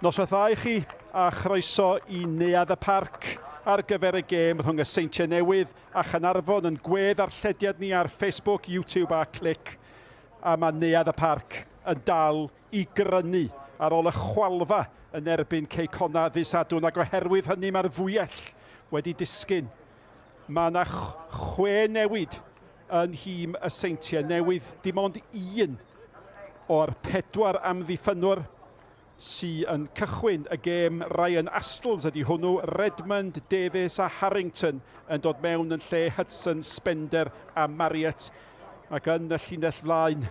Noswaith dda i chi a chroeso i Neuadd y Parc ar gyfer y gêm rhwng y Seintiau Newydd a Chaernarfon yn gwedd arllediad ni ar Facebook, YouTube a Clic. A mae Neuadd y Parc yn dal i grynu ar ôl y chwalfa yn erbyn Cei Connah ddydd Sadwrn ac oherwydd hynny mae'r fwyell wedi disgyn. Mae yna chwe newid yn nhîm y Seintiau Newydd. Dim ond un o'r pedwar amddiffynnwr sy yn cychwyn y gêm, Ryan Astles ydy hwnnw, Redmond, Davies a Harrington yn dod mewn yn lle Hudson, Spender a Marriott. Ac yn y llinell flaen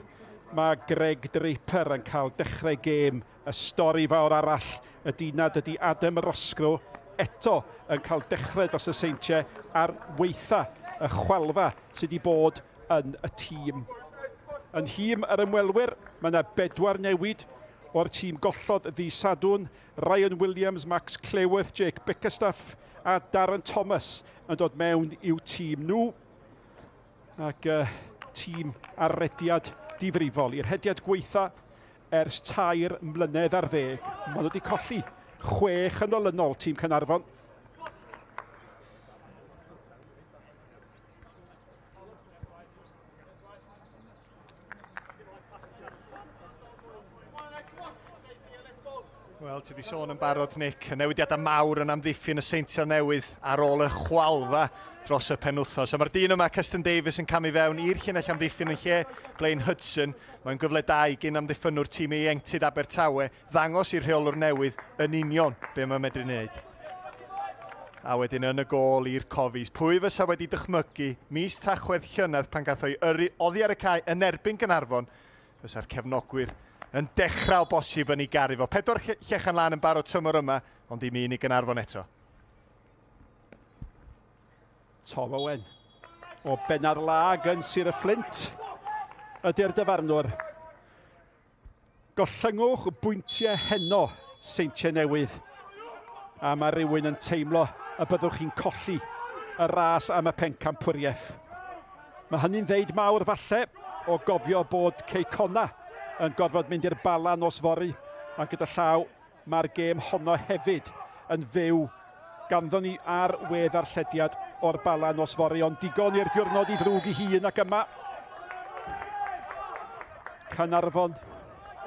mae Greg Draper yn cael dechrau gêm. Y stori fawr arall ydy nad ydy Adam Roscrow eto yn cael dechrau dros y Seintiau ar waetha y chwalfa sydd wedi bod yn y tîm. Yn nhîm yr ymwelwyr, mae yna bedwar newid o'r tîm gollodd ddydd Sadwrn, Ryan Williams, Max Cleworth, Jake Bickerstaff a Darren Thomas yn dod mewn i'w tîm nhw. Ac uh, tîm ar rediad difrifol. I'r rhediad gweitha ers 3 mlynedd ar ddeg. Maen nhw wedi colli chwech yn olynol tîm Caernarfon. Wel, ti wedi sôn yn barod, Nick, y newidiadau mawr yn amddiffyn y Seintiau Newydd ar ôl y chwalfa dros y penwythnos. A mae'r dyn yma, Keston Davies, yn camu fewn i'r llinell amddiffyn yn lle Blaine Hudson. Mae'n gyfle da i gyn amddiffynnwr tîm ieuenctid Abertawe ddangos i'r rheolwr newydd yn union be mae'n medru wneud. A wedyn yn y gôl i'r Cofis. Pwy fysa wedi dychmygu mis Tachwedd llynedd pan gath o'i yrru oddi ar y cae yn erbyn Gaernarfon, fysa'r cefnogwyr yn dechrau o bosib yn ei garu fo. Pedwar llechan lân yn barod tymor yma, ond dim un i Gaernarfon eto. Tom Owen o Benarlag yn Sir y Fflint ydy'r dyfarnwr. Gollyngwch bwyntiau heno, Seintiau Newydd. A mae rhywun yn teimlo y byddwch chi'n colli y ras am y pencampwriaeth. Mae hynny'n ddeud mawr falle o gofio bod Cei Connah yn gorfod mynd i'r Bala nos fory, a gyda llaw mae'r gêm honno hefyd yn fyw ganddo ni ar we-ddarllediad o'r Bala nos fory, ond digon i'r diwrnod i ddrwg i hun ac yma Caernarfon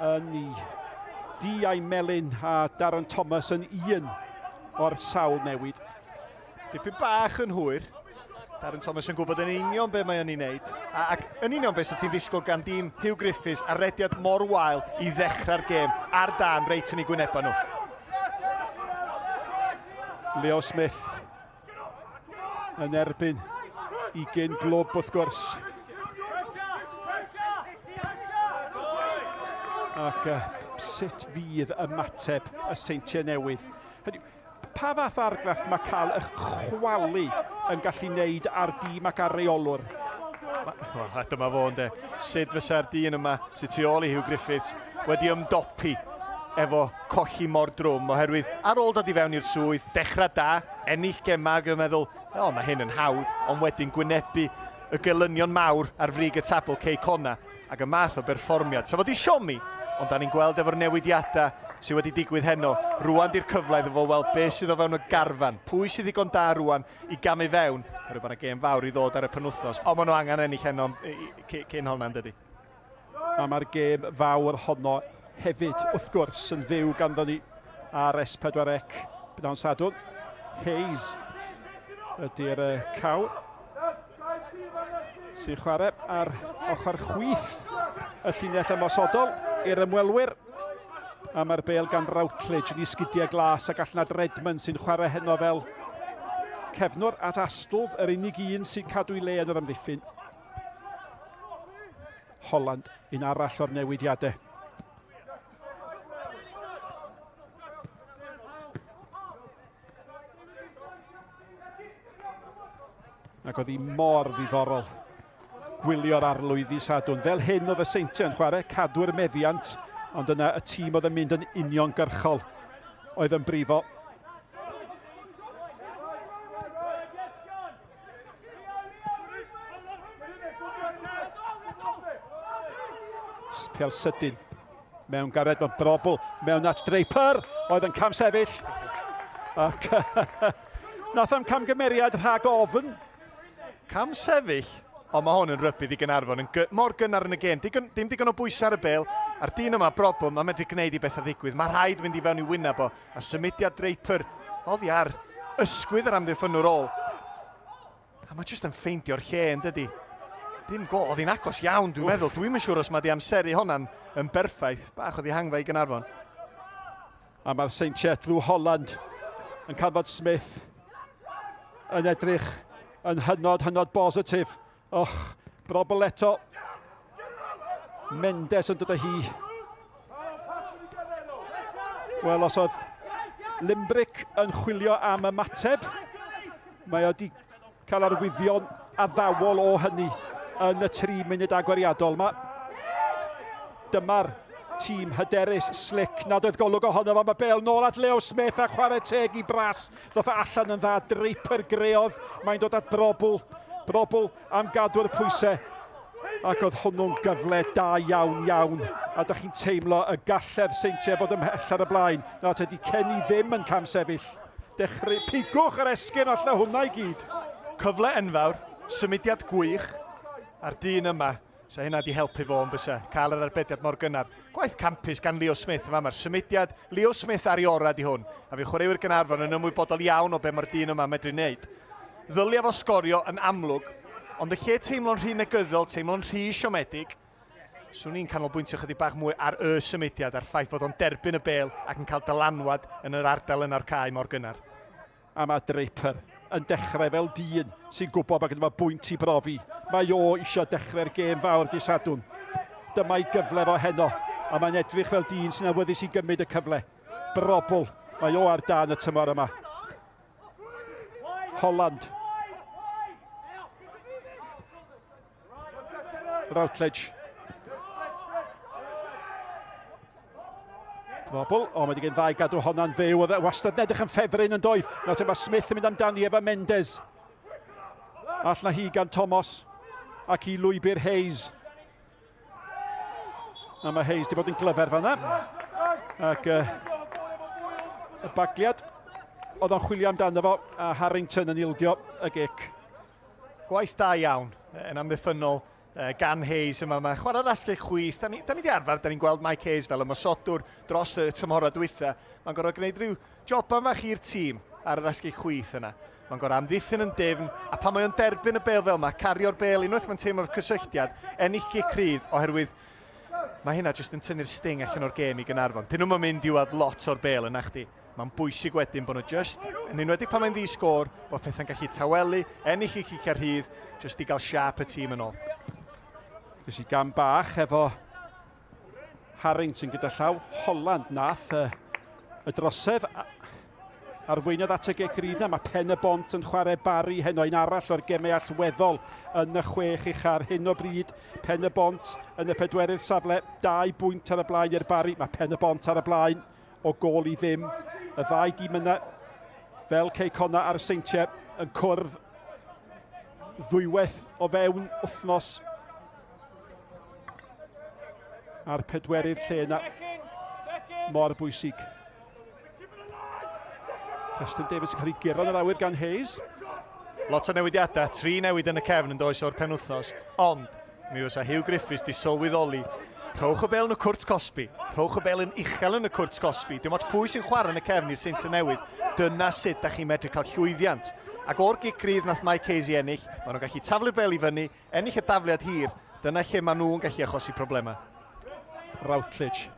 yn i DI Melyn a Darren Thomas yn un o'r sawl newid. Dipyn bach yn hwyr. Darren Thomas yn gwybod yn union be mae o'n ei wneud. A, ac yn union beth sy'n ti'n ddisgwyl gan dîm Hugh Griffiths a rediad mor wael i ddechrau'r gêm ar dan reit yn ei gwynebau nhw. Leo Smith yn erbyn i gyn glwb wrth gwrs. Ac uh, sut fydd ymateb y Seintiau Newydd? Hynny, Pa fath o argraff mae cael eich chwalu yn gallu wneud ar dîm ac ar reolwr? Wel, a dyma fo ynde. Sut fysa'r dyn yma sydd tu ôl i Huw Griffiths wedi ymdopi efo colli mor drwm oherwydd ar ôl dod i fewn i'r swydd, dechrau da, ennill gemau ac yn meddwl, o, mae hyn yn hawdd, ond wedyn gwynebu y gelynion mawr ar frig y tabl Cei Connah ac y math o berfformiad. Sa fo 'di siomi, ond da ni'n gweld efo'r newidiadau sydd wedi digwydd heno, rwan di'r cyfle iddo fo weld beth sydd o fewn y garfan, pwy sydd ddigon da rwan i gamu fewn, oherwydd bod yna gêm fawr i ddod ar y penwythnos, ond maen nhw angen ennill heno cyn honna, yn dydy? A mae'r gêm fawr honno hefyd, wrth gwrs, yn fyw ganddo ni ar S4C bnawn Sadwrn. Hayes ydy'r cawr sy'n chwarae ar ochr chwith y llinell ymosodol i'r ymwelwyr. A mae'r bel gan Routledge yn ei sgidiau glas ac allan at Redmond sy'n chwarae heno fel cefnwr at Astles, yr unig un sy'n cadw ei le yn yr amddiffyn. Holland, un arall o'r newidiadau. Ac oedd hi mor ddiddorol gwylio'r arlwy ddi Sadwrn. Fel hyn oedd y Seintiau yn chwarae, cadw'r meddiant, ond yna y tîm oedd yn mynd yn uniongyrchol oedd yn brifo. Pel sydyn. Mewn gared, mewn brobl, mewn at Draper, oedd yn camsefyll. Ac nath am camgymeriad rhag ofn. Camsefyll? Ond mae hwn yn rybudd i Gaernarfon, yn mor gynnar yn y gêm. Digon, dim digon o bwysau ar y bêl, a'r dyn yma, Brobl, mae'n medru gwneud i bethau ddigwydd. Mae rhaid mynd i fewn i wyneb o, a symudiad Draper oddi ar ysgwydd yr amddiffynnwr ôl. A mae jyst yn ffeindio'r lle, yn dydi? Dim go, oedd hi'n agos iawn, dwi'n meddwl. Dwi'm yn siŵr os mae di amseru honna'n yn berffaith. Bach o ddihangfa i Gaernarfon. A mae'r Seintiau drwy Holland yn canfod Smith yn edrych yn hynod, hynod bositif. Och, brobl eto. Mendes yn dod â hi. Wel, os oedd Limbrick yn chwilio am ymateb, mae o wedi cael arwyddion addawol o hynny yn y 3 munud agoriadol yma. Dyma'r tîm hyderus, slick, nad oedd golwg ohono fo. Mae Bale nôl at Leo Smith a chwarae teg i Bras. Ddoth allan yn dda, Draper greodd, mae'n dod at Brobl. Brobl am gadw'r pwysau. Ac oedd hwnnw'n gyfle da iawn, iawn. A da chi'n teimlo y gallai'r Seintiau fod ymhell ar y blaen. Nawr tydi Kenny ddim yn camsefyll. Dechrau, pigwch yr esgyrn allan hwnna i gyd. Cyfle enfawr, symudiad gwych, a'r dyn yma, sa hynna di helpu fo yn bysa, cael yr arbediad mor gynnar. Gwaith campus gan Leo Smith yma, mae'r symudiad Leo Smith ar ei orau di hwn, a fi chwaraewyr Gaernarfon yn ymwybodol iawn o be mae'r dyn yma medru wneud. Ddylia fo sgorio yn amlwg, ond y lle teimlo'n rhy negyddol, teimlo'n rhy siomedig, swn i'n canolbwyntio chydig bach mwy ar y symudiad a'r ffaith fod o'n derbyn y bêl ac yn cael dylanwad yn yr ardal yna'r cae mor gynnar. A mae Draper yn dechrau fel dyn sy'n gwybod bod gyda fo bwynt i brofi. Mae o eisiau dechrau'r gêm fawr di Sadwrn. Dyma'i gyfle fo heno, a mae'n edrych fel dyn sy'n awyddus i gymryd y cyfle. Brobl, mae o ar dan y tymor yma. Holland. Routledge. Bobl, o, mae wedi gen ddau gadw honna'n fyw. Oedd e wastad yn edrych yn ffefryn yn doedd. Nawr te mae Smith yn mynd amdani efo Mendes. Allan hi gan Thomas ac i lwybr Hayes. A mae Hayes wedi bod yn glyfer fanna. Ac y bagliad oedd o'n chwilio amdano fo a Harrington yn ildio y gic. Gwaith da iawn yn amddiffynnol gan Hayes yma. Mae chwarae'r asgell chwith. Da ni, da ni di arfer, da ni'n gweld Mike Hayes fel ymosodwr dros y tymhorau dwytha. Mae'n gorfod gwneud rhyw joban fach i'r tîm ar yr asgell chwith yna. Mae'n gorfod amddiffyn yn dyfn, a pan mae o'n derbyn y bêl fel yma, cario'r bêl unwaith mae'n teimlo'r cysylltiad, ennill gic rhydd, oherwydd mae hynna jyst yn tynnu'r sting allan o'r gêm i Gaernarfon. Dyn nhw'm yn mynd i weld lot o'r bêl yna chdi. Mae'n bwysig wedyn bod nhw jyst, yn enwedig pan mae'n ddi-sgôr, bod pethau'n gallu tawelu, ennill eu ciciau rhydd, jyst i gael siâp y tîm yn ôl. Ges i gam bach efo Harrington gyda llaw. Holland nath y, y drosedd arweiniodd at y gic rydd na. Mae Pen y Bont yn chwarae Barry heno, un arall o'r gemau allweddol yn y chwech ucha ar hyn o bryd. Pen y Bont yn y pedwerydd safle, 2 bwynt ar y blaen i'r Barry. Mae Pen y Bont ar y blaen o gôl i ddim. Y ddau dîm yna, fel Cei Connah a'r Seintiau, yn cwrdd ddwywaith o fewn wythnos a'r pedwerydd lle yna mor bwysig. Preston Davies yn cael ei guro yn yr awyr gan Hayes. Lot o newidiadau, 3 newid yn y cefn yn does o'r penwythnos, ond Mi fysa Huw Griffiths di sylweddoli, rhowch y bêl yn y cwrt cosbi, rhowch y bêl yn uchel yn y cwrt cosbi, dim ots pwy sy'n chwarae yn y cefn i'r Seintiau Newydd, dyna sut da chi'n medru cael llwyddiant. Ac o'r gic rydd nath Mike Hayes i ennill, maen nhw'n gallu taflu'r bêl i fyny, ennill y dafliad hir, dyna lle maen nhw'n gallu achosi problemau. Routledge.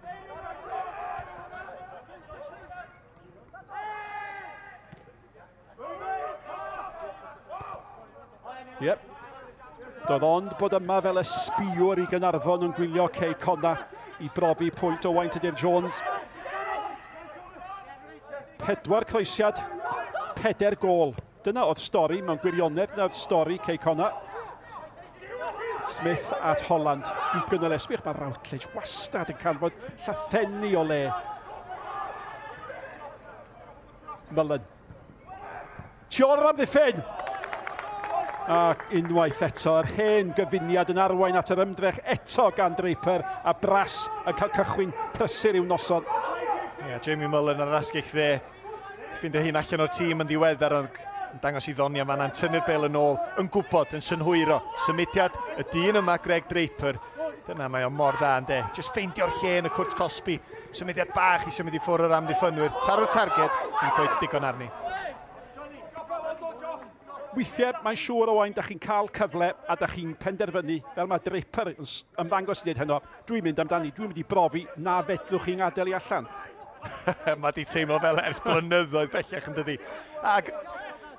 Yep. Doedd ond bod yma fel y sbïwr i Gaernarfon yn gwylio Cei Connah i brofi pwynt o Owain Tudur Jones. 4 croesiad, 4 gôl. Dyna oedd stori mewn gwirionedd, dyna oedd stori Cei Connah. Smith at Holland. Digon o le. Sbiwch, mae Routledge wastad yn canfod llathenni o le. Mullen. Tu ôl yr amddiffyn! Ac unwaith eto, yr hen gyfuniad yn arwain at yr ymdrech eto gan Draper a Brass yn cael cychwyn prysur i'w noson. Ie, yeah, Jamie Mullen ar yr asgell dde. Ffeindio hun allan o'r tîm yn ddiweddar ond yn dangos i ddonia fanna'n tynnu'r bel yn ôl, yn gwybod, yn synhwyro. Symudiad y dyn yma, Greg Draper. Dyna mae o mor dda yndê. Just ffeindio'r lle yn y cwrt cosbi. Symudiad bach i symud i ffwrdd yr amddiffynwyr. Taro'r targed, yn cweit digon arni. Weithiau, mae'n siŵr Owain, da chi'n cael cyfle a da chi'n penderfynu, fel mae Draper yn ymddangos i wneud heno, dwi'n mynd amdani, dwi'n mynd i brofi na fedrwch chi'n gadael i allan. Mae di teimlo fel ers blynyddoedd bellach yn dydi. Ac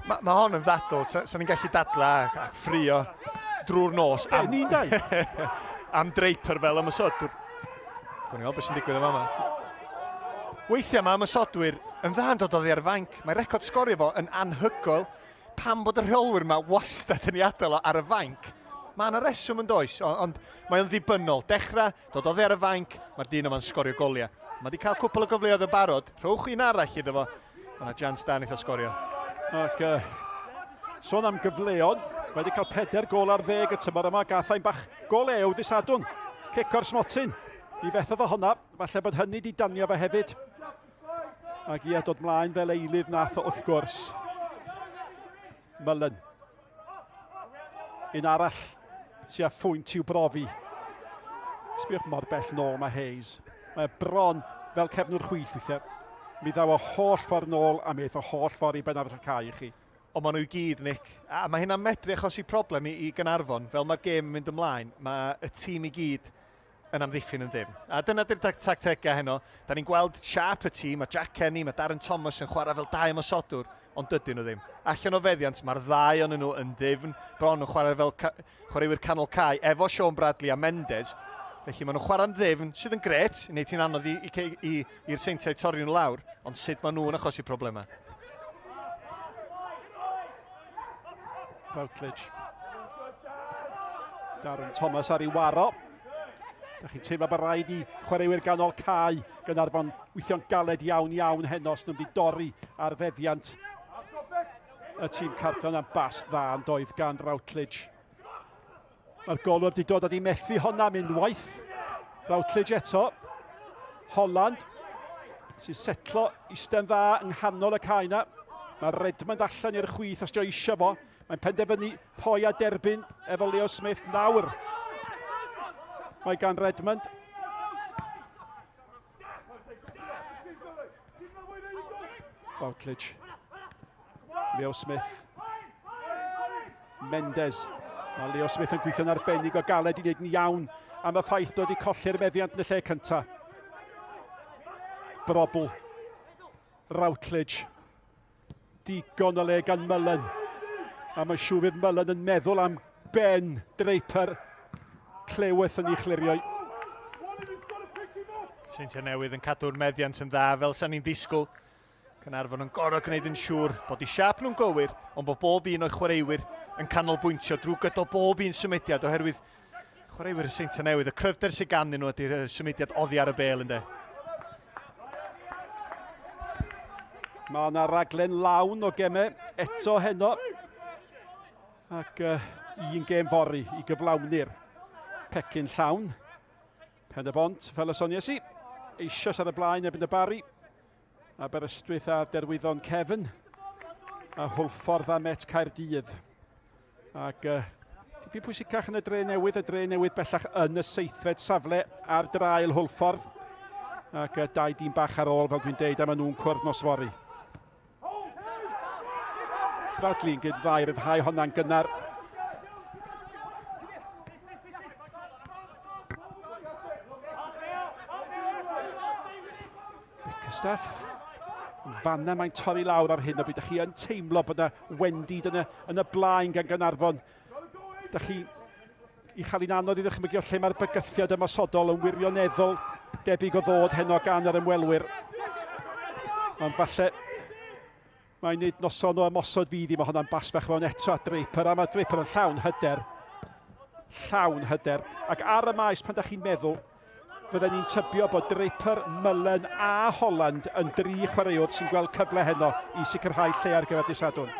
mae ma hon yn ddadl, sa, sa ni'n gallu dadla a ffrio drwy'r nos am, ni'n dau. Am Draper fel ymosodwr. Gwni weld beth sy'n digwydd yma. Weithiau mae ymosodwyr yn dda yn dod oddi ar y fainc. Mae record sgorio fo yn anhygoel. Pam bod y rheolwyr yma wastad yn ei adael o ar y fainc? Mae yna reswm yn does, ond mae o'n ddibynnol. Dechrau, dod oddi ar y fainc, mae'r dyn yma'n sgorio goliau. Mae wedi cael cwpl o gyfleoedd yn barod, rhowch un arall iddo fo, mae yna jans da wneith o sgorio. Ac sôn am gyfleon, mae wedi cael 4 gol ar 10 y tymor yma, gath ein bach gol ew dy Sadwrn. Cic o'r smotyn, mi fethodd o honna, falle bod hynny wedi danio fe hefyd. Ac ia, dod mlaen fel eilydd nath o wrth gwrs. Mullen. Un arall tua phwynt i'w brofi. Sbiwch mor bell nôl mae Hayes. Mae bron fel cefnwr chwith weithiau. Mi ddaw o holl ffordd nôl a mi eith o holl ffordd i ben arall y cae i chi. Ond maen nhw i gyd, Nick. A mae hynna'n medru achosi problem i, i Gaernarfon. Fel mae'r gêm yn mynd ymlaen, mae y tîm i gyd yn amddiffyn yn ddim. A dyna di'r tactegau heno. Da ni'n gweld siâp y tîm, mae Jack Kenny, mae Darren Thomas yn chwarae fel dau ymosodwr, ond dydyn nhw ddim. Allan o feddiant, mae'r ddau o'n nhw yn ddifn, bron yn chwarae fel ca chwaraewyr canol cae, efo Sean Bradley a Mendes. Felly maen nhw'n chwarae'n ddifn, sydd yn gret, i wneud hi'n anodd i'r Seintiau torri nhw lawr, ond sut maen nhw'n achosi problemau. Routledge. Darren Thomas ar ei waro. Da chi'n teimlo bod rhaid i chwaraewyr ganol cae Gaernarfon weithio'n galed iawn iawn heno os nhw'n wedi dorri ar feddiant y tîm carthion am bas dda yn doedd gan Routledge. Mae'r golwr wedi dod a di methu honna am unwaith. Routledge eto. Holland sy'n setlo isten dda yng nghanol y cae yna. Mae Redmond allan i'r chwith os dio eisiau fo. Mae'n penderfynu rhoi a derbyn efo Leo Smith nawr. Mae gan Redmond. Routledge. Leo Smith. Mendes. Mae Leo Smith yn gweithio'n arbennig o galed i wneud yn iawn am y ffaith bod wedi colli'r meddiant yn y lle cyntaf. Brobl. Routledge. Digon o le gan Mullen. A mae'n siŵr fydd Mullen yn meddwl am Ben Draper. Cleweth yn ei chlirio. Seintiau Newydd yn cadw'r meddiant yn dda fel sa'n ni'n disgwyl. Caernarfon yn gorfod gwneud yn siŵr bod eu siâp nhw'n gywir, ond bod bob un o'i chwaraewyr yn canolbwyntio drwy gydol bob un symudiad, oherwydd chwaraewyr y Seintiau Newydd, y cryfder sydd ganddyn nhw ydy'r symudiad oddi ar y bêl yndê. Mae yna raglen lawn o gemau eto heno. Ac un gêm fory i gyflawni'r pecyn llawn. Pen y Bont, fel y soniais i, eisoes ar y blaen erbyn y Barri. Aberystwyth a Derwyddon Cefn. A Hwlffordd a Met Caerdydd. Ac dipyn pwysicach yn y Dre Newydd, y Dre Newydd bellach yn y seithfed safle ar draul Hwlffordd. Ac dau dîm bach ar ôl, fel dwi'n deud, a maen nhw'n cwrdd nos fory. Bradley yn gyd dda i ryddhau honna'n gynnar. Bickerstaff. Fanna mae'n torri lawr ar hyn o bryd. Dach chi yn teimlo bod yna wendid yn y, yn y blaen gan Gaernarfon. Dach chi i chael hi'n anodd i ddychmygu o lle mae'r bygythiad ymosodol yn wirioneddol debyg o ddod heno gan yr ymwelwyr. Ond falle mae'n neud noson o ymosod fydd i, mae hwnna'n bas fach fewn eto at Draper, a mae Draper yn llawn hyder. Llawn hyder. Ac ar y maes, pan da chi'n meddwl, fydden ni'n tybio bod Draper, Mullen a Holland yn dri chwaraewr sy'n gweld cyfle heno i sicrhau lle ar gyfer dydd Sadwrn.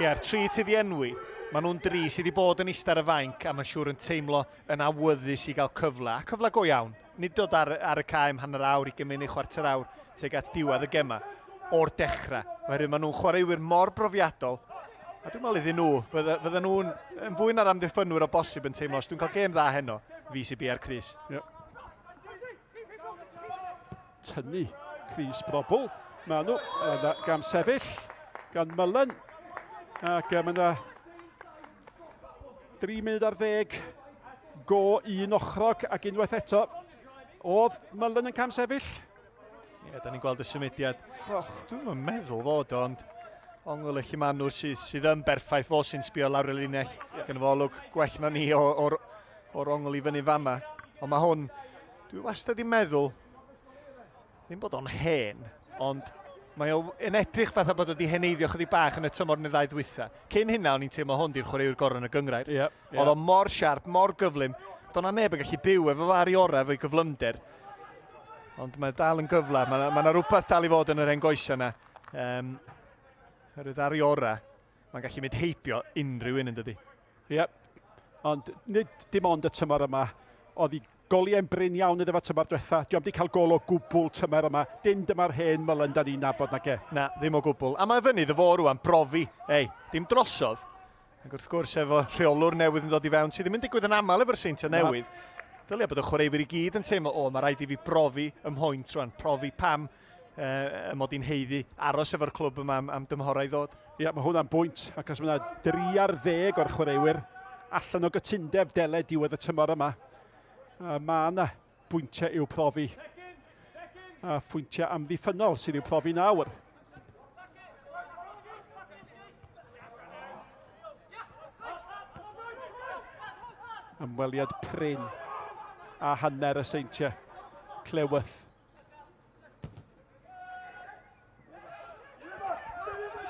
Ie, a'r tri ti di enwi, Maen nhw'n dri sydd wedi bod yn eistedd ar y fainc a mae'n siŵr yn teimlo yn awyddus i gael cyfle, a cyfle go iawn. Nid dod ar, ar y cae am hanner awr, ugain munud, chwarter awr tuag at diwedd y gemau o'r dechrau. Oherwydd maen nhw'n chwaraewyr mor brofiadol, a dwi'n meddwl iddyn nhw, fydda, fydda nhw'n yn fwy na'r amddiffynwyr o bosib yn teimlo, os dwi'n cael gêm dda heno, fi sy'n bia'r crys. Yep. Tynnu crys Brobl. Mae nhw yna gam sefyll gan Mullen. Ac mae yna 3 munud ar ddeg go un ochrog ac unwaith eto oedd Mullen yn cam sefyll. Ie, yeah, da ni'n gweld y symudiad. Oh, dwi'n meddwl fod o, ond ongl y llumanwr sydd, sydd yn berffaith, fo sy'n sbio lawr y linell, yeah. Gyda fo olwg gwell na ni o'r, or, or ongl i fyny fama. Ond mae hwn, dwi wastad i meddwl, ddim bod o'n hen, ond mae o yn edrych fatha bod o wedi heneiddio chydig bach yn y tymor neu ddau ddwytha. Cyn hynna, o'n i'n teimlo hwn di'r chwaraewr gorau yn y gynghrair. Yeah. Oedd o mor siarp, mor gyflym. Doedd 'na neb yn gallu byw efo fo ar ei orau efo'i gyflymder. Ond mae dal yn gyfle. Mae yna ma rhywbeth dal i fod yn yr hen goesau yna. Oherwydd ar ei orau, mae'n gallu mynd heibio unrhyw un yn dydi. Ie, yep. Ond nid dim ond y tymor yma, oedd i goliau'n brin iawn iddo fo tymor diwetha. Dio'm wedi cael gol o gwbl tymor yma. Dim dyma'r hen Mullen da ni'n nabod nage. Na, ddim o gwbl. A mae fyny iddo fo rwan brofi. Ei, dim drosodd. Ac wrth gwrs efo rheolwr newydd yn dod i fewn, sydd ddim yn digwydd yn aml efo'r Seintiau Newydd. Dylia bod y chwaraewyr i gyd yn teimlo, o, mae rhaid i fi brofi ym mhoint rwan, profi pam y mod i'n haeddu aros efo'r clwb yma am dymhorau i ddod. Ie, mae hwnna'n bwynt, ac os mae yna 3 ar 10 o'r chwaraewyr allan o gytundeb dele diwedd y tymor yma, mae yna bwyntiau i'w profi. A phwyntiau amddiffynnol sydd i'w profi nawr. Ymweliad prin a hanner y Seintiau. Cleworth.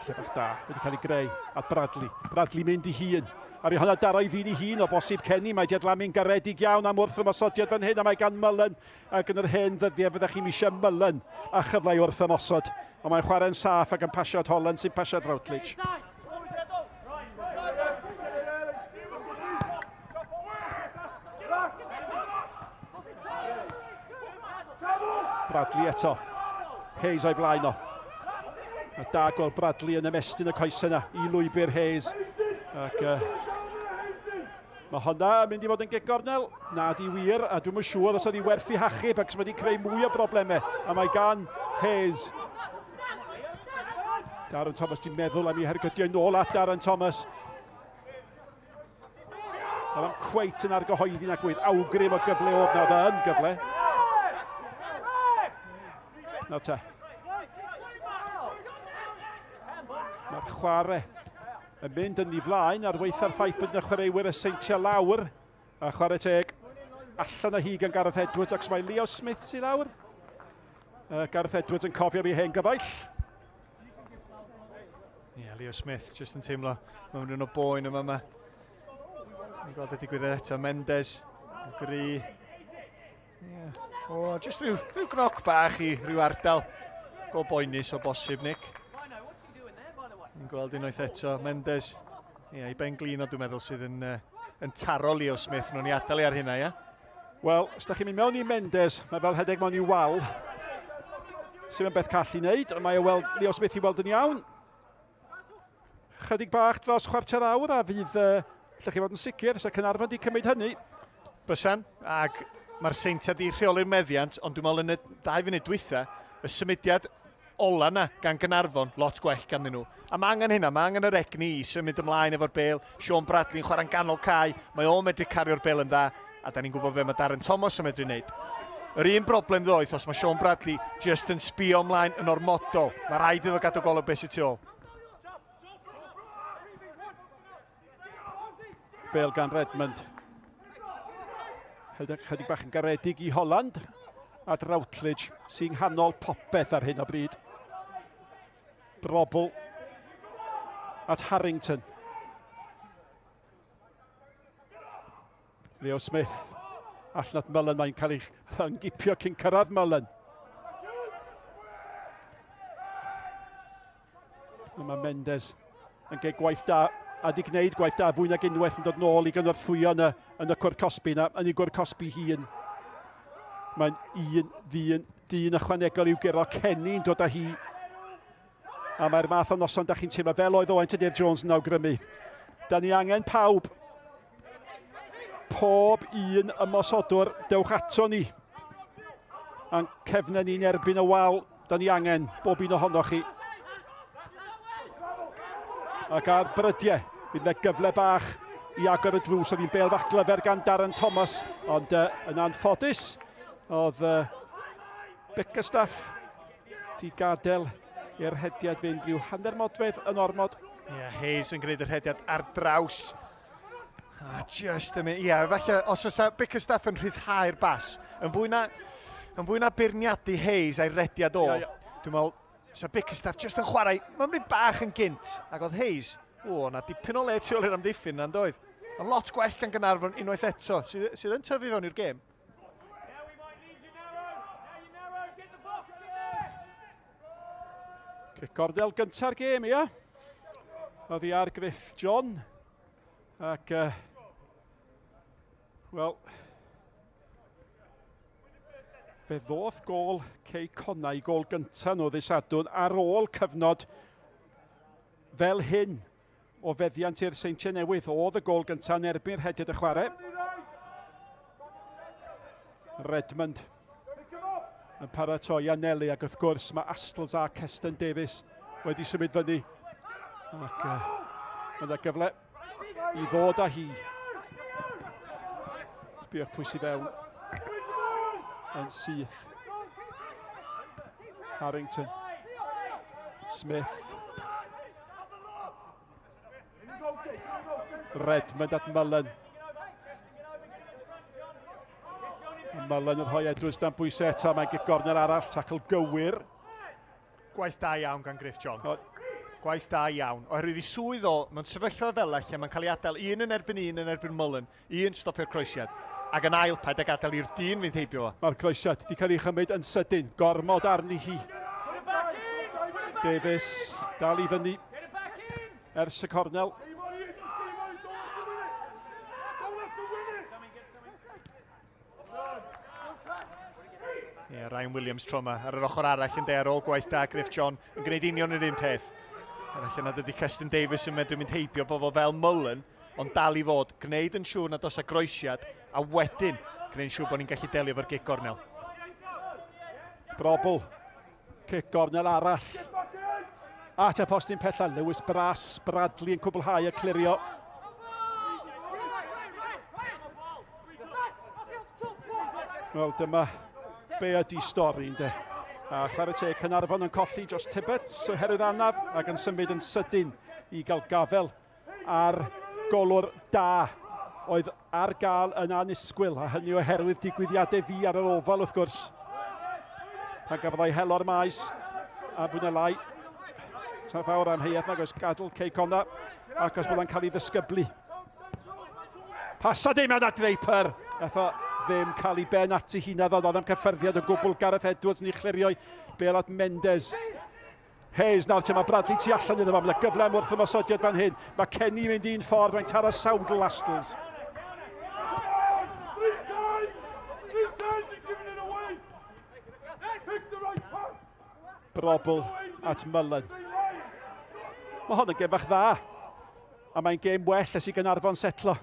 Lle bach da wedi cael ei greu at Bradley. Bradley mynd i hun. Ar ei honna daro i ddyn i hun o bosib Kenny. Mae Diadlamu'n garedig iawn am wrth ymosodiad fan hyn a mae gan Mullen. Ac yn yr hen ddyddiau fyddech chi'n eisiau Mullen a chyfle i wrth ymosod. Ond mae'n chwarae'n saff ac yn pasio at Holland sy'n pasio at Routledge. Bradley eto. Hayes o'i flaen o. A da gweld Bradley yn ymestyn y coesau yna i lwybr Hayes. Ac mae hwnna yn mynd i fod yn gic gornel. Na di wir, a dwi'm yn siŵr os oedd hi werth i hachub ac mae wedi creu mwy o broblemau. A mae gan Hayes. Darren Thomas ti'n meddwl am ei hergydio nôl at Darren Thomas. Oedd o'n cweit yn argyhoeddi na gweud awgrym o gyfle oedd na, oedd yn gyfle. Nawr te. Mae'r chwarae yn mynd yn ei flaen ar weitha'r ffaith bod yna chwaraewyr y Seintiau lawr. A chwarae teg allan o hi gan Gareth Edwards ac mae Leo Smith sy'n lawr. Gareth Edwards yn cofio am ei hen gyfaill. Ie, yeah, Leo Smith jyst yn teimlo mewn rhan o boen yma yma. Ni'n gweld y digwyddiad eto, Mendes, yn gry. Yeah. O, jyst rhyw gnoc bach i rhyw ardal go boenus o bosib, Nick. Ni'n gweld unwaith eto, Mendes, ie, yeah, i ben glin o dwi'n meddwl sydd yn taro Leo Smith. Nw'n i adael i ar hynna, ie? Yeah? Wel, os da chi'n mynd mewn i Mendes, mae fel hedeg mewn i wal. Sydd yn beth call i wneud, ond mae o weld, Leo Smith i weld yn iawn. Chydig bach dros chwarter awr a fydd, lle chi fod yn sicr, so Caernarfon wedi cymryd hynny. Bysan, ac mae'r Seintiau wedi rheoli'r meddiant, ond dwi'n meddwl yn y 2 funud dwytha, y symudiad ola na gan Gaernarfon, lot gwell ganddyn nhw. A mae angen hynna, mae angen yr egni i symud ymlaen efo'r bêl. Sean Bradley'n chwarae'n ganol cae, mae o'n medru cario'r bêl yn dda, a da ni'n gwybod fe mae Darren Thomas yn medru wneud. Yr un broblem ddoeth, os mae Sean Bradley just yn sbio ymlaen yn ormodol, mae rhaid iddo gadw golwg beth sydd tu ôl. Bêl gan Redmond. Chydig bach yn garedig i Holland. At Routledge sy'n nghanol popeth ar hyn o bryd. Brobl at Harrington. Leo Smith allan at Mullen, mae'n cael ei rhyngipio cyn cyrraedd Mullen. A mae Mendes yn cael gwaith da. A di gwneud gwaith da fwy nag unwaith yn dod nôl i gynorthwyo yn y, yn y cwrt cosbi na, yn ei gwrt cosbi hun. Mae'n un ddyn, dyn ychwanegol i'w guro. Kenny'n dod â hi. A mae'r math o noson da chi'n teimlo fel oedd Owain Tudur Jones yn awgrymu. Da ni angen pawb. Pob un ymosodwr, dewch ato ni. A'n cefnau ni'n erbyn y wal, da ni angen bob un ohonoch chi. Ac ar brydiau, bydd yna gyfle bach i agor y drws. Oedd hi'n bel fach glyfer gan Darren Thomas, ond uh, yn anffodus, oedd uh, Bickerstaff di gadael i'r rhediad fynd rhyw hanner modfedd yn ormod. Ie, yeah, Hayes yn gwneud y rhediad ar draws. A just yn mynd, ie, yeah, falle os fysa Bickerstaff yn rhyddhau'r bas, yn fwy na, yn fwy na beirniadu Hayes a'i rediad o, yeah, yeah. dwi'n meddwl, sa Bickerstaff just yn chwarae, mae'n mynd bach yn gynt, ac oedd Hayes, o, na dipyn o le tu ôl i'r amddiffyn na'n doedd. Ond lot gwell gan Gaernarfon unwaith eto, sydd, sydd yn tyfu fewn i'r gêm. Cic gornel gynta'r gêm, ia? Oddi ar Griff John. Ac, uh, wel, fe ddoth gol Cei Connah i gol gyntaf nhw ddydd Sadwrn ar ôl cyfnod fel hyn o feddiant i'r Seintiau Newydd. Oedd y gol gyntaf yn erbyn rhediad y chwarae. Redmond yn paratoi anelu ac wrth gwrs mae Astles a Keston Davies wedi symud fyny. Ac uh, mae yna gyfle i ddod â hi. Sbïwch pwy sydd fewn yn syth. Harrington. Smith. Redmond at Mullen. Mullen yn rhoi Edwards dan bwysau eto. Mae'n gic gornel arall, tacl gywir. Gwaith da iawn gan Griff John. O. Gwaith da iawn. Oherwydd i swydd o, mewn sefyllfa fel lle mae'n cael ei adael un yn erbyn un yn erbyn Mullen, un stopio'r croesiad, ac yn ail paid ag adael i'r dyn fynd heibio fo. Mae'r croesiad wedi cael ei chymryd yn sydyn, gormod arni hi. Davies dal i fyny ers y cornel. Ie, yeah, Ryan Williams tro yma ar yr ochr arall yn de ar ôl gwaith da Griff John yn gwneud union yr un peth. A felly nad ydy Keston Davies yn medru mynd heibio bobl fel Mullen, ond dal i fod, gwneud yn siŵr nad oes 'na groesiad, a wedyn gwneud yn siŵr bod ni'n gallu delio efo'r gic gornel. Brobl, cic gornel arall. At y postyn pella, Lewis Brass, Bradley yn cwblhau y clirio. Wel, dyma be ydi stori, ynddo. A chwarae teg Caernarfon yn colli Josh Tibbetts oherwydd anaf ac yn symud yn sydyn i gael gafel a'r golwr da oedd ar gael yn annisgwyl, a hynny oherwydd digwyddiadau fi ar yr ofal wrth gwrs. Pan gafodd o'i hel o'r maes, a fwy na lai, sa'n fawr amheuaeth nag oes gadw Cei Connah, ac os bod o'n cael ei ddisgyblu. Pasa dim mewn at Draper! Nath o ddim cael ei ben ati hi na ddodd am cyffyrddiad o gwbl. Gareth Edwards yn ei chlirio'i bel at Mendes. Hayes nawr te, mae Bradley tu allan iddo fo, mae yna gyfle am wrth ymosodiad fan hyn. Mae Kenny mynd un ffordd, mae'n taro sawdl Astles. Brobl at Mullen. Mae hon yn gêm bach dda, a mae'n gêm well ers i Gaernarfon setlo.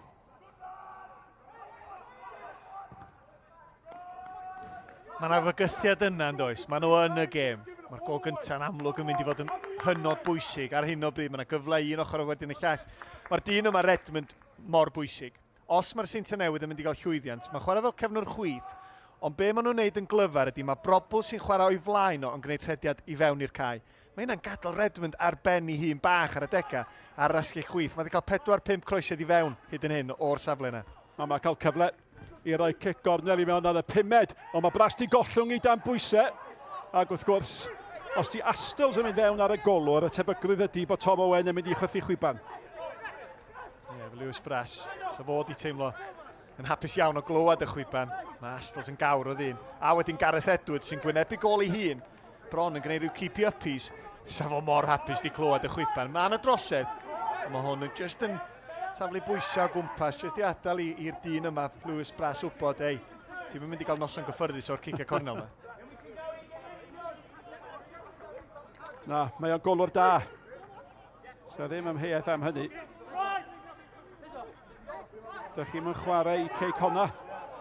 Mae yna fygythiad yna yn does? Maen nhw yn y gêm. Mae'r gol gyntaf yn amlwg yn mynd i fod yn hynod bwysig. Ar hyn o bryd mae yna gyfle i un ochr a wedyn y llall. Mae'r dyn yma, Redmond, mor bwysig. Os mae'r Seintiau Newydd yn mynd i gael llwyddiant, mae'n chwarae fel cefnwr chwith, ond be maen nhw'n neud yn glyfar ydy mae Brobl sy'n chwarae o'i flaen o yn gwneud rhediad i fewn i'r cae. Mae hynna'n gadael Redmond ar ben ei hun bach ar adegau ar yr asgell chwith. Mae wedi cael 4-5 croesiad i fewn hyd yn hyn o'r safle yna. A mae cael cyfle i roi cic gornel i mewn ar y pumed, ond mae Bras di gollwng i dan bwysau. Ac wrth gwrs, os di Astles yn mynd fewn ar y golwr, y tebygrwydd ydy bod Tom Owen yn mynd i chwythu chwiban. Ie, yeah, Lewis Brass, so fod i teimlo yn hapus iawn o glywed y chwiban. Mae Astles yn gawr o ddyn. A wedyn Gareth Edwards sy'n gwynebu gôl ei hun, bron yn gwneud rhyw keepy-uppies. Sa fo mor hapus di clywed y chwiban. Mae yna drosedd, A mae hwn yn just yn taflu bwysau o gwmpas, jyst i adael i'r dyn yma, Lewis Brass, wybod, ei, ti'n mynd i gael noson gyffyrddus o'r cicio cornel yma. Na, mae o'n golwr da. So ddim amheuaeth am hynny. Dych chi'n mynd chwarae i Cei Connah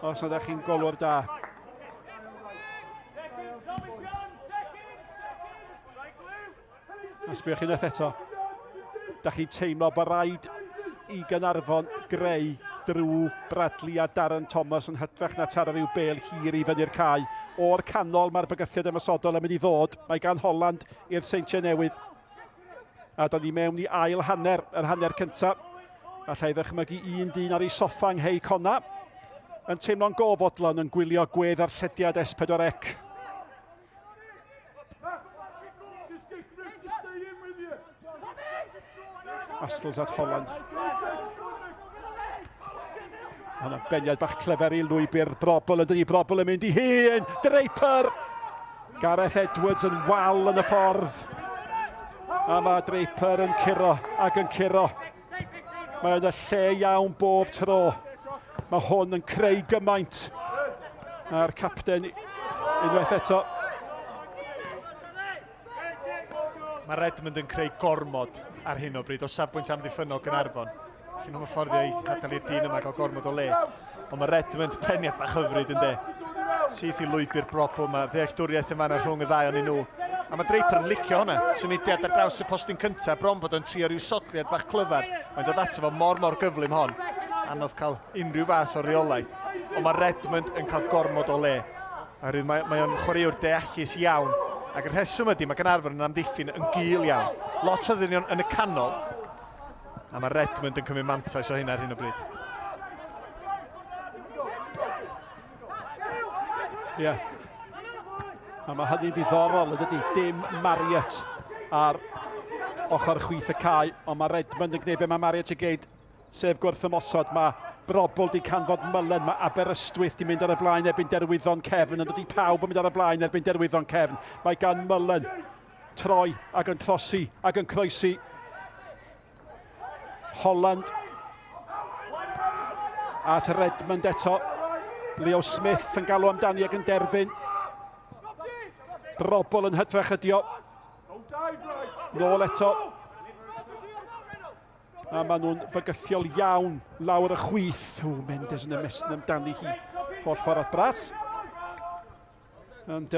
os nad ydych chi'n golwr da. A sbïwch unwaith eto. Da chi'n teimlo bod rhaid i Gaernarfon greu drwy Bradley a Darren Thomas yn hytrach na taro rhyw bel hir i fyny'r cae. O'r canol mae'r bygythiad ymosodol yn mynd i ddod. Mae gan Holland i'r Seintiau Newydd. A da ni mewn i ail hanner, yr hanner cyntaf. Alla i ddychmygu un dyn ar ei soffa yng Nghei Connah yn teimlo'n go fodlon yn gwylio gwedd arllediad S4C. Astles at Holland. Hwna'n beniad bach clyfar i lwybr Brobl yn dydi Brobl yn mynd i hun. Draper! Gareth Edwards yn wal yn y ffordd. A mae Draper yn curo ac yn curo. Mae yn y lle iawn bob tro. Mae hwn yn creu gymaint. A'r capten unwaith eto. Mae Redmond yn creu gormod ar hyn o bryd o safbwynt amddiffynnol Gaernarfon. Allan nhw'm fforddio i adael i'r dyn yma gael gormod o le. Ond mae Redmond peniad bach hyfryd yn de. Syth i lwybr Brobl, mae ddealltwriaeth yma rhwng y ddau o'n nhw. A mae Draper yn licio hwnna. Symudiad ar draws y postyn cyntaf, bron bod o'n trio rhyw sodliad bach clyfar. Mae'n dod ato fo mor mor gyflym hon. Anodd cael unrhyw fath o reolaeth. Ond mae Redmond yn cael gormod o le. Oherwydd mae, mae o'n chwaraewr deallus iawn. Ac y rheswm ydy, mae Gaernarfon yn amddiffyn yn gul iawn. Lot o ddynion yn y canol. A mae Redmond yn cymryd mantais o hynna ar hyn o bryd. Ie. Yeah. A mae hynny'n ddiddorol, yn dydy? Dim Marriott ar ochr chwith y cae, ond mae Redmond yn gwneud be mae Marriott yn gwneud, sef gwrth ymosod. Mae Brobl di canfod Mullen, mae Aberystwyth di mynd ar y blaen erbyn Derwyddon Cefn, yn dydy pawb yn mynd ar y blaen erbyn Derwyddon Cefn. Mae gan Mullen troi ac yn trosi ac yn croesi. Holland at Redmond eto. Leo Smith yn galw amdani ac yn derbyn. Brobl yn hytrach ydi o. Nôl eto. A maen nhw'n fygythiol iawn lawr y chwith. O, Mendes yn ymestyn amdani hi. Holl ffordd at Bras. Ond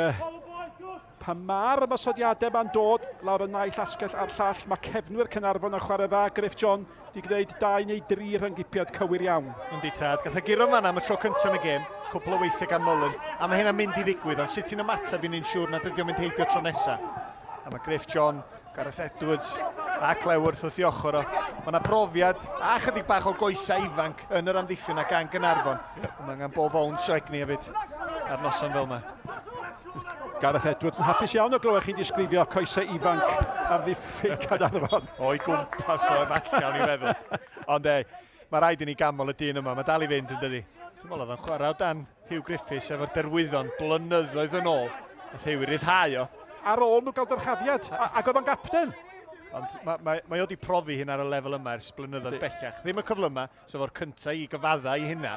pan mae'r ymosodiadau ma'n dod lawr y naill asgell a'r llall, mae cefnwyr Caernarfon yn chwarae dda. Griff John di gwneud 2 neu 3 rhyng-gipiad cywir iawn. Yndi tad, gath e guro fan am y tro cyntaf yn y gêm, cwpl o weithiau gan Mullen, a mae hynna'n mynd i ddigwydd, ond sut ti'n ymateb i ni'n siŵr nad ydy o'n mynd heibio tro nesaf? A mae Griff John, Gareth Edwards a Cleworth wrth i ochr o. Mae yna brofiad a chydig bach o goesau ifanc yn yr amddiffyn a gan Gaernarfon. Mae angen bob owns o egni hefyd ar noson fel yma. Gareth Edwards yn hapus iawn o glywed chi'n disgrifio coesau ifanc amddiffyn Caernarfon. O'i gwmpas o efallai, o'n i'n meddwl. Ond ei, mae rhaid i ni ganmol y dyn yma, mae dal i fynd yn dydi. Dwi'n meddwl oedd o'n chwarae o dan Huw Griffiths efo'r Derwyddon blynyddoedd yn ôl. Nath Huw i ryddhau o. Ar ôl nhw gael dyrchafiad, ac oedd o'n gapten. Ond mae, mae, mae o wedi profi hyn ar y lefel yma ers blynyddoedd bellach. Ddim y cyfle yma, sef o'r cyntaf i gyfadda i hynna,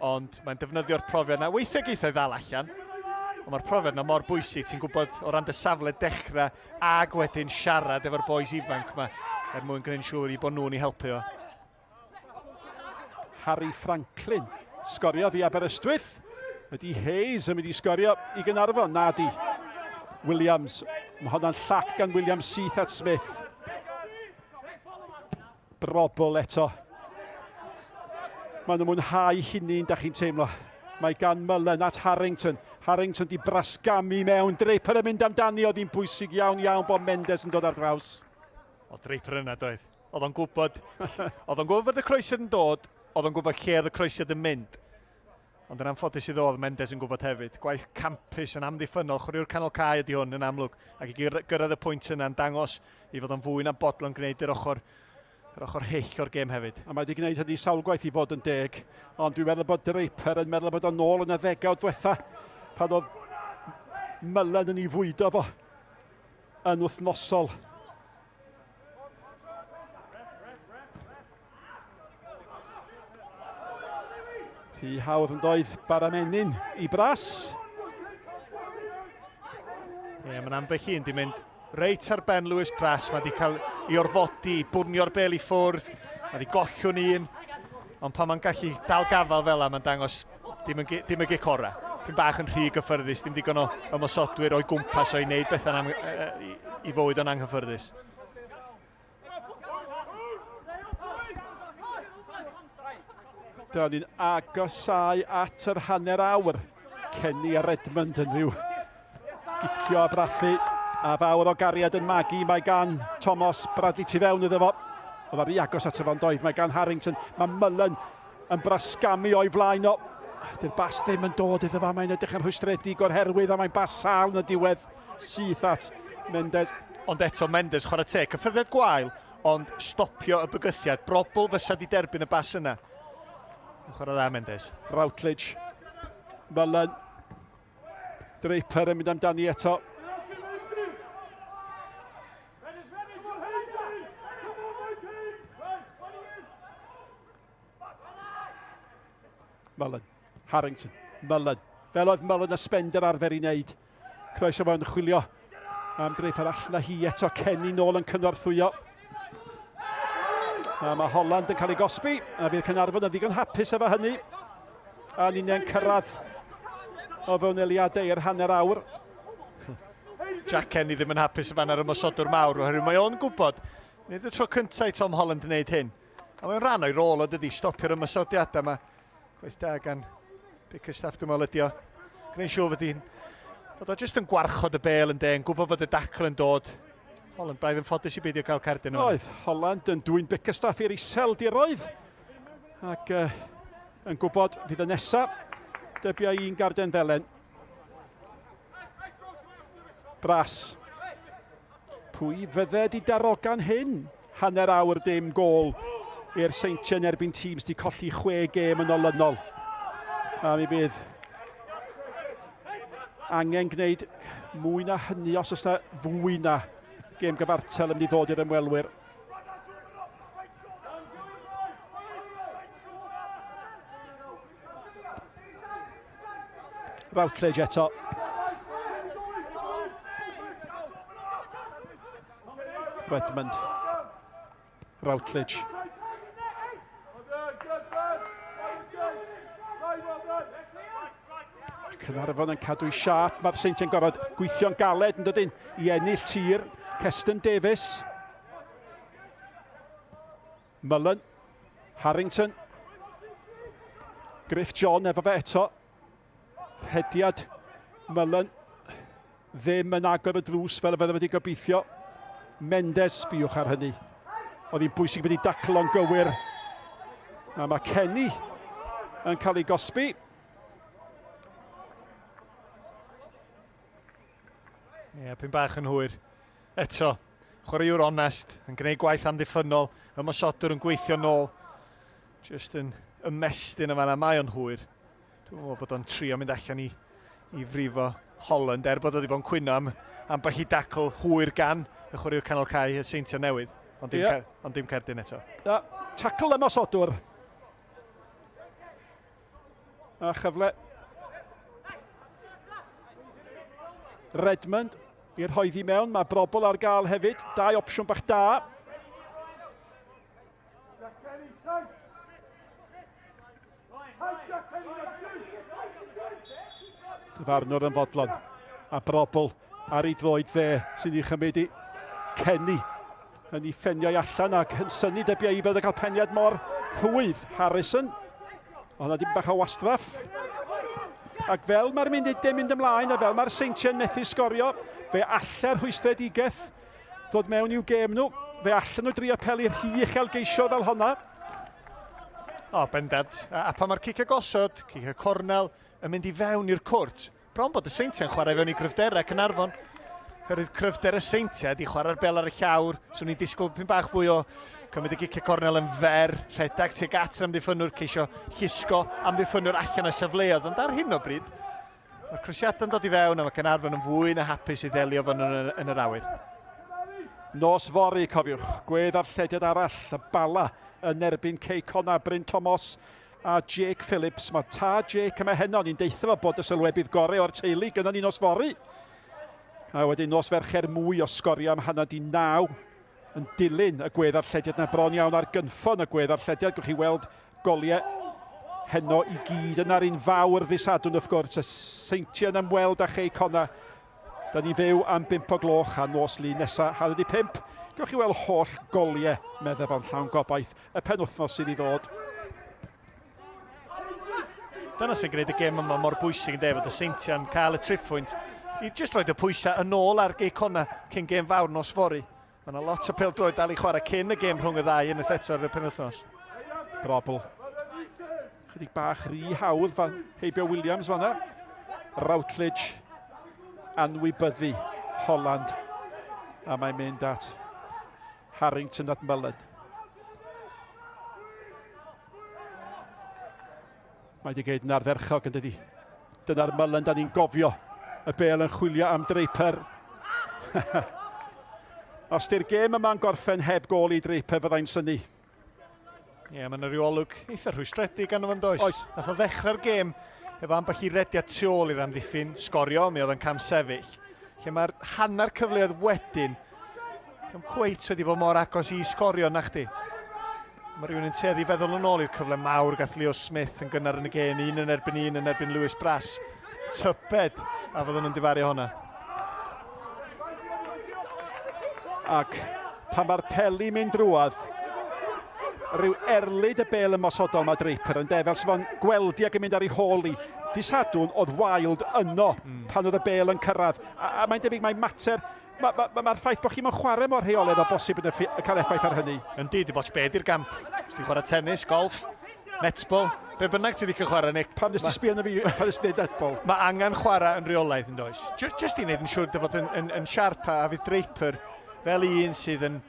ond mae'n defnyddio'r profiad yna. Weithiau geith o'i ddal allan, ond mae'r profiad yna mor bwysig, ti'n gwybod o ran dy safle dechrau ag wedyn siarad efo'r boys ifanc yma er mwyn gwneud siŵr i bod nhw'n ei helpu o. Harry Franklin sgoriodd i Aberystwyth. Ydy Hayes yn mynd i sgorio i Gaernarfon? Na di. Williams. Mae hwnna'n llac gan Williams syth at Smith. Brobl eto. Maen nhw'n mwynhau hynny'n da chi'n teimlo. Mae gan Mullen at Harrington. Harrington di brasgamu mewn. Draper yn mynd amdani, oedd hi'n bwysig iawn iawn bod Mendes yn dod ar draws. O, Draper yna doedd. Oedd o'n gwybod, oedd o'n gwybod bod y croesiad yn dod, oedd o'n gwybod lle oedd y croesiad yn mynd. Ond yn anffodus iddo oedd Mendes yn gwybod hefyd. Gwaith campus yn amddiffynnol, chwaraewr canol cae ydy hwn yn amlwg. Ac i gyrraedd y pwynt yna'n dangos i fod o'n fwy na bodlon gwneud yr ochr, yr ochr hyll o'r gêm hefyd. A mae wedi gwneud hynny sawl gwaith i fod yn deg. Ond dwi'n meddwl bod Draper yn meddwl bod o'n nôl yn y ddegawd ddiwetha pan oedd Mullen yn ei fwydo fo yn wythnosol. Rhy hawdd yn doedd Baramenyn i Bras. Ie, yeah, mae'n ambell un di mynd reit ar ben Lewis Pras. Mae wedi cael ei orfodi i bwnio'r bel i ffwrdd. Mae wedi gollwng un. Ond pan mae'n gallu dal gafael fel yna, mae'n dangos dim, yn, dim y gic ora. Pyn bach yn rhy gyffyrddus, dim digon o ymosodwyr o'i gwmpas o'i wneud bethau'n am, i, i fywyd o'n anghyffyrddus. Dyna ni'n agosau at yr hanner awr. Kenny a Redmond yn rhyw gicio a brathu. A fawr o gariad yn magu. Mae gan Thomas Bradley tu fewn iddo fo. Oedd ar ei agos at y fo'n doedd. Mae gan Harrington. Mae Mullen yn brasgamu o'i flaen o. Dy'r bas ddim yn dod iddo fo. Mae'n edrych yn rhwystredig o'r herwydd a mae'n bas sal yn y diwedd. Syth at Mendes. Ond eto Mendes, chwarae teg, cyffyrddiad gwael, ond stopio y bygythiad. Brobl fysa di derbyn y bas yna. Chwarae dda Mendes. Routledge. Mullen. Draper yn mynd amdani eto. Mullen. Harrington. Mullen. Fel oedd Mullen a Spender arfer i wneud. Croeso mewn chwilio am Draper allan â hi eto. Kenny nôl yn cynorthwyo. A mae Holland yn cael ei gosbi, a fydd Caernarfon yn ddigon hapus efo hynny. A ni'n cyrraedd o fewn eliadau i'r hanner awr. Jack Kenny ddim yn hapus yn fan ar ymosodwr mawr, oherwydd mae o'n gwybod, nid y tro cyntaf i Tom Holland wneud hyn. A mae'n rhan o'i rôl o dydy, stopio'r ymosodiadau yma. Gwaith da gan Bickerstaff, dwi'n meddwl ydi o. Gwneud siŵr fod hi'n... Fod o jyst yn gwarchod y bel yn de, yn gwybod fod y dacl yn dod. Holland braidd yn ffodus i beidio cael cerdyn yma. Oedd Holland yn dwyn Bickerstaff i'r iseldiroedd. Ac uh, yn gwybod fydd y nesaf dybiau un garden felen. Bras. Pwy fydde di darogan hyn? Hanner awr dim gôl i'r Seintiau yn erbyn tîm sydd wedi colli chwe gêm yn olynol. A mi fydd angen gwneud mwy na hynny os oes na fwy na gêm gyfartal yn mynd i ddod i'r ymwelwyr. Routledge eto. Redmond. Routledge. Caernarfon yn cadw'i siâp. Mae'r Seintiau'n gorfod gweithio'n galed yn dydyn i ennill tir. Keston Davies. Mullen. Harrington. Griff John efo fe eto. Rhediad Mullen ddim yn agor y drws fel y fydde wedi gobeithio. Mendes, sbiwch ar hynny. Oedd hi'n bwysig bod i daclo'n gywir. A mae Kenny yn cael ei gosbi. Ie, yeah, pyn bach yn hwyr. Eto, chwaraewr onest, yn gwneud gwaith amddiffynnol, ymosodwr yn gweithio nôl. Just yn ymestyn yma, mae o'n hwyr. Dwi'n meddwl bod o'n trio mynd allan i, i frifo Holland, er bod o wedi bod yn cwyno am ambell i dacl hwyr gan y chwaraewr canol cae y Seintiau Newydd, ond dim, yeah. ond dim cerdyn eto. Da, tacl ymosodwr. A chyfle. Redmond i'r hoeddi mewn, mae Brobl ar gael hefyd. Dau opsiwn bach da. Dyfarnwr yn fodlon. A Brobl ar ei droed dde sy'n ei chymryd i Kenny yn ei ffeniau allan ac yn syni dybiau i bod yn cael peniad mor rhwydd. Harrison, ond yna dim bach o wastraff. Ac fel mae'r munudau mynd ymlaen a fel mae'r Seintiau'n methu sgorio, fe allai'r rhwystredigaeth ddod mewn i'w gêm nhw. Fe allan nhw drio peli rhy uchelgeisiol fel honna. O, bendant. A, a pan mae'r cicio gosod, cicio cornel, yn mynd i fewn i'r cwrt, bron bod y Seintiau'n chwarae fewn i gryfderau Caernarfon. Herwydd cryfder y Seintiau di chwarae'r bel ar y llawr, swn i'n disgwyl pyn bach fwy o cymryd y gicio cornel yn fer, rhedeg tuag at yr amddiffynnwr, ceisio llusgo amddiffynnwr allan o safleoedd, ond ar hyn o bryd, Mae'r croesiadau'n dod i fewn a mae Caernarfon yn fwy na hapus i ddelio fo nhw yn, yn yr awyr. Nos fory, cofiwch, gwedd arllediad arall, y Bala yn erbyn Cei Connah, Bryn Tomos a Jake Phillips. Mae ta Jake yma heno, ni'n deitha fo bod y sylwebydd gorau o'r teulu gyda ni nos fory. A wedyn nos Fercher mwy o sgorio am hanner di naw yn dilyn y gweddarllediad na bron iawn ar gynffon y gweddarllediad. Gwch chi weld goliau heno i gyd. Yna'r un fawr ddisadwn wrth gwrs, y Seintiau yn ymweld â Chei Conna. Da ni fyw am 5 o gloch a nos lun nesa, hanner di 5. Gewch chi weld holl goliau, meddai fo'n llawn gobaith, y penwythnos sydd i ddod. Dyna sy'n gwneud y gêm yma mor bwysig yn dweud, fod y Seintiau'n cael y triphwynt i jyst roed y pwysau yn ôl ar Gei Conna cyn gêm fawr nos fory. Mae yna lot o pêl-droed dal i chwarae cyn y gêm rhwng y ddau unwaith eto ar y penwythnos. Brobl. Chydig bach rhy hawdd fan heibio Williams fanna. Routledge anwybyddu Holland. A mae'n mynd at Harrington at Mullen. Mae wedi gwneud yn ardderchog yn dydi. Dyna'r Mullen da ni'n gofio. Y bel yn chwilio am Draper. Os di'r gêm yma'n gorffen heb gol i Draper, fyddai'n synnu. Ie, yeah, mae'n rhyw olwg eitha rhwystredig arno fo'n does. Oes. Nath o ddechrau'r gêm efo ambell i rediad tu ôl i'r amddiffyn, sgorio, mi oedd yn cam sefyll. Lle mae'r hanner cyfleoedd wedyn, ddim cweit wedi bod mor agos i sgorio na chdi. Mae rhywun yn tueddu i feddwl yn ôl i'r cyfle mawr gath Leo Smith yn gynnar yn y gêm, un yn erbyn un yn erbyn Lewis Brass. Tybed a fyddwn nhw'n difaru hwnna. Ac pan mae'r peli mynd drwodd, rhyw erlid y bel ymosodol mae Draper yn de, fel sydd fo'n gweldi ac yn mynd ar ei hôl i. Disadwn oedd Wild yno pan oedd y bel yn cyrraedd. A, a mae'n debyg mae mater Mae'r ma, ma, ma ffaith bod chi'n chwarae mor rheolaidd o bosib yn cael effaith ar hynny. Yndi, dim ots be di'r gamp. Os ti'n chwarae tennis, golf, netball, be bynnag ti'n licio chwarae, Nick. Pam nes ti sbio arno fi pan nes ti dweud netball? Mae angen chwarae yn rheolaidd yn does. Just, just i wneud yn siŵr dy fod yn, yn, yn siarp a fydd Draper fel un sydd yn,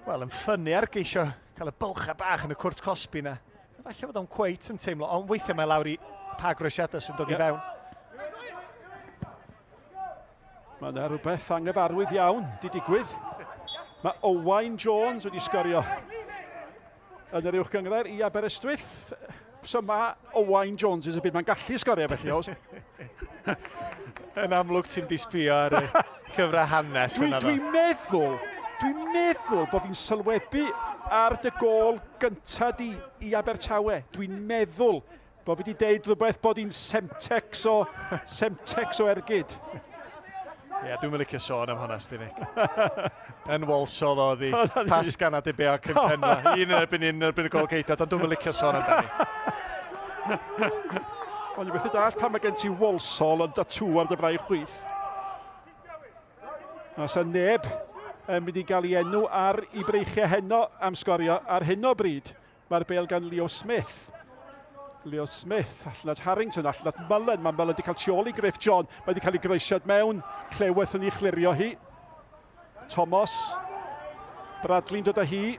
wel, yn ffynnu ar geisio cael y bylchau bach yn y cwrt cosbi na. Falle fod o'n cweit yn teimlo, ond weithiau mae lawr i pa groesiadau sy'n dod i fewn. Mae yna rhywbeth anghyfarwydd iawn di digwydd. Mae Owain Jones wedi sgorio yn yr uwch gynghrair i Aberystwyth. So mae Owain Jones yn y byd, mae'n gallu sgorio felly, oes? Yn amlwg ti'n di sbio ar y llyfrau hanes yna. Dwi'n dwi meddwl, dwi'n meddwl bod fi'n sylwebu ar dy gol gyntaf di i Abertawe. Dwi'n meddwl Bo fi wedi deud rhywbeth bod hi'n semtex o, semtex o ergyd. Ie, yeah, dwi'n mynd licio sôn am hwnna, Steve. Yn Walsall oedd hi. Pas gan Adebeo cyn penna. Un yn erbyn un yn erbyn y gol ceidwad, ond dwi'n mynd licio sôn amdani. O'n i methu dall pan mae gen ti Walsall yn datŵ ar dy fraich chwith. Os yna neb yn mynd i gael ei enw ar i breichiau heno am sgorio ar hyn o bryd. Mae'r bêl gan Leo Smith. Leo Smith, allan at Harrington, allan at Mullen. Mae Mullen wedi cael tu ôl i Griff John. Mae wedi cael ei groesiad mewn. Cleweth yn ei chlirio hi. Thomas. Bradley'n dod â hi.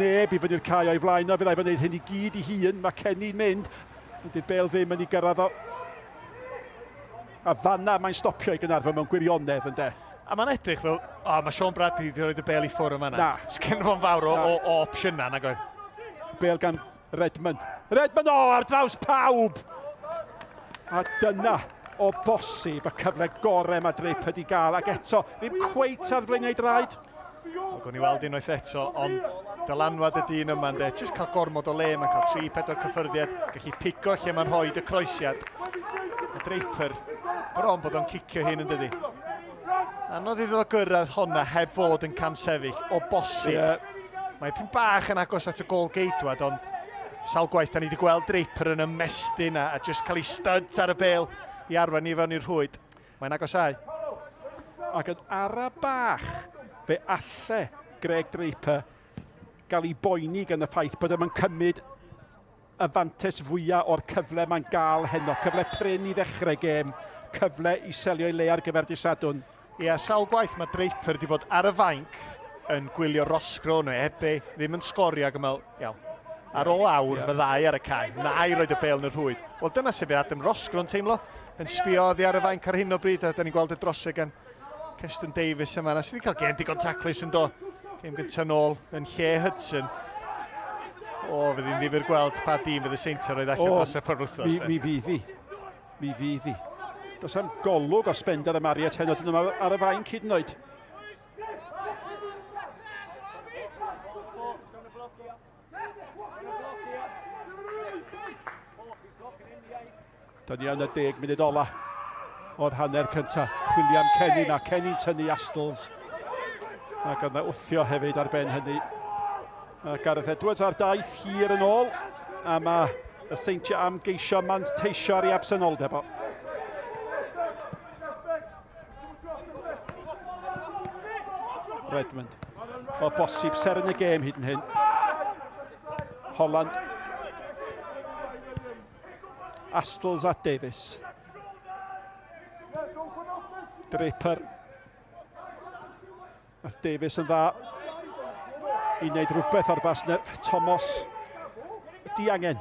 Neb i fyny'r cae o'i flaen o. Fe ddau wneud hyn i gyd i hun. Mae Kenny'n mynd. Ydy'r bêl ddim yn ei gyrraedd o. A fanna mae'n stopio i Gaernarfon mewn gwirionedd, ynde. A mae'n edrych fel, o, oh, mae Sean Bradley wedi rhoi y bel i ffwrdd yma. Na. Sgen fo'n fawr o, o, o opsiynau, nag oedd. Bel gan Redmond. Redmond, o, ar draws pawb! A dyna o bosib y cyfle gorau mae Draper wedi gael, ac eto, ddim cweit ar flaenau draed. Wel, gwn i weld unwaith eto, ond dylanwad y dyn yma, ynddo, jyst cael gormod o le, mae'n cael 3-4 cyffyrddiad, gallu pigo lle mae'n rhoi y croesiad. A Draper, bron bod o'n cicio hyn yn dydi. Anodd iddo gyrraedd honna heb fod yn camsefyll, o bosib. Yeah. Mae pyn bach yn agos at y gol geidwad, ond sawl gwaith da ni wedi gweld Draper yn ymestyn a, a jyst cael ei studs ar y bel i arwain ni fewn i'r rhwyd. Mae'n agosáu. Ac yn ara bach, fe alle Greg Draper gael ei boeni gan y ffaith bod yma'n cymryd y fantes fwyaf o'r cyfle mae'n gael heno. Cyfle prin i ddechrau gêm, cyfle i selio ei le ar gyfer dydd Sadwrn. Ia, sawl gwaith mae Draper wedi bod ar y fainc yn gwylio Roscrow neu Ebe, ddim yn sgorio ac yn meddwl, iawn, ar ôl awr yeah. fyddai ar y cae, na i roed y bel yn y rhwyd. Wel, dyna sut fydd Adam Roscrow yn teimlo, yn sbio oddi ar y fainc ar hyn o bryd, a da ni'n gweld y droseg gan Keston Davies yma, na sydd wedi cael gêm digon taclus yn do. Gêm gyntaf nôl yn lle Hudson. O, fydd hi'n ddifyr gweld pa dîm fydd y Seintiau roedd allan dros y penwythnos. Mi, mi fydd hi. Mi fydd hi. Does am golwg o Spender a Marriott heno, dyn nhw ar y fainc hyd yn oed. Da ni yn y 10 munud ola o'r hanner cyntaf. Chwilio am Kenny, mae Kenny'n tynnu Astles. Ac yna wthio hefyd ar ben hynny. A Gareth Edwards ar daith hir yn ôl. A mae y Seintiau am geisio manteisio ar ei absenoldeb o. Redmond. O bosib seren y gêm hyd yn hyn. Holland. Astles at Davies. Draper. Nath Davies yn dda i wneud rhywbeth o'r bas. Thomas. Diangen.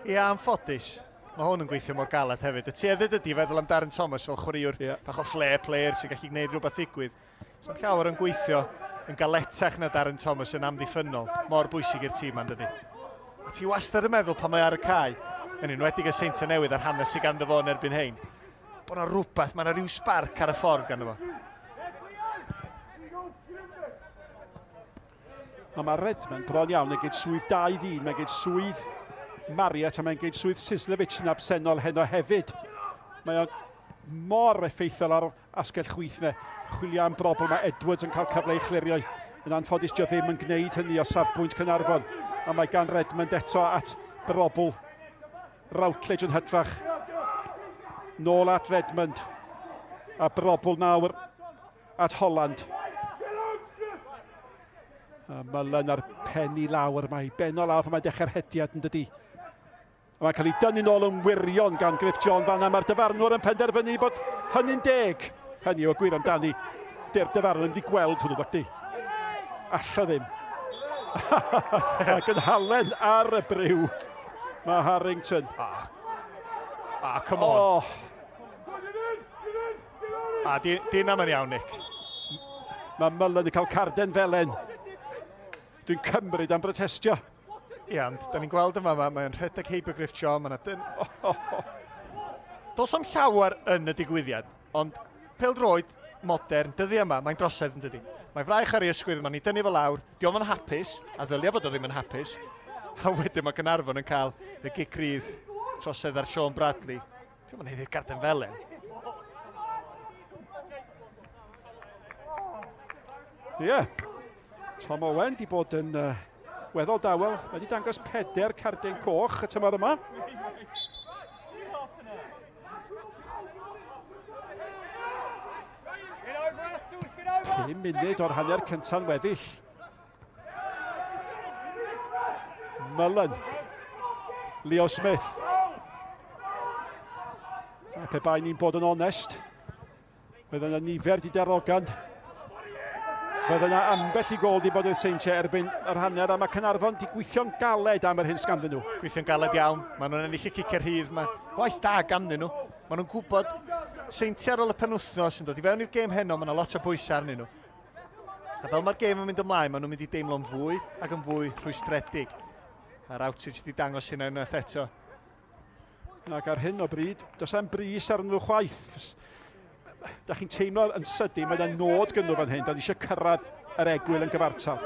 Ie, anffodus. Mae hwn yn gweithio mor galed hefyd. Y tuedded ydy feddwl am Darren Thomas fel chwaraewr bach o flair player sy'n gallu gwneud rhywbeth ddigwydd. So llawer yn gweithio yn galetach na Darren Thomas yn amddiffynnol. Mor bwysig i'r tîm ma'n dydy. A ti wastad yn meddwl pan mae ar y cae, yn enwedig y Seintiau Newydd a'r hanes sydd ganddo fo yn erbyn hein, bod yna rhywbeth, mae yna rhyw sbarc ar y ffordd ganddo fo. Ond mae Redmond bron iawn yn gwneud swydd dau ddyn. Mae'n gwneud swydd Marriott a mae'n gwneud swydd Sislevic yn absennol heno hefyd. Mae o'n mor effeithiol ar asgell chwith fe. Chwilio am broblem, mae Edwards yn cael cyfle i chlirio. Yn anffodus, dio ddim yn gwneud hynny o safbwynt Caernarfon. A mae gan Redmond eto at brobl. Routledge yn hytrach. Nôl at Redmond. A brobl nawr at Holland. A Mullen ar pen i lawr, mae ben o lawr pan mae'n dechrau'r hediad yn dydy. A mae'n cael ei dynnu nôl yn wirion gan Griff John fanna. Mae'r dyfarnwr yn penderfynu bod hynny'n deg. Hynny yw, y gwir amdani, dy'r dyfarnwr ddim wedi gweld hwnnw, ddacdi. Alla ddim. Ac yn halen ar y briw, mae Harrington. Ah, ah come on. Oh. A di, di na mae'n iawn, Nick. Mae Mullen yn cael carden felen. Dwi'n cymryd am brotestio. Ie, ond da ni'n gweld yma, mae'n mae rhedeg heibio Griff John, mae'n dyn... Does am llawer yn y digwyddiad, ond pêl-droed modern, dyddi yma, mae'n drosedd yn dydi. Mae fraich ar ei ysgwydd, mae'n ei dynnu fo lawr, di o'm yn hapus, a ddylia bod o ddim yn hapus. A wedyn mae Gaernarfon yn cael y gic rydd trosedd ar Sean Bradley. Dwi'n mynd i'r garden felen. Ie. Yeah. Tom Owen di bod yn weddol dawel. Mae wedi dangos 4 cardyn coch y tymor yma. Pum munud o'r hanner cynta'n weddill. Mullen. Leo Smith. A pe bai ni'n bod yn onest, bydd yna nifer di darogan. Bydd yna ambell i gol di bod i'r Seintiau erbyn yr hanner, a mae Caernarfon di gweithio'n galed am yr hyn sganddyn nhw. Gweithio'n galed iawn, maen nhw'n ennill y ciciau rhydd, mae gwaith da ganddyn nhw. Maen nhw'n gwybod Seintiau ar ôl y penwythnos yn dod i fewn i'r gêm heno, mae yna lot o bwysau arnyn nhw. A fel mae'r gêm yn mynd ymlaen, maen nhw'n mynd i deimlo'n fwy ac yn fwy rhwystredig. A'r outage di dangos hynna unwaith eto. Ac ar hyn o bryd, does am bris arnyn nhw chwaith. Da chi'n teimlo yn sydyn, mae yna nod gynnu fan hyn, da ni eisiau cyrraedd yr egwyl yn gyfartal.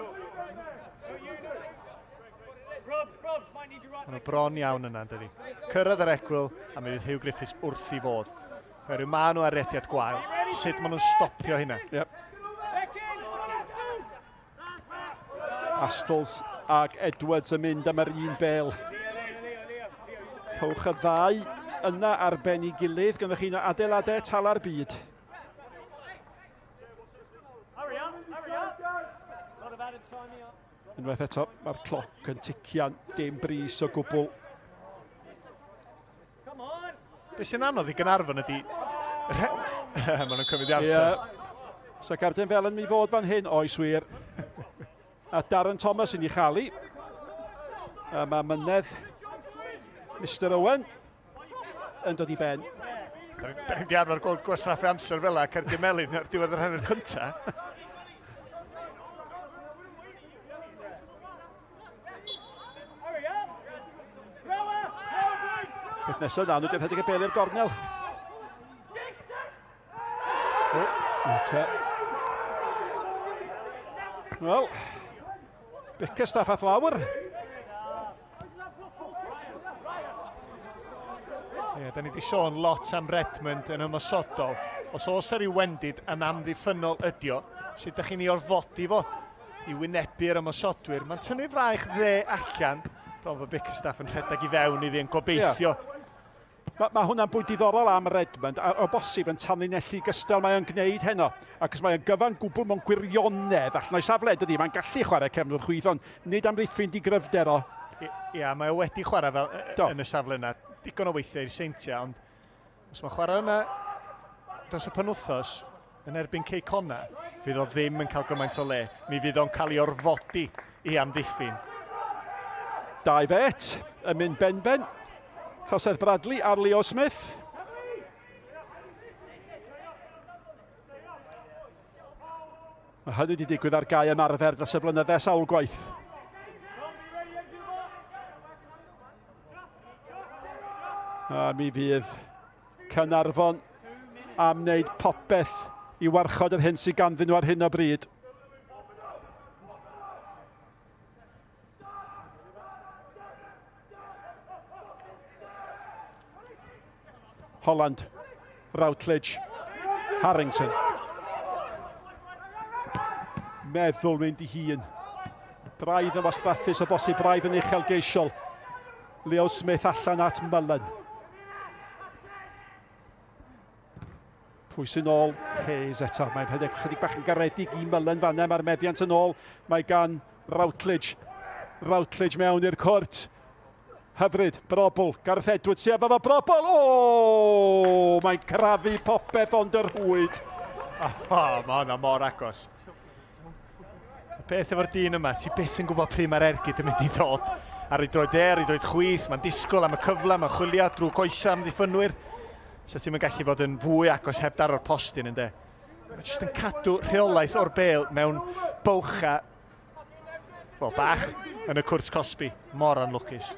Maen nhw bron iawn yna, dydy. Cyrraedd yr egwyl, a mi fydd Huw Griffiths wrth i fodd. Oherwydd maen nhw ar rediad gwael. Sut maen nhw'n stopio hynna? Yep. Astles ac Edwards yn mynd am yr un bel. Rhowch y ddau yna ar ben ei gilydd, gyda chi'n adeiladau tala'r byd. Unwaith eto, mae'r cloc yn tician, dim bris o gwbl. Be sy'n anodd i Gaernarfon ydy... Maen nhw'n cymryd i amser. Ie. So Garden fel yn mynd i fod fan hyn, oes wir. A Darren Thomas yn ei chael. A mae mynedd Mr Owen yn dod i ben. Da ni wedi arfer gweld gwasanaethau amser fel yna, Cerdyn Melyn ar diwedd yr hanner cyntaf. Peth nesaf na, nhw wedi rhedeg y bel i'r gornel. O, te. Wel, Bickerstaff ath lawr. Ie, yeah, da ni wedi sôn lot am Redmond yn ymosodol. Os oes ar ryw wendid yn amddiffynnol ydi o, sut da chi'n ei orfodi fo i wynebu'r ymosodwyr? Mae'n tynnu fraich dde allan, bron fod Bickerstaff yn rhedeg i fewn iddi yn gobeithio. Yeah. Mae ma hwnna'n bwynt diddorol am Redmond, a o bosib yn tanlinellu gystal mae o'n gwneud heno. Ac os mae o'n gyfan gwbl mewn gwirionedd allan o'i safle, dydy, mae'n gallu chwarae cefnwr chwith, ond nid amddiffyn di gryfder o. Ia, mae o wedi chwarae fel Do. yn y safle yna. Digon o weithiau i'r Seintiau, ond os mae'n chwarae yna dros y penwthos yn erbyn Cei Connah, fydd o ddim yn cael gymaint o le. Mi fydd o'n cael ei orfodi i amddiffyn. Dau fet yn mynd benben. Joseph Bradley ar Leo Smith. Mae hynny wedi digwydd ar gae ymarfer dros y blynydde sawl gwaith. A mi fydd Caernarfon am wneud popeth i warchod yr hyn sydd ganddyn nhw ar hyn o bryd. Holland, Routledge, Harrington. Meddwl mynd i hun. Braidd yn wastraffus o bosib, braidd yn uchelgeisiol. Leo Smith allan at Mullen. Pwy sy'n ôl? Hayes eto. Mae'n rhedeg chydig bach yn garedig i Mullen fanna. Mae'r meddiant yn ôl. Mae gan Routledge. Routledge mewn i'r cwrt. Hyfryd, Brobl, Gareth Edwards sydd efo fo, Brobl! O! Mae'n crafu popeth ond yr rhwyd. Oh, mae hwnna mor agos. Y peth efo'r dyn yma, ti byth yn gwybod pryd mae'r ergyd yn mynd i ddod. Ar ei droed dde, ar ei droed chwith, mae'n disgwyl am y cyfle, mae'n chwilio drwy coesau am ddiffynwyr. So ti'n gallu bod yn fwy agos heb daro'r postyn ynde. Mae jyst yn cadw rheolaeth o'r bêl mewn bylchau, wel bach, yn y cwrt cosbi. Mor anlwcus.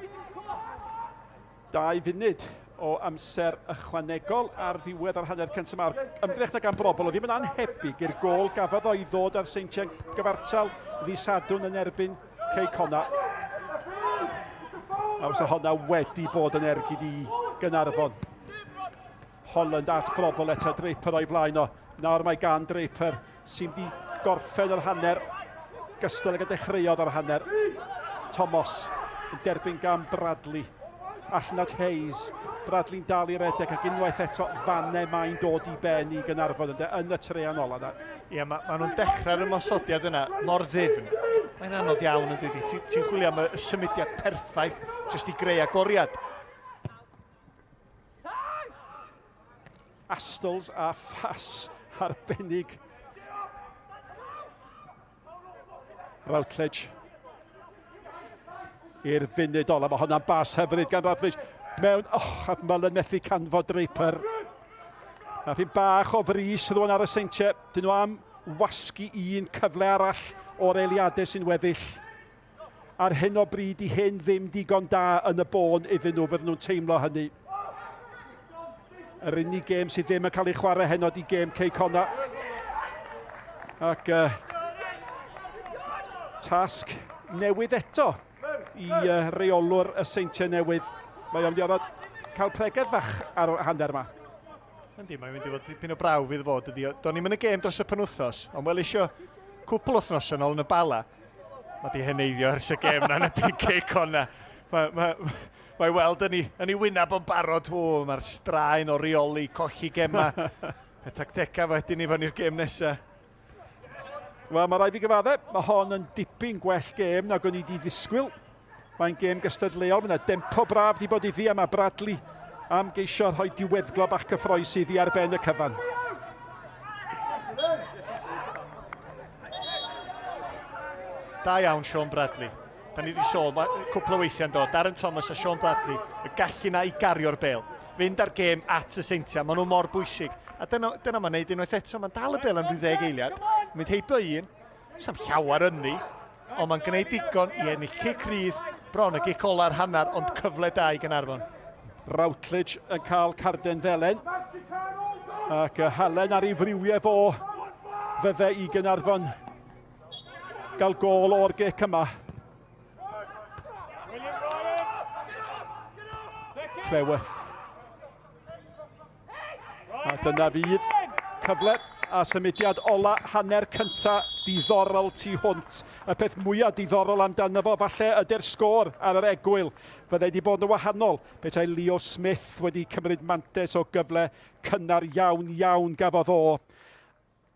2 funud o amser ychwanegol ar ddiwedd yr hanner cyntaf. Mae'r ymdrech na gan Brobl o ddim yn anhebyg i'r gôl gafodd o i ddod ar Seintiau'n gyfartal ddi Sadwrn yn erbyn Cei Connah. A fysa honna wedi bod yn ergyd i Gaernarfon. Holland at Brobl eto, Draper o'i flaen o. Nawr mae gan Draper sy'n di gorffen yr hanner, gystal ag y dechreuodd ar hanner. Thomas yn derbyn gan Bradley. Allan at Hayes. Bradley'n dal i redeg ac unwaith eto fanne mae'n dod i ben i Gaernarfon ynde, yn y trean ola yna. Ie, ma, ma nhw'n dechrau'r ymosodiad yna mor ddyfn. Mae'n anodd iawn yn dydi. Ti'n ti chwilio am y symudiad perffaith jyst i greu agoriad. Astles a phas arbennig. Routledge. I'r funud ola, mae hwnna'n bas hyfryd gan Routledge. Mewn, oh, a Mullen methu canfod Draper. A pyn bach o frys rwan ar y Seintiau. Dyn nhw am wasgu un cyfle arall o'r eiliadau sy'n weddill. Ar hyn o bryd i hyn ddim digon da yn y bôn iddyn nhw, fydden nhw'n teimlo hynny. Yr unig gêm sydd ddim yn cael ei chwarae heno di gêm Cei Connah. Ac tasg newydd eto i reolwr y Seintiau Newydd. Mae o'n mynd i orfod cael pregeth fach ar hanner yma. Yndi, mae'n mynd i fod dipyn o brawf iddo fod. Ydi. Do'n i'm yn y gêm dros y penwythnos, ond wel isio cwpl wythnos yn ôl yn y Bala. Mae di heneiddio ers y gêm na yn y Cei Connah. Mae, mae, mae weld yn ei, yn ei wyneb o'n barod. O, mae'r straen o reoli, colli gema. Y tactegau wedyn i fyny'r gêm nesaf. Wel, mae rhaid fi gyfadde, mae hon yn dipyn gwell gêm nag o'n i wedi ddisgwyl. Mae'n gêm gystadleuol, mae yna dempo braf di bod iddi a mae Bradley am geisio rhoi diweddglo bach cyffroes iddi ar ben y cyfan. Da iawn Sean Bradley. Da ni wedi sôn, mae cwpl o weithiau'n dod, Darren Thomas a Sean Bradley, y gallu na i gario'r bel. Fynd ar gêm at y Seintiau, maen nhw mor bwysig. A dyna, dyna mae'n neud unwaith eto, mae'n dal y bel am ryw ddeg eiliad, mynd heibio un, sa'm llawer ynni, ond mae'n gwneud digon i ennill cic rydd, bron y gic ola'r hanner, ond cyfle da i Gaernarfon. Routledge yn cael carden felen. Ac y halen ar ei friwiau fo fydde i Gaernarfon gael gôl o'r gic yma. Cleworth. A dyna fydd cyfle a symudiad ola hanner cynta diddorol tu hwnt. Y peth mwyaf diddorol amdano fo falle ydy'r sgôr ar yr egwyl. Fyddai wedi bod yn wahanol petai Leo Smith wedi cymryd mantais o gyfle cynnar iawn iawn gafodd o.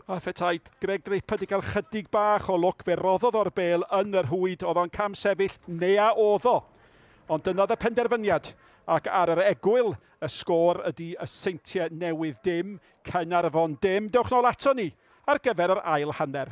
A phetai Greg Draper wedi cael chydig bach o lwc, fe roddodd o'r bêl yn y rhwyd, oedd o'n cam sefyll, neu a oedd o. Ond dyna oedd y penderfyniad, ac ar yr egwyl, y sgôr ydy y Seintiau Newydd dim, Caernarfon dim. Dewch nôl ato ni ar gyfer yr ail hanner.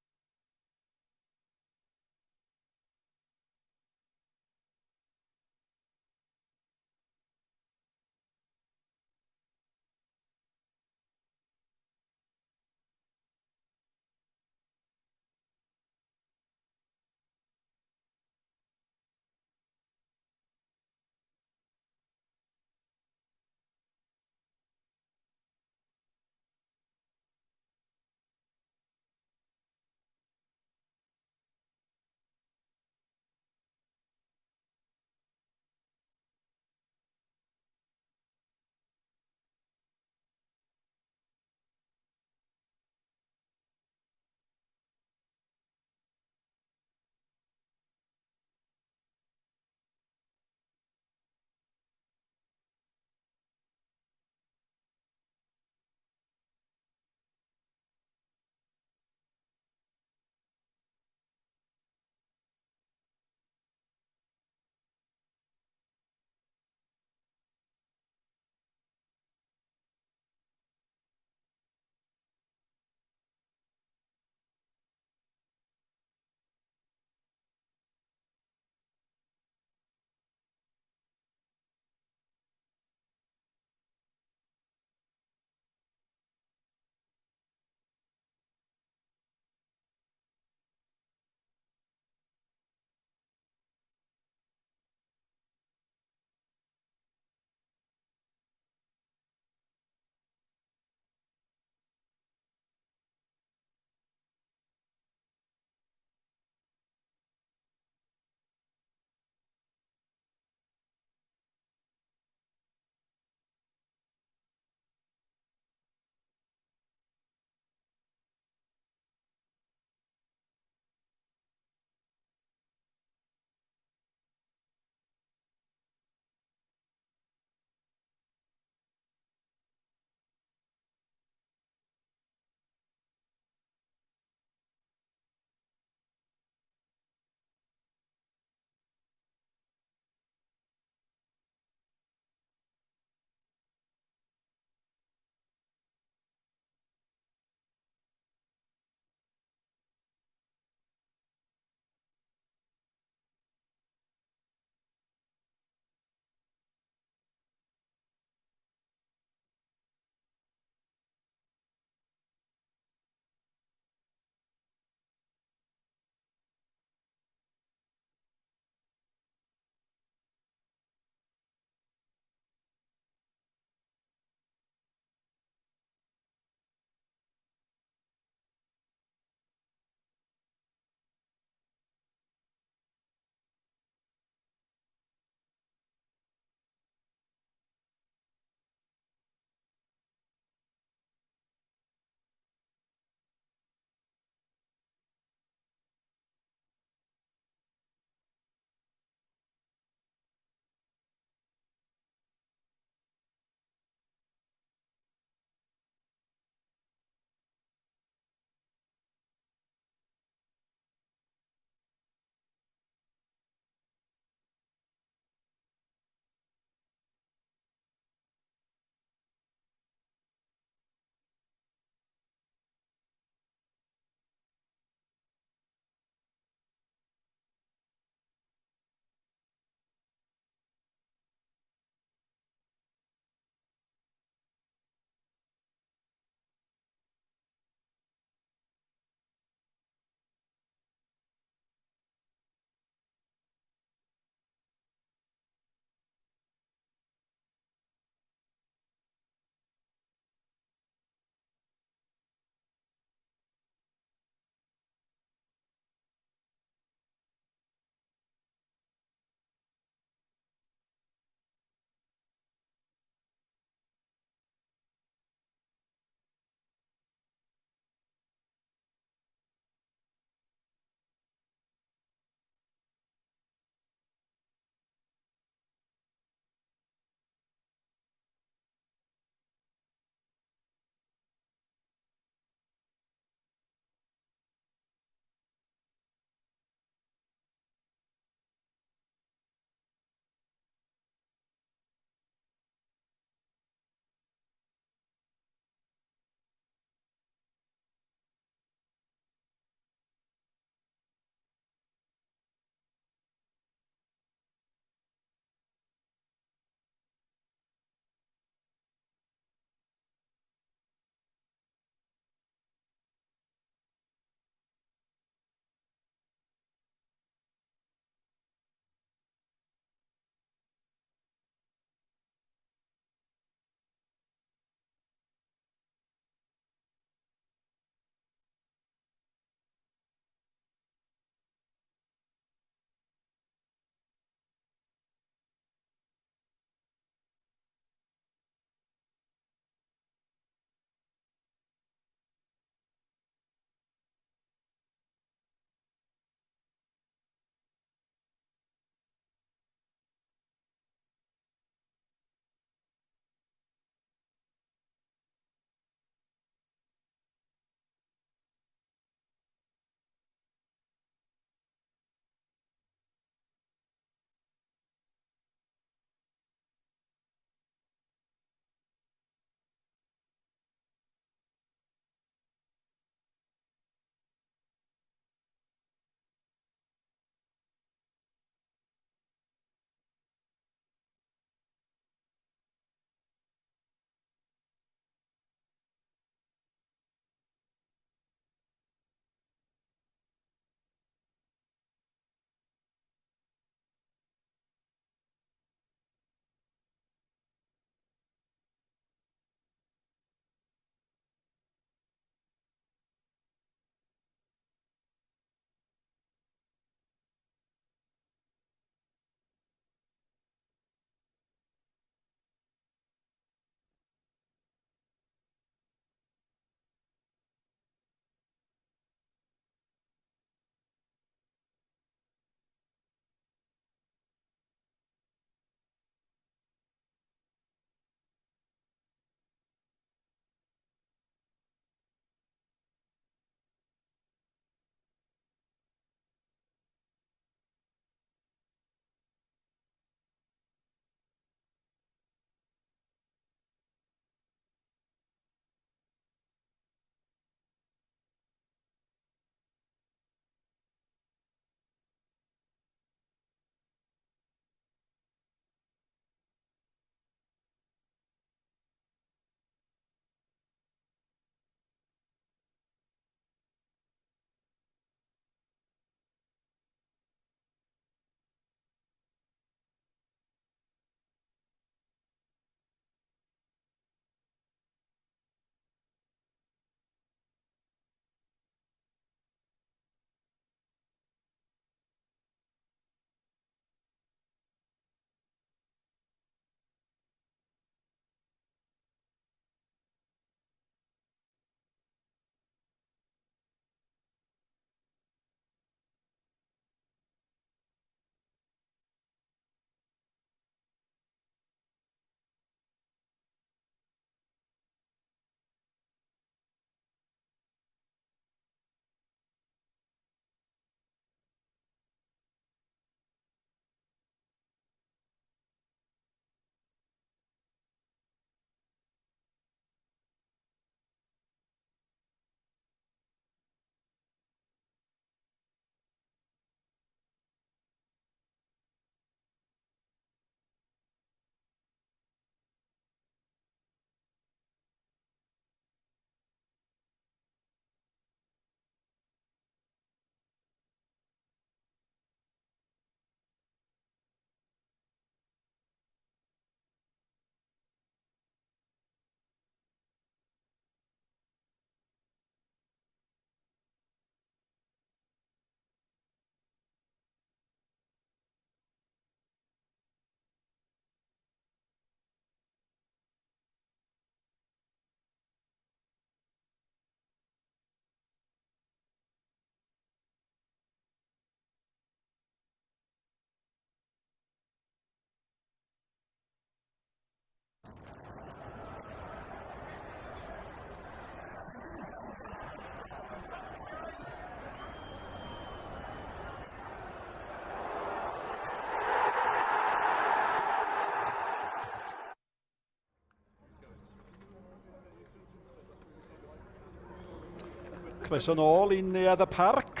Croeso nôl i Neuadd y Parc.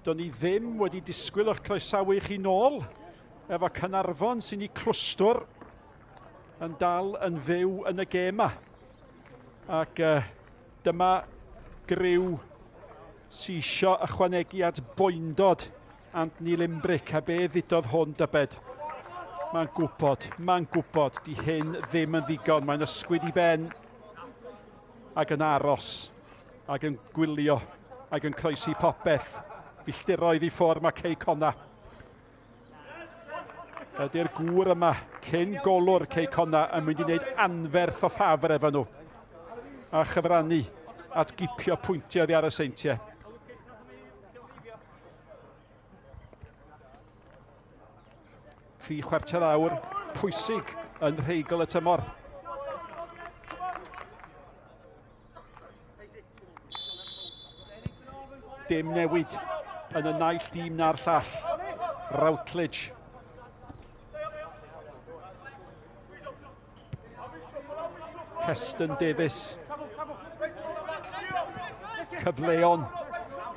Do'n i ddim wedi disgwyl o'ch croesawu chi nôl efo Caernarfon sy'n ei clwstwr yn dal yn fyw yn y gêm yma. Ac uh, dyma griw sy'n isio ychwanegu at boendod Anthony Limbrick, a be ddudodd hwn dybed? Mae'n gwybod, mae'n gwybod, di hyn ddim yn ddigon, mae'n ysgwyd i ben ac yn aros ac yn gwylio ac yn croesi popeth. Filltiroedd i ffwrdd mae Cei Conna. Ydy'r gŵr yma, cyn golwr Cei Conna, yn mynd i wneud anferth o ffafr efo nhw a chyfrannu at gipio pwyntiau oddi ar y Seintiau. 75 awr pwysig yn rheigl y tymor. Dim newid yn y naill dîm na'r llall. Routledge. Keston Davies. Cyfleon,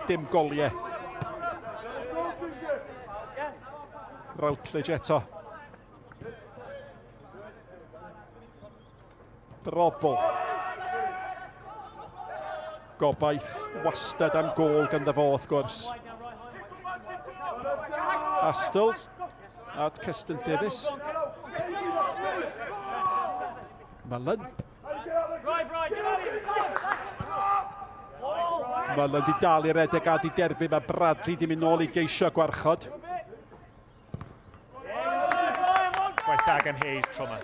dim goliau. Routledge eto. Drobl. Gobaith wastad am gôl ganddo fo wrth gwrs. Astles at Keston Davies. Mullen. Mullen di dal i redeg a di derbyn. Mae Bradley di mynd nôl i geisio gwarchod. Gwaith da gan Hayes tro yma.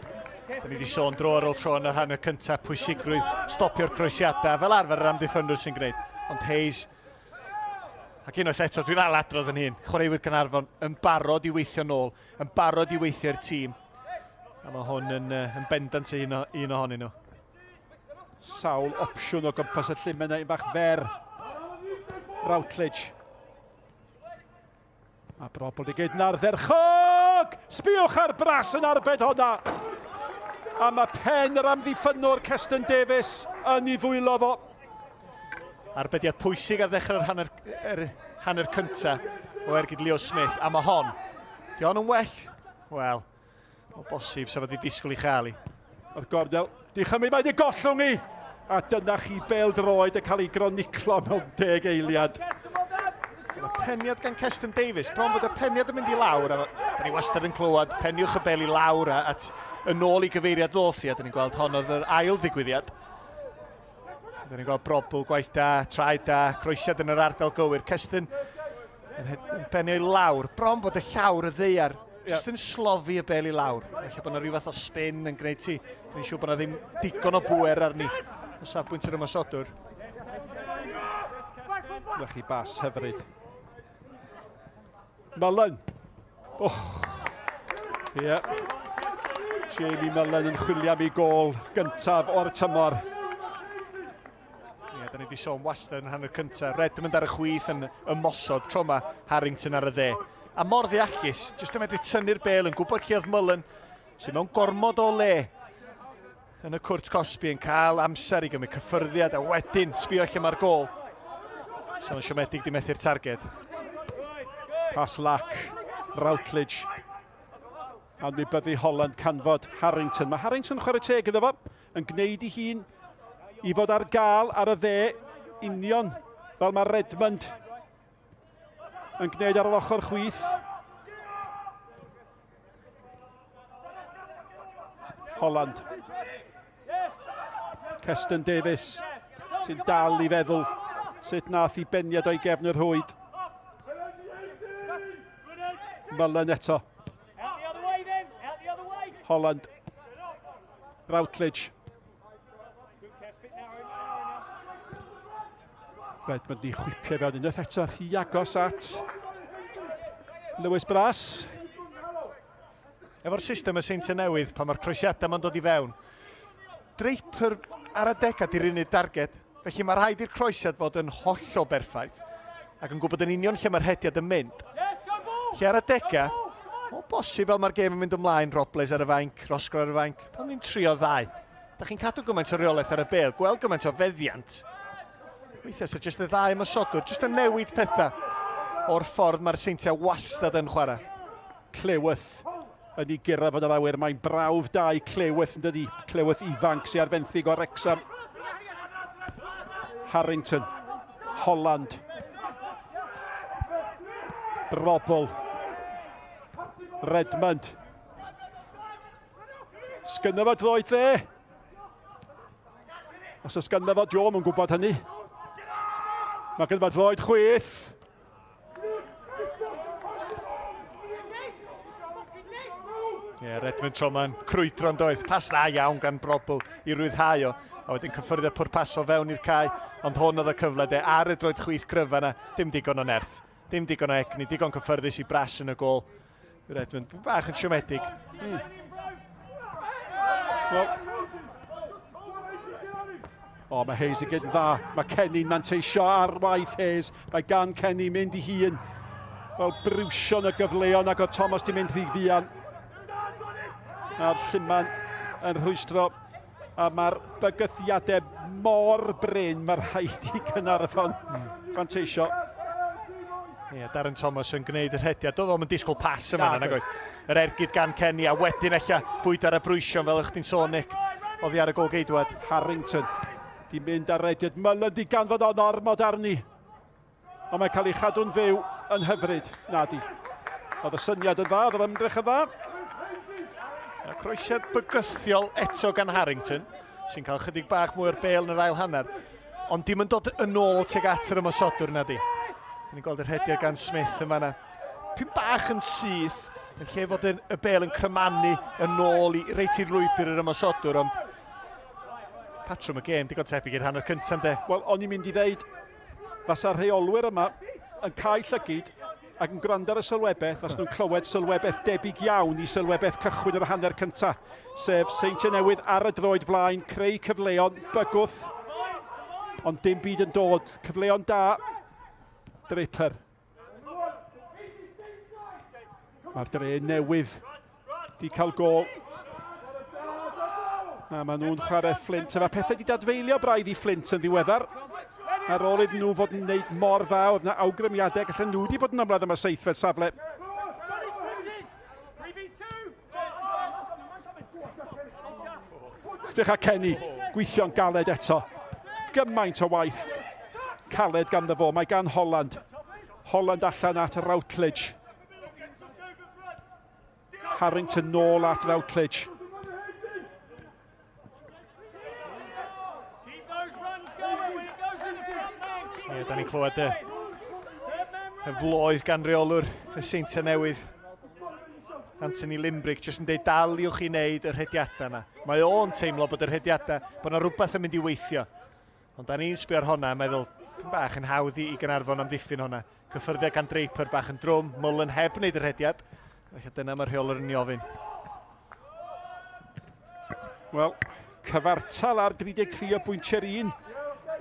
Da ni wedi sôn dro ar ôl tro yn yr hanner cyntaf pwysigrwydd stopio'r croesiadau fel arfer yr amddiffynwr sy'n gwneud. Ond Hayes, ac unwaith eto, dwi'n ail adrodd yn hun, chwaraewyr Caernarfon yn barod i weithio nôl, yn barod i weithio i'r tîm. A mae hwn yn, yn bendant un, o, un ohonyn nhw. Sawl opsiwn o gwmpas y llun, yna un bach fer. Routledge. A brobl i gyd yn ardderchog! Sbiwch ar Bras yn arbed honna! A mae pen yr amddiffynnwr Keston Davies yn ei ddwylo fo. Arbediad pwysig ar ddechrau'r hanner, er, hanner cyntaf o ergyd Leo Smith. A mae hon, di hon yn well? Wel, O bosib, sa fo di disgwyl i chael i. Mae'r gornel, di chymryd, mae di gollwng i! A dyna chi bêl droed yn cael ei groniclo mewn deg eiliad. Mae peniad gan Keston Davies, bron bod y peniad yn mynd i lawr, a da ni wastad yn clywed peniwch y bel i lawr a at, yn ôl i gyfeiriad ddoth i, a da ni'n gweld hon oedd yr ail ddigwyddiad. Da ni'n gweld brobl, gwaith da, traed da, croesiad yn yr ardal gywir. Keston yn penio i lawr, bron bod y llawr y ddeiar, yeah. Just yn slofi y bel i lawr. Felly bod yna rhyw fath o spin yn gwneud ti. Dwi'n siŵr bod yna ddim digon o bwer arni o safbwynt yr ymosodwr. Na chi bas hyfryd. Mullen. Oh. Ie. Yeah. Jamie Mullen yn chwilio am ei gôl gyntaf o'r tymor. Ie, yeah, da ni wedi sôn wastad yn hanner cyntaf. Redmond ar y chwith yn ymosod, tro yma Harrington ar y dde. A mor ddeallus, jyst yn medru tynnu'r bel yn gwybod lle oedd Mullen, sy'n mewn gormod o le yn y cwrt cosbi yn cael amser i gymryd cyffyrddiad a wedyn sbio lle mae'r gôl. Sa'n siomedig di methu'r targed. Pas lac, Routledge. Anwybyddu Holland canfod Harrington. Mae Harrington chwarae teg iddo fo, yn gwneud i hun i fod ar gael ar y dde union fel mae Redmond yn gwneud ar yr ochr chwith. Holland. Keston Davies sy'n dal i feddwl sut nath i beniad o'i gefn yr rhwyd. Mullen eto. Holland. Routledge. Redmond di chwipio fewn unwaith eto rhy agos at Lewis Brass. Efo'r system y Seintiau Newydd, pan mae'r croesiadau ma'n dod i fewn, Draper ar adegau di'r unig darged, felly mae rhaid i'r croesiad fod yn hollol berffaith ac yn gwybod yn union lle mae'r rhediad yn mynd. Lle ar adegau, o bosib fel mae'r gêm yn mynd ymlaen, Robles ar y fainc, Roscrow ar y fainc, pam ddim trio ddau? Da chi'n cadw gymaint o reolaeth ar y bêl, gweld gymaint o feddiant. Weithiau, so jyst y ddau ymosodwr, jyst yn newid pethau o'r ffordd mae'r Seintiau wastad yn chwarae. Cleworth yn ei gyrraedd fod yr awyr. Mae'n brawf da i Cleworth yn dydi. Cleworth ifanc sy'n ar fenthyg o'r Wrexham. Harrington. Holland. Drobl. Redmond. Sgynno fo droed dde. Os oes ganddo fo, Joe, yn gwybod hynny. Mae ganddo fo droed chwith. Ie, yeah, Redmond Troman, crwydro'n doedd. Pas dda iawn gan Brobl i rwyddhau o. A wedyn cyffyrddio pwrpasol fewn i'r cae. Ond hwn oedd y cyfle de, ar y droed chwith cryfa yna. Dim digon o nerth, dim digon o egni, digon cyffyrddus i Brass yn y gol. Redmond bach yn siomedig. Wel, o, mae Hayes yn gyd yn dda. Mae Kenny'n manteisio ar waith Hayes. Mae gan Kenny mynd i hun. Wel, briwsion y gyfleon ac oedd Thomas di mynd rhy fuan. A'r lluman yn rhwystro. A mae'r bygythiadau mor brin, mae rhaid i Gaernarfon fanteisio. Ie, yeah, Darren Thomas yn gwneud y rhediad. Doedd o'm yn disgwyl pas yma, nag oedd. Yr ergyd gan Kenny, a wedyn ella bwyd ar y brwysion, fel ych chdi'n sôn, Nick, oddi ar y gol geidwad. Harrington di mynd ar rediad. Mullen di ganfod o'n ormod arni. Ond mae'n cael ei chadw'n fyw yn hyfryd. Na di. Oedd y syniad yn dda, oedd yr ymdrech yn dda. A croesiad bygythiol eto gan Harrington, sy'n cael chydig bach mwy o'r bel yn yr ail hanner. Ond dim yn dod yn ôl tuag at yr ymosodwr na di. Ni'n gweld y rhediad gan Smith yma na. Pyn bach yn syth, yn lle fod y bel yn crymanu yn ôl i reit i'r lwybr yr ymosodwr, ond patrwm y gêm, digon tebyg i'r hanner cyntaf, de. Wel, o'n i'n mynd i ddeud, fasa'r rheolwyr yma yn cael llygyd ac yn gwrando ar y sylwebaeth, fas nhw'n clywed sylwebaeth debyg iawn i sylwebaeth cychwyn yr hanner cyntaf, sef Seintiau Newydd ar y droed flaen, creu cyfleon, bygwth, ond dim byd yn dod. Cyfleon da, Draper. Mae'r dre newydd di cael gol. A maen nhw'n chwarae Flint. A mae pethau wedi dadfeilio braidd i Flint yn ddiweddar. Ar ôl iddyn nhw fod yn gwneud mor dda, oedd yna awgrymiadau, gallen nhw wedi bod yn ymladd am y seithfed safle. Sbych a Kenny, gweithio'n galed eto. Gymaint o waith caled ganddo fo. Mae gan Holland. Holland allan at Routledge. Harrington nôl at Routledge. Ie, da ni'n clywed y, y floedd gan reolwr y Seintiau Newydd, Anthony Limbrick, jyst yn dweud daliwch i wneud y rhediadau yna. Mae o'n teimlo bod y rhediadau, bod yna rhywbeth yn mynd i weithio. Ond da ni'n sbio ar honna a meddwl, bach yn hawdd i, i Gaernarfon amddiffyn honna. Cyffyrddiad gan Draper bach yn drwm, Mullen heb wneud y rhediad. Felly dyna mae'r rheolwr yn ei ofyn. Wel, cyfartal ar 33 o bwyntiau'r un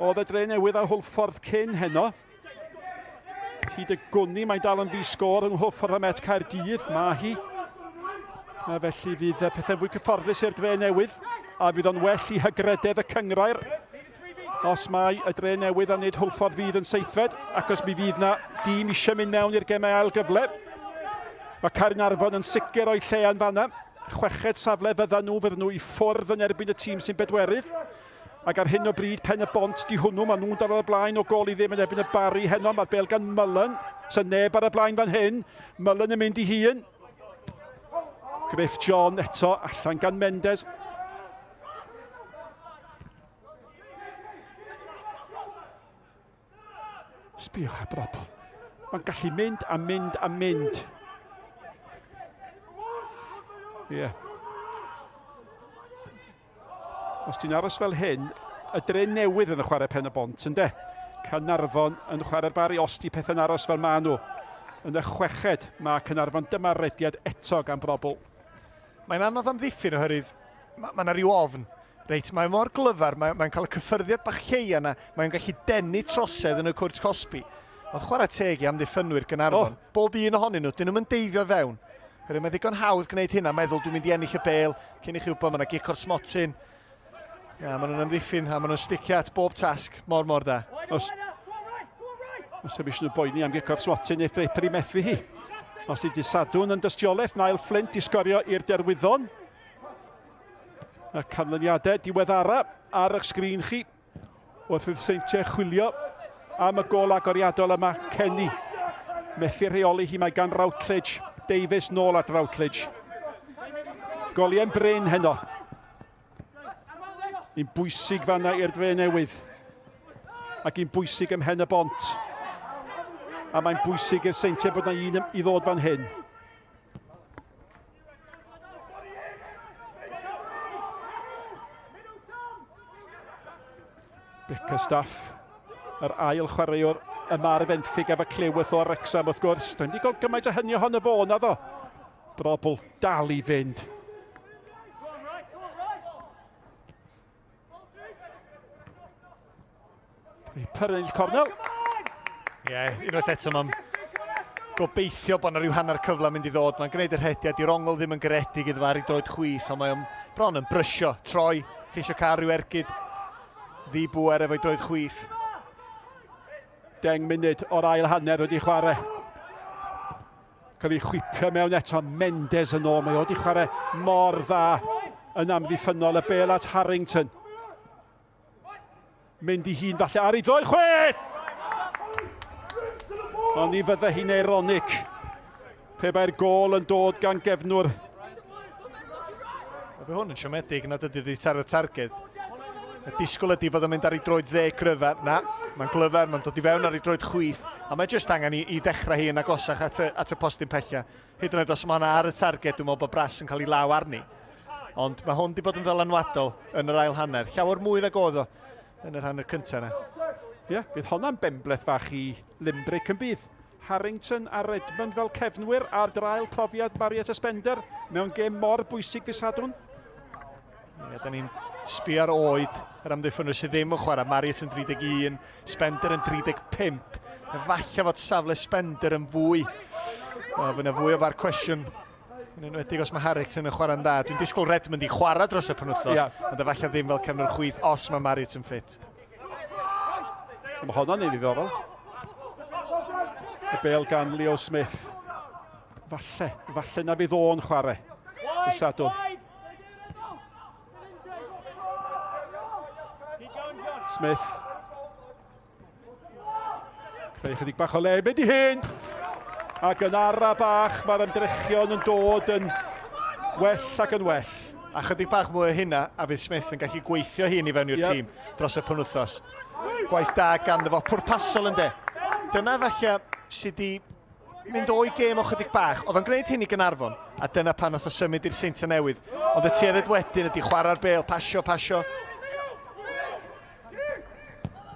oedd y dre newydd a Hwlffordd cyn heno. Hyd y gwni mae'n dal yn ddi-sgôr yng Nghwlffordd a Met Caerdydd. Mae hi. A felly fydd pethau fwy cyfforddus i'r dre newydd a fydd o'n well i hygrededd y cyngrair os mae y dre newydd a nid Hwlffordd fydd yn seithfed, ac os mi fydd na dîm eisiau mynd mewn i'r gemau ail gyfle. Mae Caernarfon yn sicr o'i lle yn fanna. Chweched safle fydda nhw, fydden nhw i ffwrdd yn erbyn y tîm sy'n bedwerydd. Ac ar hyn o bryd, pen y bont di hwnnw, maen nhw'n dal ar y blaen o gol i ddim yn erbyn y Barri heno. Mae'r bel gan Mullen, sy'n neb ar y blaen fan hyn. Mullen yn mynd i hun. Griff John eto, allan gan Mendes. Sbiwch ar bobl. Mae'n gallu mynd a mynd a mynd. Ie. Yeah. Os ti'n aros fel hyn, y dre newydd yn y chwarae pen y bont, ynddo? Caernarfon yn chwarae'r Barri, os di pethau'n aros fel maen nhw. Yn y chweched, mae Caernarfon dyma rediad eto gan Brobl. Mae'n anodd amddiffyn oherwydd mae ma 'na ryw ofn. Reit, mae mor glyfar, mae'n mae cael y cyffyrddiad bach lleia yna, mae'n gallu denu trosedd yn y cwrt cosbi. Ond chwarae teg i amddiffynwyr Gaernarfon, oh. Bob un ohonyn nhw, dyn nhw'n deifio fewn. Oherwydd mae'n ddigon hawdd gwneud hynna, meddwl dwi'n mynd i ennill y bel, cyn i chi wybod mae yna gic o'r smotyn. Ia, maen nhw'n amddiffyn a maen nhw'n sticio at bob tasg mor mor dda. Os, os ydych nhw'n boeni am gico'r swatyn neu Draper i methu hi. Os ydy Sadwn yn dystiolaeth, Niall Flint i sgorio i'r Derwyddon. Y canlyniadau diweddara ar eich sgrin chi wrth i'r Seintiau chwilio am y gol agoriadol yma. Kenny methu rheoli hi, mae gan Routledge. Davies nôl at Routledge. Goliau'n brin heno. Un bwysig fanna i'r dre newydd. Ac un bwysig ym Mhen y Bont. A mae'n bwysig i'r Seintiau bod yna un i ddod fan hyn. Bickerstaff, yr ail chwaraewr yma ar y fenthyg efo Cleworth o'r Wrexham wrth gwrs. Dwi'n wedi gweld gymaint o hynny ohono fo, naddo. Drobl dal i fynd. Draper yn ennill cornel. Ie, yeah, unwaith eto mae'n gobeithio bod yna rhyw hanner cyfle mynd i ddod. Mae'n gwneud y rhediad, i'r ongl ddim yn garedig iddo fo ar ei droed chwith, ond mae'n bron yn brysio, troi, ceisio cael rhyw ergyd ddi-bŵer efo'i droed chwith. 10 munud o'r ail hanner wedi chwarae. Cael ei chwipio mewn eto, Mendes yn ôl, mae o wedi chwarae mor dda yn amddiffynnol, y bel at Harrington. Mynd i hun falle ar ei droed chwith! Ond ni fydde hi'n eironig pe bai'r gôl yn dod gan gefnwr. Mae hwn yn siomedig nad ydy wedi taro'r targed. Y disgwyl ydy bod o'n mynd ar ei droed dde gryfa. Na, mae'n glyfar, mae'n dod i fewn ar ei droed chwith. A mae jyst angen i, i ddechrau hi yn agosach at y, at y postyn pella. Hyd yn oed os mae hwnna ar y targed, dwi'n meddwl bod Brass yn cael ei law arni. Ond mae hwn wedi bod yn ddylanwadol yn yr ail hanner. Llawer mwy nag oedd o yn yr hanner cyntaf yna. Ie, yeah, bydd honna'n benbleth fach i Limbrick yn bydd. Harrington a Redmond fel cefnwyr ar draul profiad Marietta Spender mewn gêm mor bwysig ddydd Sadwrn. Ie, da ni'n sbio ar oed yr amddiffynwyr sydd ddim yn chwarae. Marriott yn 31, Spender yn 35. Efallai fod safle Spender yn fwy. O, fydd yna fwy o far cwestiwn. Yn enwedig os mae Harrington yn chwarae'n dda. Dwi'n disgwyl Redmond i chwarae dros y penwythnos, yeah. ond efallai ddim fel cefnwr chwith os mae Marriott yn ffit. Mae honna'n un ddiddorol. Y bel gan Leo Smith. Falle, falle na fydd o'n chwarae. Y Sadwrn. Smith. Creu chydig bach o le, mynd i hyn! Ac yn ara bach, mae'r ymdrechion yn dod yn well ac yn well. A chydig bach mwy o hynna, a fydd Smith yn gallu gweithio hun i fewn i'r yep. tîm dros y penwythnos. Gwaith da ganddo fo, pwrpasol ynde. Dyna falle sydd wedi mynd o'i gêm o chydig bach. Oedd o'n gwneud hyn i Gynarfon, a dyna pan nath o symud i'r Seintiau Newydd. Ond y tuedded wedyn ydy chwarae'r bêl, pasio, pasio.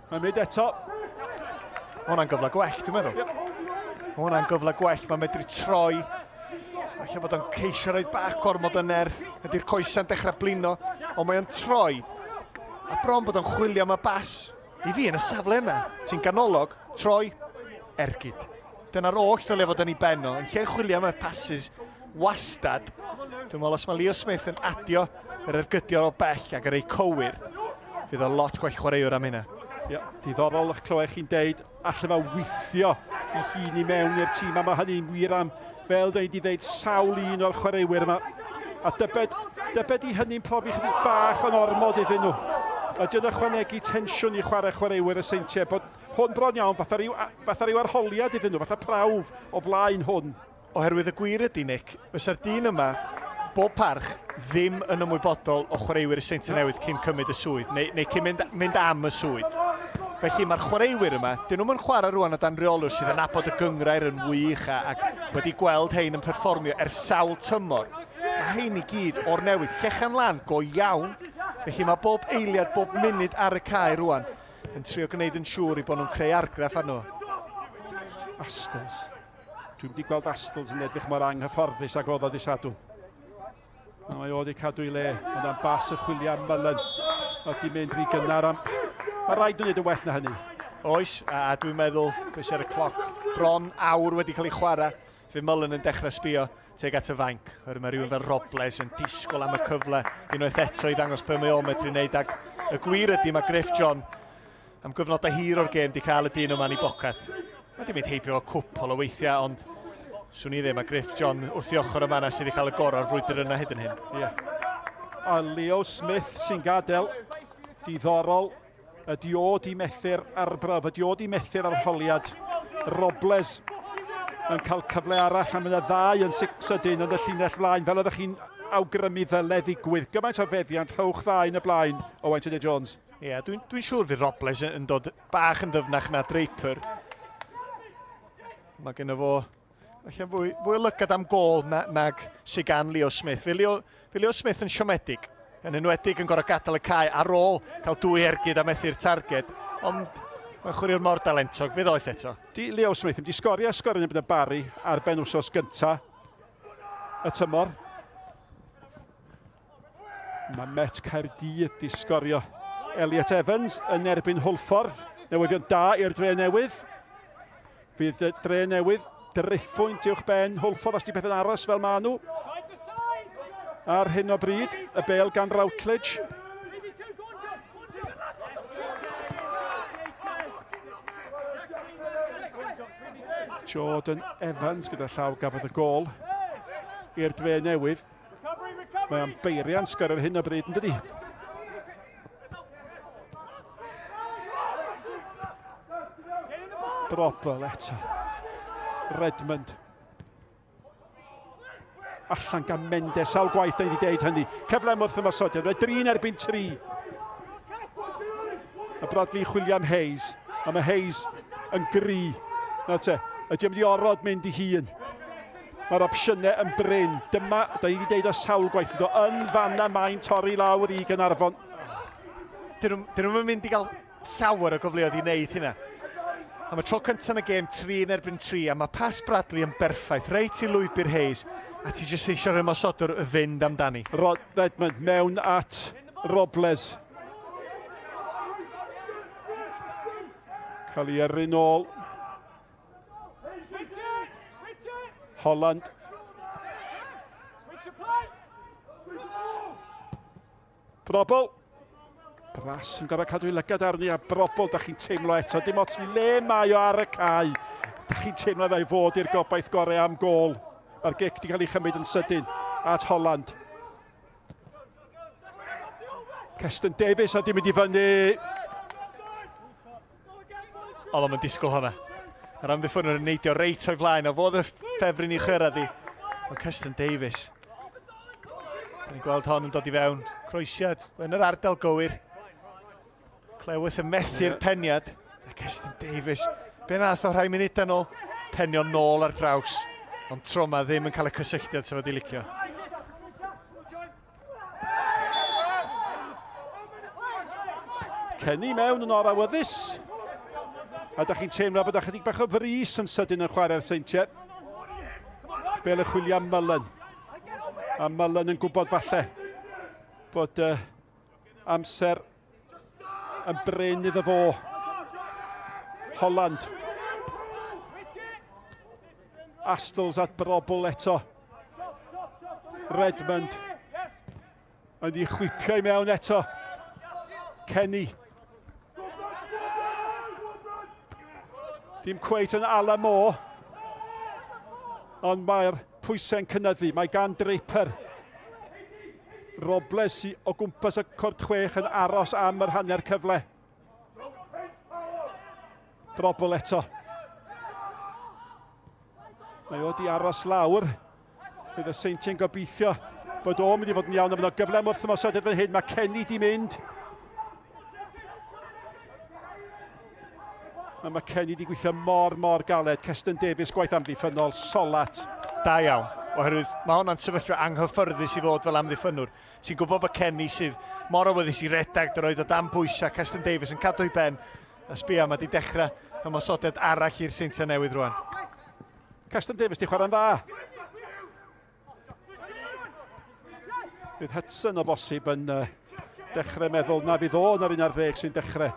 Mae'n mynd eto. Mae hwnna'n gyfle gwell, dwi'n meddwl. Yep. Mae hwnna'n gyfle gwell, mae'n medru troi. Falle bod o'n ceisio rhoi bach gormod o nerth. Ydy'r coesau'n dechrau blino, ond mae o'n troi. A bron bod o'n chwilio am y bas. I fi yn y safle yna, ti'n ganolog, troi, ergyd. Dyna'r oll ddylia fod yn ei ben o. Yn lle chwilio am y passes wastad, dwi'n meddwl os mae Leo Smith yn adio yr ergydio o bell ac ar ei cywir, fydd o lot gwell chwaraewr am hynna. Ia, diddorol eich clywed chi'n deud, allan fe weithio i hun i mewn i'r tîm, a mae hynny'n wir am, fel da ni wedi dweud, sawl un o'r chwaraewyr yma. A dybed, dybed i hynny'n profi chydig bach yn ormod iddyn nhw. Ydy o'n ychwanegu tensiwn i chwarae chwaraewyr y Seintiau, bod hwn bron iawn fatha rhyw, fatha rhyw arholiad iddyn nhw, fatha prawf o flaen hwn. Oherwydd y gwir ydy, Nick, fysa'r dyn yma, bob parch, ddim yn ymwybodol o chwaraewyr y Seintiau Newydd cyn cymryd y swydd, neu, neu cyn mynd, mynd am y swydd. Felly mae'r chwaraewyr yma, dyn nhw'm yn chwarae rwan o dan reolwr sydd yn nabod y gynghrair yn wych a, ac wedi gweld hein yn perfformio ers sawl tymor. Mae hein i gyd o'r newydd, llechan lan go iawn. Felly mae bob eiliad, bob munud ar y cae rwan yn trio gwneud yn siŵr eu bod nhw'n creu argraff arno. Astles. Dwi'm wedi gweld Astles yn edrych mor anghyfforddus ag oedd o ddydd Sadwrn. Na, mae o wedi cadw ei le, ond am bas y chwilio am Mullen. Oedd di mynd rhy gynnar am... Mae rhaid nhw'n gwneud yn well na hynny. Oes, a dwi'n meddwl, beth sy'n ar y cloc, bron awr wedi cael ei chwarae, fe Mullen yn dechrau sbio tuag at y fainc. Oherwydd mae rhywun fel Robles yn disgwyl am y cyfle unwaith eto i ddangos be mae o'n medru wneud ac Y gwir ydy mae Griff John am gyfnodau hir o'r gêm di cael y dyn yma yn ei bocad. Mae di mynd heibio fo cwpl o weithiau, ond swn i ddim, mae Griff John wrth i ochr yma sydd wedi cael y gorau o'r frwydr yna hyd yn hyn. Yeah. A Leo Smith sy'n gadael, diddorol, ydy o di methu'r arbrawf, ydy o di methu'r arholiad. Robles yn cael cyfle arall am yna ddau yn sydyn yn y llinell flaen, fel oeddech chi'n awgrymu ddyle ddigwydd. Gymaint o feddiant, rhowch ddau yn y blaen, Owain Tudur Jones. Ie, yeah, dwi'n dwi siŵr fydd Robles yn dod bach yn ddyfnach na Draper. Mae genno fo falle fwy, fwy o lygad am gôl na, nag sydd gan Leo Smith. Fe Leo, fe Leo Smith yn siomedig, yn enwedig yn gorau gadael y cae ar ôl cael dwy ergyd a methu'r targed, ond mae'n chwaraewr mor dalentog, fe ddoeth eto. Di Leo Smith ddim di sgorio, sgorio yn y Barry ar ben wsos gynta y tymor. Mae Met Caerdydd di sgorio. Elliot Evans yn erbyn Hwlffordd. Newyddion da i'r Dre Newydd. Fydd y Dre Newydd driphwynt uwch ben Hwlffordd os di pethau'n aros fel maen nhw. Ar hyn o bryd, y bel gan Routledge. Jordan Evans gyda llaw gafodd y gôl i'r Dre Newydd. Mae o'n beiriant sgor ar hyn o bryd, yn dydi? Drobl eto. Redmond. Allan gan Mendes, sawl gwaith da ni wedi deud hynny. Cyfle am wrth ymosodiad, roedd drin erbyn tri. A Bradley chwilio am Hayes. A mae Hayes yn gry. Na te, ydy o'n mynd i orfod mynd i hun. Mae'r opsiynau yn brin. Dyma, da ni wedi deud o sawl gwaith, yn yn fanna mae'n torri lawr i Gaernarfon. Dyn nhw'n mynd i gael llawer o gyfleoedd i wneud hynna. Am y tro cyntaf yn y gêm, 3 yn erbyn 3, a mae pas Bradley yn berffaith, reit i lwybr Hayes, a ti jyst eisiau'r ymosodwr y fynd amdani. Rod Redmond mewn at Robles. Cael ei yrru nôl. Holland. Brobl. Bras yn gorfod cadw ei lygad arni a Brobl, da chi'n teimlo eto. Dim ots le mae o ar y cae. Da chi'n teimlo fe fod i'r gobaith gorau am gôl. Mae'r gic di cael ei chymryd yn sydyn at Holland. Keston Davies a di mynd i fyny. Oedd o'n disgwyl hwnna. Yr amddiffynwr yn neidio reit o'i flaen, o fod y ffefryn i chyrraedd i. Ond Keston Davies. Ni'n gweld hon yn dod i fewn. Croesiad yn yr ardal gywir. Cleworth yn methu'r peniad. A Keston Davies, be nath o rhai munudau nôl? Penio nôl ar draws. Ond tro ma ddim yn cael y cysylltiad sef wedi licio. Kenny mewn yn orawyddus. A da chi'n teimlo bod ychydig bach o frys yn sydyn yn chwarae'r Seintiau. Bel y chwilio am Mullen. A Mullen yn gwybod falle bod amser yn brin iddo fo. Holland. Astles at Brobl eto. Redmond. Yn ei chwipio i mewn eto. Kenny. Dim cweit yn ala mo, ond mae'r pwysau'n cynyddu. Mae gan Draper. Robles o gwmpas y cwrt chwech yn aros am yr hanner cyfle. Brobl eto. Mae o di aros lawr. Bydd y Seintiau'n gobeithio bod o'n mynd i fod yn iawn. Mae gyfle am wrth ymosodiad fan hyn. Mae Kenny di mynd. A mae Kenny di gweithio mor, mor galed. Keston Davies, gwaith amddiffynnol, solat. Da iawn, oherwydd mae hwnna'n sefyllfa anghyffyrddus i fod fel amddiffynnwr. Ti'n gwybod bod Kenny sydd mor awyddus i redag dy roed o dan bwysau. Keston Davies yn cadw ei ben. A sbia, mae di dechrau ymosodiad arall i'r Seintiau Newydd rwan. Keston Davies di chwarae'n dda. Bydd Hudson o bosib yn dechrau meddwl na fydd o yn yr 11 sy'n dechrau.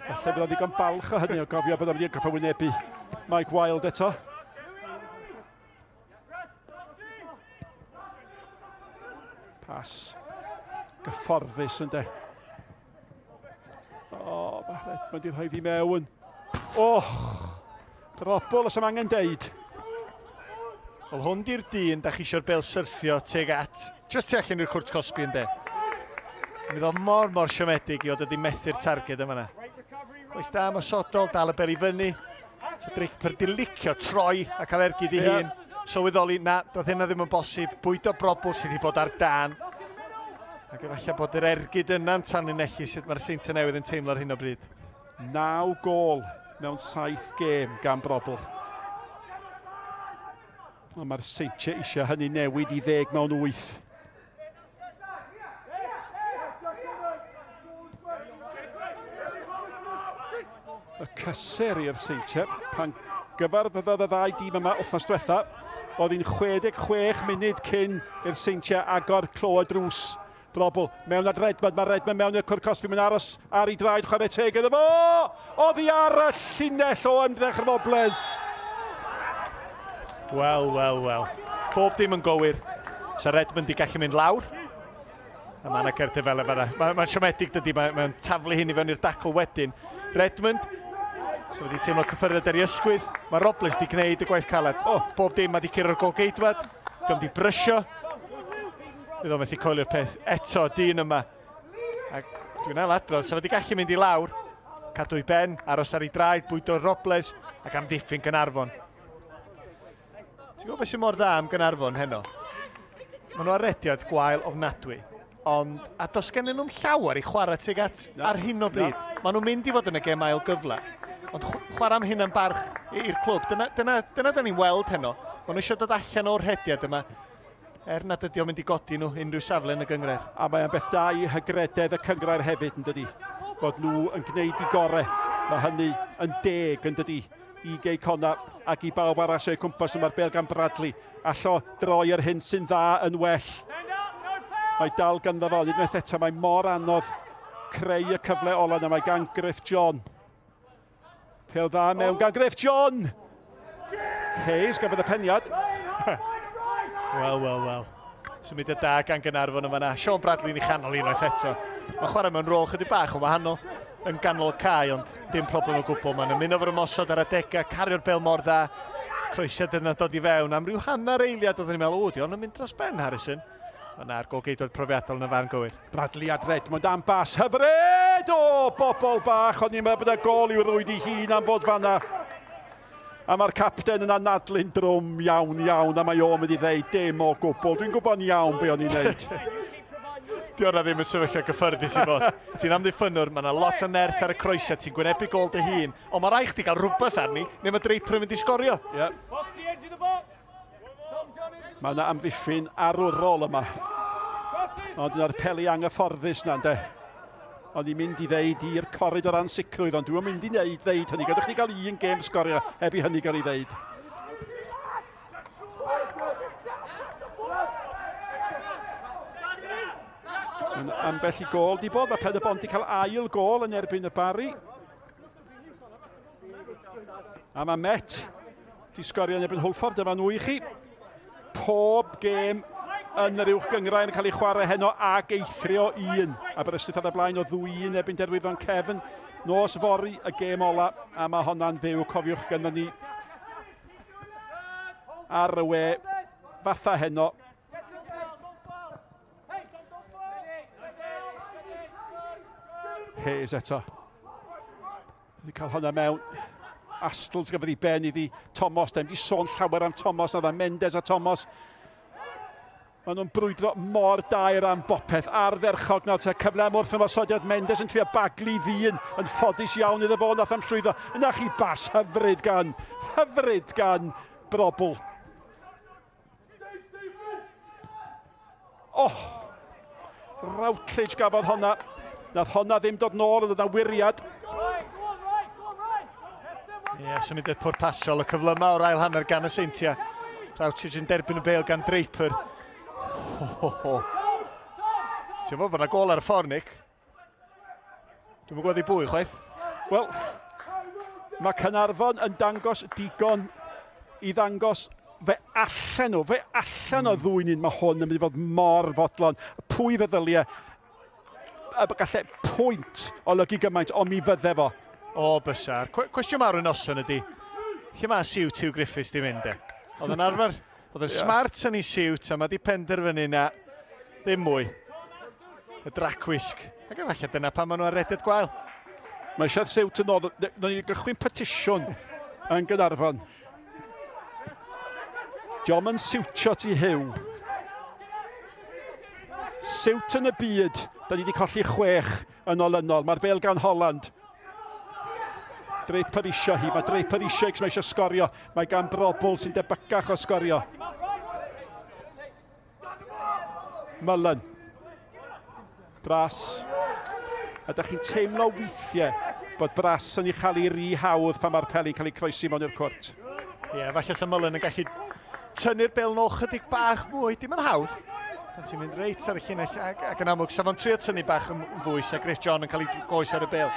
Falle bydd o'n ddigon balch o hynny o gofio bod o'n mynd i gorfod wynebu Mike Wilde eto. Pas gyfforddus ynde. Redmond i'r rhoi fi mewn. Och! Drobl os am angen deud. Wel, hwn di'r dyn da chi eisiau'r bel syrthio teg at. Just tu allan i'r cwrt cosbi yn de. Mi ddo mor mor siomedig i fod wedi methu'r targed yma na. Gwaith da ymosodol, dal y bel i fyny. So Draper di licio troi a cael ergyd i hun. Sylweddoli, na, doedd hynna ddim yn bosib. Bwydo brobl sydd wedi bod ar dan. Ac efallai bod yr ergyd yna'n tanlinellu sut mae'r Seintiau Newydd yn teimlo ar hyn o bryd. 9 gôl mewn 7 gêm gan Brobl. Ond mae'r Seintiau eisiau hynny newid i 10 mewn 8. Y cysur i'r Seintiau pan gyfarfyddodd y ddau dîm yma wythnos diwetha, oedd hi'n 66 munud cyn i'r Seintiau agor clo y drws. Drobl mewn at Redmond, mae Redmond mewn i'r cwrt cosbi, mae'n aros ar ei draed, chwarae teg iddo fo! Oddi ar y llinell o ymdrech Robles. Wel, wel, wel. Pob dim yn gywir. Sa Redmond di gallu mynd lawr. A mae yna cerdyn fel yma. Mae'n ma siomedig dydy, mae'n ma taflu hyn i fewn i'r dacl wedyn. Redmond, so wedi teimlo cyffyrddiad ar ei ysgwydd. Mae Robles di gwneud y gwaith caled. O, oh, bob dim, mae di curo'r golgeidwad. Diolch di brysio. Bydd o'n methu coelio'r peth eto, dyn yma. Ac dwi'n ail adrodd, so wedi gallu mynd i lawr, cadw ei ben, aros ar ei draed, bwydo Robles ac amddiffyn Gaernarfon. Ti'n gwybod beth sy'n mor dda am Gaernarfon heno? Maen nhw ar rediad gwael ofnadwy, ond a does gennyn nhw'm llawer i chwarae tuag at no. ar hyn o bryd. No. Maen nhw'n mynd i fod yn y gem ail gyfle, ond chwarae am hyn am barch i'r clwb. Dyna, dyna, dyna da ni'n weld heno. Maen nhw eisiau dod allan o'r rhediad yma Er nad ydy o'n mynd i godi nhw unrhyw safle yn y gynghrair. A mae o'n beth da i hygrededd y cynghrair hefyd, yn dydy? Bod nhw yn gwneud i gore. Mae hynny yn deg, yn dydy? I Gei Connah ac i bawb arall o'u cwmpas nhw. Mae'r bêl gan Bradley. Allo droi yr hyn sy'n dda yn well. Mae dal ganddo fo, ond unwaith eto mae mor anodd creu y cyfle ola yna. Mae gan Griff John. Pêl dda mewn gan Griff John! Hayes gafodd y peniad. Wel, wel, wel. Symudiad da gan Gaernarfon yn fanna. Sean Bradley yn ei chanol unwaith eto. Mae'n chwarae mewn rôl chydig bach yn wahanol yn ganol y cae, ond dim problem o gwbl. Mae'n ymuno fo'r ymosod ar adegau, cario'r bel mor dda. Croesiad yna'n dod i fewn am ryw hanner eiliad oeddwn i'n meddwl, o, di ond yn mynd dros ben, Harrison. Ond na'r golgeidwad profiadol yn y farn gywir. Bradley at Redmond am bas hyfryd! O, bobl bach, o'n i'n meddwl bod y gol i'w rwyd i hun am fod fanna. A mae'r capten yn anadlu'n drwm iawn, iawn, a mae o'n mynd i ddeud dim o gwbl. Dwi'n gwybod iawn be o'n i'n neud. Di hwnna ddim yn sefyllfa gyffyrddus i fod. Ti'n amddiffynnwr, mae yna lot o nerth ar y croesiad, ti'n gwynebu gol dy hun, ond mae rhaid chdi gael rhywbeth arni, neu mae Draper yn mynd i sgorio. Yep. Mae yna amddiffyn arwrol yma. Ond yna'r peli anghyfforddus na, ynddo. O'n i'n mynd i ddeud i'r coridor ansicrwydd, ond dwi'n mynd i wneud ddeud hynny. Gadwch chi gael un gêm sgorio heb i hynny gael ei ddeud. Yn ambell i gôl di bod, mae Pen y Bont di cael ail gôl yn erbyn y Barri. A mae Met di sgorio yn erbyn Hwlffordd, dyma nhw i chi. Pob gêm yn yr uwch gynghrair yn cael ei chwarae heno ag eithrio un. Aberystwyth ar y blaen o ddwy un erbyn Derwyddon Cefn. Nos fory y gêm ola, a mae honna'n fyw, cofiwch gynnon ni ar y we fatha heno. Hayes eto. Wedi cael hwnna mewn. Astles gafodd ei ben iddi Tomos. Da ni wedi sôn llawer am Tomos, na dda Mendes a Tomos. Maen nhw'n brwydro mor daer am bopeth. Ardderchog nawr te cyfle am wrth ymosodiad Mendes yn trio baglu ddyn yn ffodus iawn iddo fo nath am llwyddo. Yna chi bas hyfryd gan, hyfryd gan Brobl. Oh! Routledge gafodd honna. Nath honna ddim dod nôl, oedd yna wiriad. Ie, yeah, symudiad pwrpasol, y cyflyma o'r ail hanner gan y Seintiau. Routledge yn derbyn y bêl gan Draper. Ho, ho, ho. Ti'n bod bod yna gol ar y ffordd, Nick? Dwi'm yn gwybod i bwy chwaith. Wel, mae Caernarfon yn dangos digon i ddangos fe allan nhw, fe allan o ddwy'n un, mae hwn yn mynd i fod mor fodlon. Pwy feddyliau? gallai pwynt olygu gymaint, ond mi fydde fo. O, bysa'r. Cwestiwn mawr y noson ydy, lle mae siwt Hugh Griffiths di mynd e? Oedd yn arfer, oedd yn smart yn ei siwt, a mae di penderfynu na ddim mwy. Y dracwisg. Ac efallai dyna pan maen nhw ar reded gwael. Mae eisiau'r siwt yn ôl. Nawn ni gychwyn petisiwn yn Gaernarfon. Diolch yn siwtio ti Hugh. Siwt yn y byd. Da ni wedi colli 6 yn olynol. Mae'r bel gan Holland. Draper isio hi. Mae Draper isio, mae eisiau sgorio. Mae gan Brobbel sy'n debycach o sgorio. Mullen. Brass. A da chi'n teimlo weithiau bod Brass yn ei chael ei ry hawdd pan mae'r peli'n cael ei croesi mewn i'r cwrt. Ie, yeah, falle sa Mullen yn gallu tynnu'r bel nôl chydig bach mwy. Dim yn hawdd. Pan ti'n mynd reit ar y llinell ac yn amlwg, sa fo'n trio tynnu bach yn fwy, sa Griff John yn cael ei goes ar y bel.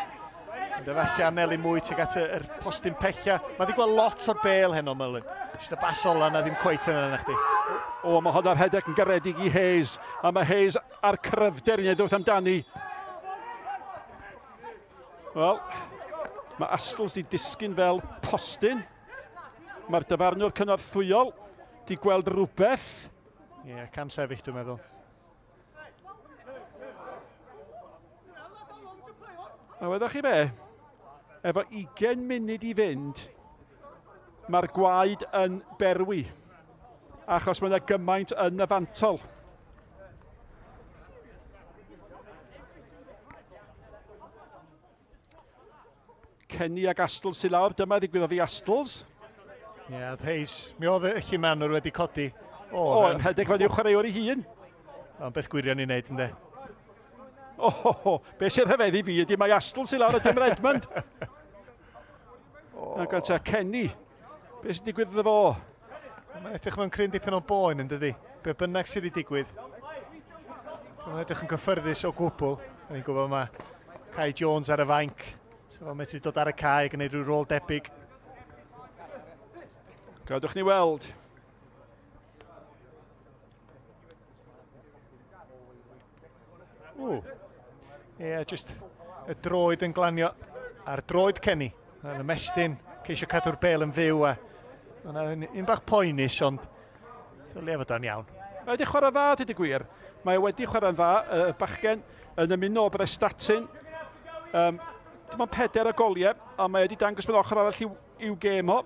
Ond efallai anelu mwy tuag at yr postyn pella. Mae wedi gweld lot o'r bel heno, Mullen. Jyst y bas ola na ddim cweit yna na chdi. O, mae honna'r rhedeg yn garedig i Hayes. A mae Hayes ar cryfder i wneud wrth amdani. Wel, mae Astles di disgyn fel postyn. Mae'r dyfarnwr cynorthwyol di gweld rhywbeth. Ie, yeah, cam sefyll dwi'n meddwl. A weddwch chi be? Efo 20 munud i fynd, mae'r gwaed yn berwi. Achos mae yna gymaint yn y fantol. Kenny ag Astles sy'n lawr. Dyma ddigwyddodd i Astles. Ie, yeah, Hayes. Mi oedd y llumanwr wedi codi. O, yn rhedeg fel i'w chwaraewr ei hun. Ond beth gwirion i wneud, ynddo? O, beth sy'n rhyfeddu fi ydy mae Astles sy'n lawr a dim Redmond. Oh. Ac ta Kenny, beth sy'n digwydd iddo fo? Mae'n edrych mewn cryn dipyn o boen yn dydi. Be bynnag sydd wedi digwydd. Mae'n edrych yn gyffyrddus o gwbl. Ni'n gwybod mae Kai Jones ar y fainc. So fo'n medru dod ar y cae a gwneud rhyw rôl debyg. Gadwch ni weld. Ww. Ie, yeah, just y droed yn glanio ar droed Kenny. Yn ymestyn, ceisio cadw'r bel yn fyw a yna un bach poenus, ond ddylia fod o'n iawn. Mae wedi chwarae dda, dweud y gwir. Mae wedi chwarae'n dda, y bachgen yn ymuno o Brestatyn. Dim ond 4 o goliau, ond mae wedi dangos bod ochr arall i'w gêm o.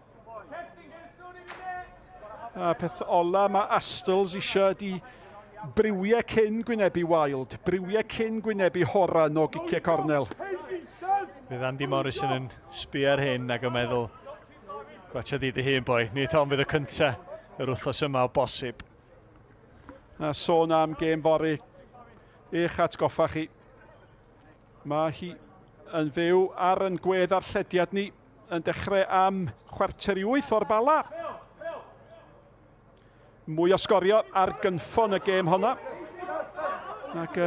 A peth ola mae Astles eisiau ydi briwiau cyn gwynebu Wild, briwiau cyn gwynebu Horan o giciau cornel. Fydd Andy Morrison yn sbio ar hyn ac yn meddwl, gwatcha di dy hun boi, nid hon fydd y cynta yr wythnos yma o bosib. A sôn am gêm fory, eich atgoffa chi. Mae hi yn fyw ar yn gwedd arllediad ni yn dechrau am 7:45 o'r Bala. Mwy o sgorio ar gynffon y gêm honna. Ac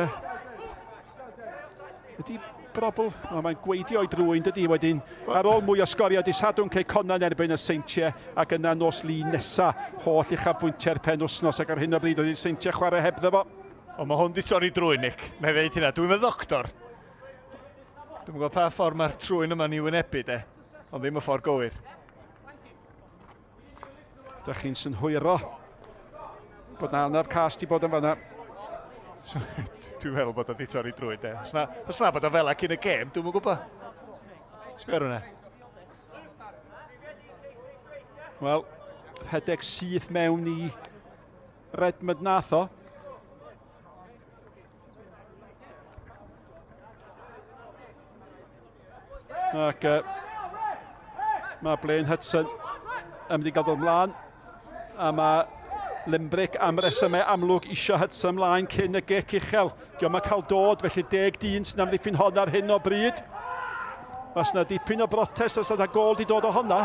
ydy Brobbel, mae'n gweidio o'i drwy'n dydy wedyn. Ar ôl mwy o sgorio, di Sadwrn Cei Connah yn erbyn y Seintiau ac yna nos Lun nesa holl uchafbwyntiau'r penwythnos ac ar hyn o bryd oedd y Seintiau chwarae hebddo fo. O, mae hwn di torri drwy, Nick. Mae ddeud hynna, dwi'n fy ddoctor. Dwi'n gwybod pa ffordd mae'r trwyn yma'n ei wynebu, de. Ond ddim y ffordd gywir. Dych chi'n synhwyro bod na anaf cas di bod yn fanna. Dwi'n meddwl bod o di torri drwy, de. Os na bod o fel cyn y gêm, dwi'm yn gwybod. Sbio ar hwnna. Wel, rhedeg syth mewn i Redmond nath o. Ac mae Blaine Hudson yn mynd i gael dod ymlaen. A mae Limbrick am resymau amlwg isio Hudson ymlaen cyn y gic uchel. Diolch yn cael dod, felly 10 dyn sy'n amddiffyn hon ar hyn o bryd. Os yna dipyn o brotest, os yna gol di dod o honna.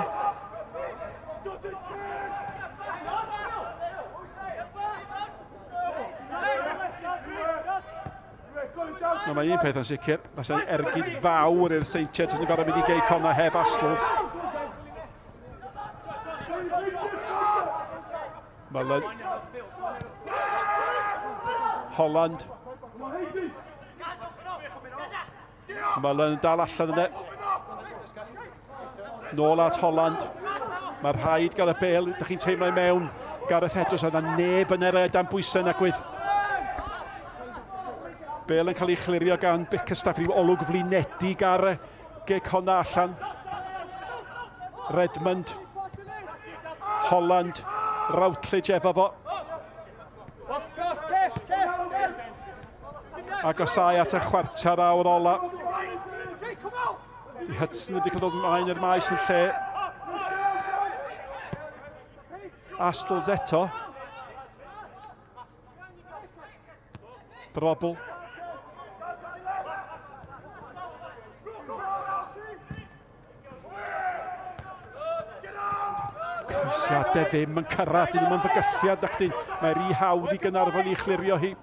No, mae un peth yn sicr, mae ergyd fawr i'r Seintiau, jyst yn gorfod mynd i Gei Connah heb Astles. Mullen. Holland. Mullen yn dal allan yna. Nôl at Holland. Mae rhaid gael y bel, ydych chi'n teimlo i mewn. Gareth Edwards, oedd yna neb yn yr dan bwysau na gwydd. Bel yn cael ei chlirio gan Bickerstaff, rhyw olwg flinedig ar y gic honna allan. Redmond, Holland, Routledge efo fo. Agosau at y chwarter awr ola. Di Hudson wedi cael dod ymlaen i'r maes yn lle. Astles eto. Drobl. Croesiadau ddim yn cyrraedd, dyn nhw'n fygythiad ac dyn mae rhy hawdd i Gynarfon i chlirio hi.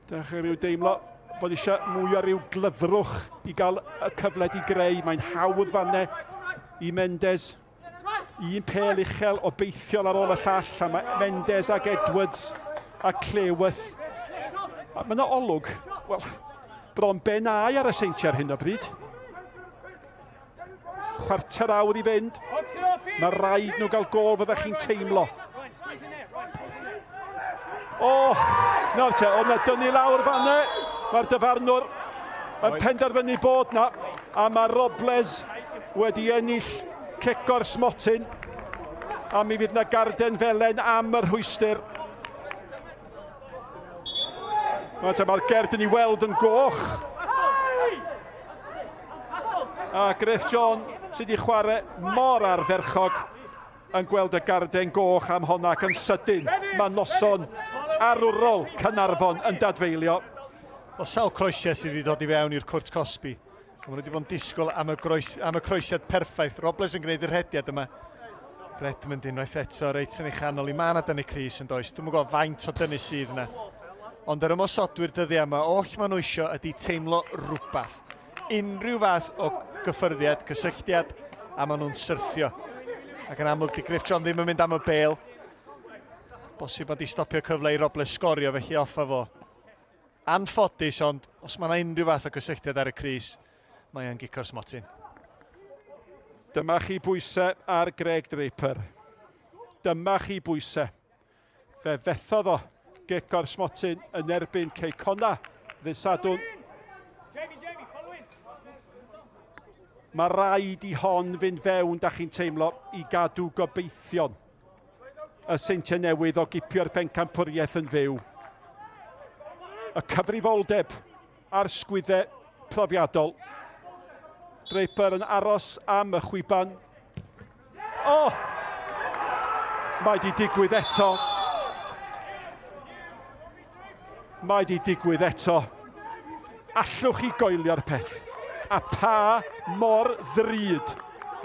Dych chi rhyw deimlo bod eisiau mwy o ryw glyfrwch i gael y cyfle di greu. Mae'n hawdd fanne i Mendes. Un pel uchel obeithiol ar ôl y llall, a mae Mendes ac Edwards a Cleworth. A mae yna olwg, wel, bron ben ai ar y Seintiau ar hyn o bryd. Chwarter awr i fynd. Mae rhaid nhw gael gol fyddech chi'n teimlo. O, oh, nawr te, oedd na dynnu lawr fanne. Mae'r dyfarnwr yn penderfynu bod na, a mae Robles wedi ennill cic o'r smotyn, a mi fydd na garden felen am y rhwystr. Mae'r gerdyn i weld yn goch. A Griff John sydd wedi chwarae mor ardderchog yn gweld y garden goch am honna ac yn sydyn mae noson arwrol Caernarfon yn dadfeilio. O sawl croesiad sydd wedi dod i fewn i'r cwrt cosbi. Maen nhw wedi bod yn disgwyl am y, groes, am y croesiad perffaith. Robles yn gwneud y rhediad yma. Redmond unwaith eto, reit yn ei chanol i. Mae yna dynnu Cris yn does. Dwi'm yn gwybod faint o dynnu sydd yna. Ond yr ymosodwyr dyddiau yma, oll maen nhw isio ydy teimlo rhywbeth. Unrhyw fath o gyffyrddiad, cysylltiad, a maen nhw'n syrthio. Ac yn amlwg, di Griff John ddim yn mynd am y bel. Bosib bod di stopio cyfle i Robles sgorio, felly off a fo. Anffodus, ond os mae yna unrhyw fath o gysylltiad ar y crys, mae o'n gico'r smotyn. Dyma chi bwysau ar Greg Draper. Dyma chi bwysau. Fe fethodd o gic o'r smotyn yn erbyn Cei Connah ddydd Sadwrn. Mae rhaid i hon fynd fewn, da chi'n teimlo, i gadw gobeithion y Seintiau Newydd o gipio'r bencampwriaeth yn fyw. Y cyfrifoldeb a'r sgwyddau profiadol. Draper yn aros am y chwiban. O! Oh! Mae di digwydd eto. Mae di digwydd eto. Allwch chi goelio'r peth? A pa mor ddrud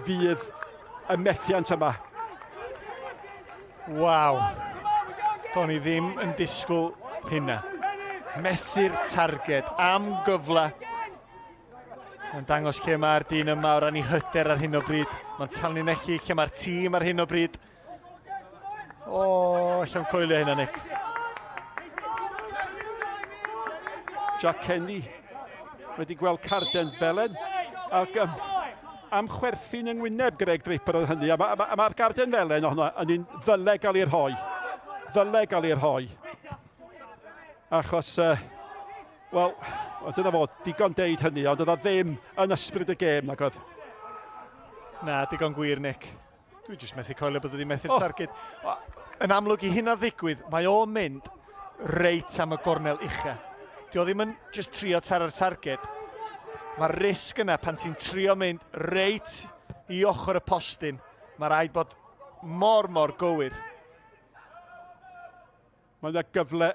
fydd y methiant yma? Waw. Do'n i ddim yn disgwyl hynna. Methu'r targed am gyfle. Mae'n dangos lle mae'r dyn yma o ran ei hyder ar hyn o bryd. Mae'n tanlinellu lle mae'r tîm ar hyn o bryd. O, oh, llawn coelio hynna, Nick. Jack Kenny wedi gweld carden felen ac um, am chwerthin yng ngwyneb Greg Draper oedd hynny, a mae'r ma, ma, ma garden felen ohono yn un ddyle gael ei rhoi. Ddyle gael ei rhoi. Achos, uh, wel, dyna fo, digon deud hynny, ond oedd o ddim yn ysbryd y gêm, nag oedd. Na, digon gwir, Nick. Dwi jyst methu coelio bod wedi methu'r oh. targed. Yn amlwg i hynna ddigwydd, mae o'n mynd reit am y gornel ucha. Di o ddim yn just trio taro'r targed. Mae'r risg yna pan ti'n trio mynd reit i ochr y postyn. Mae rhaid bod mor, mor gywir. Mae yna gyfle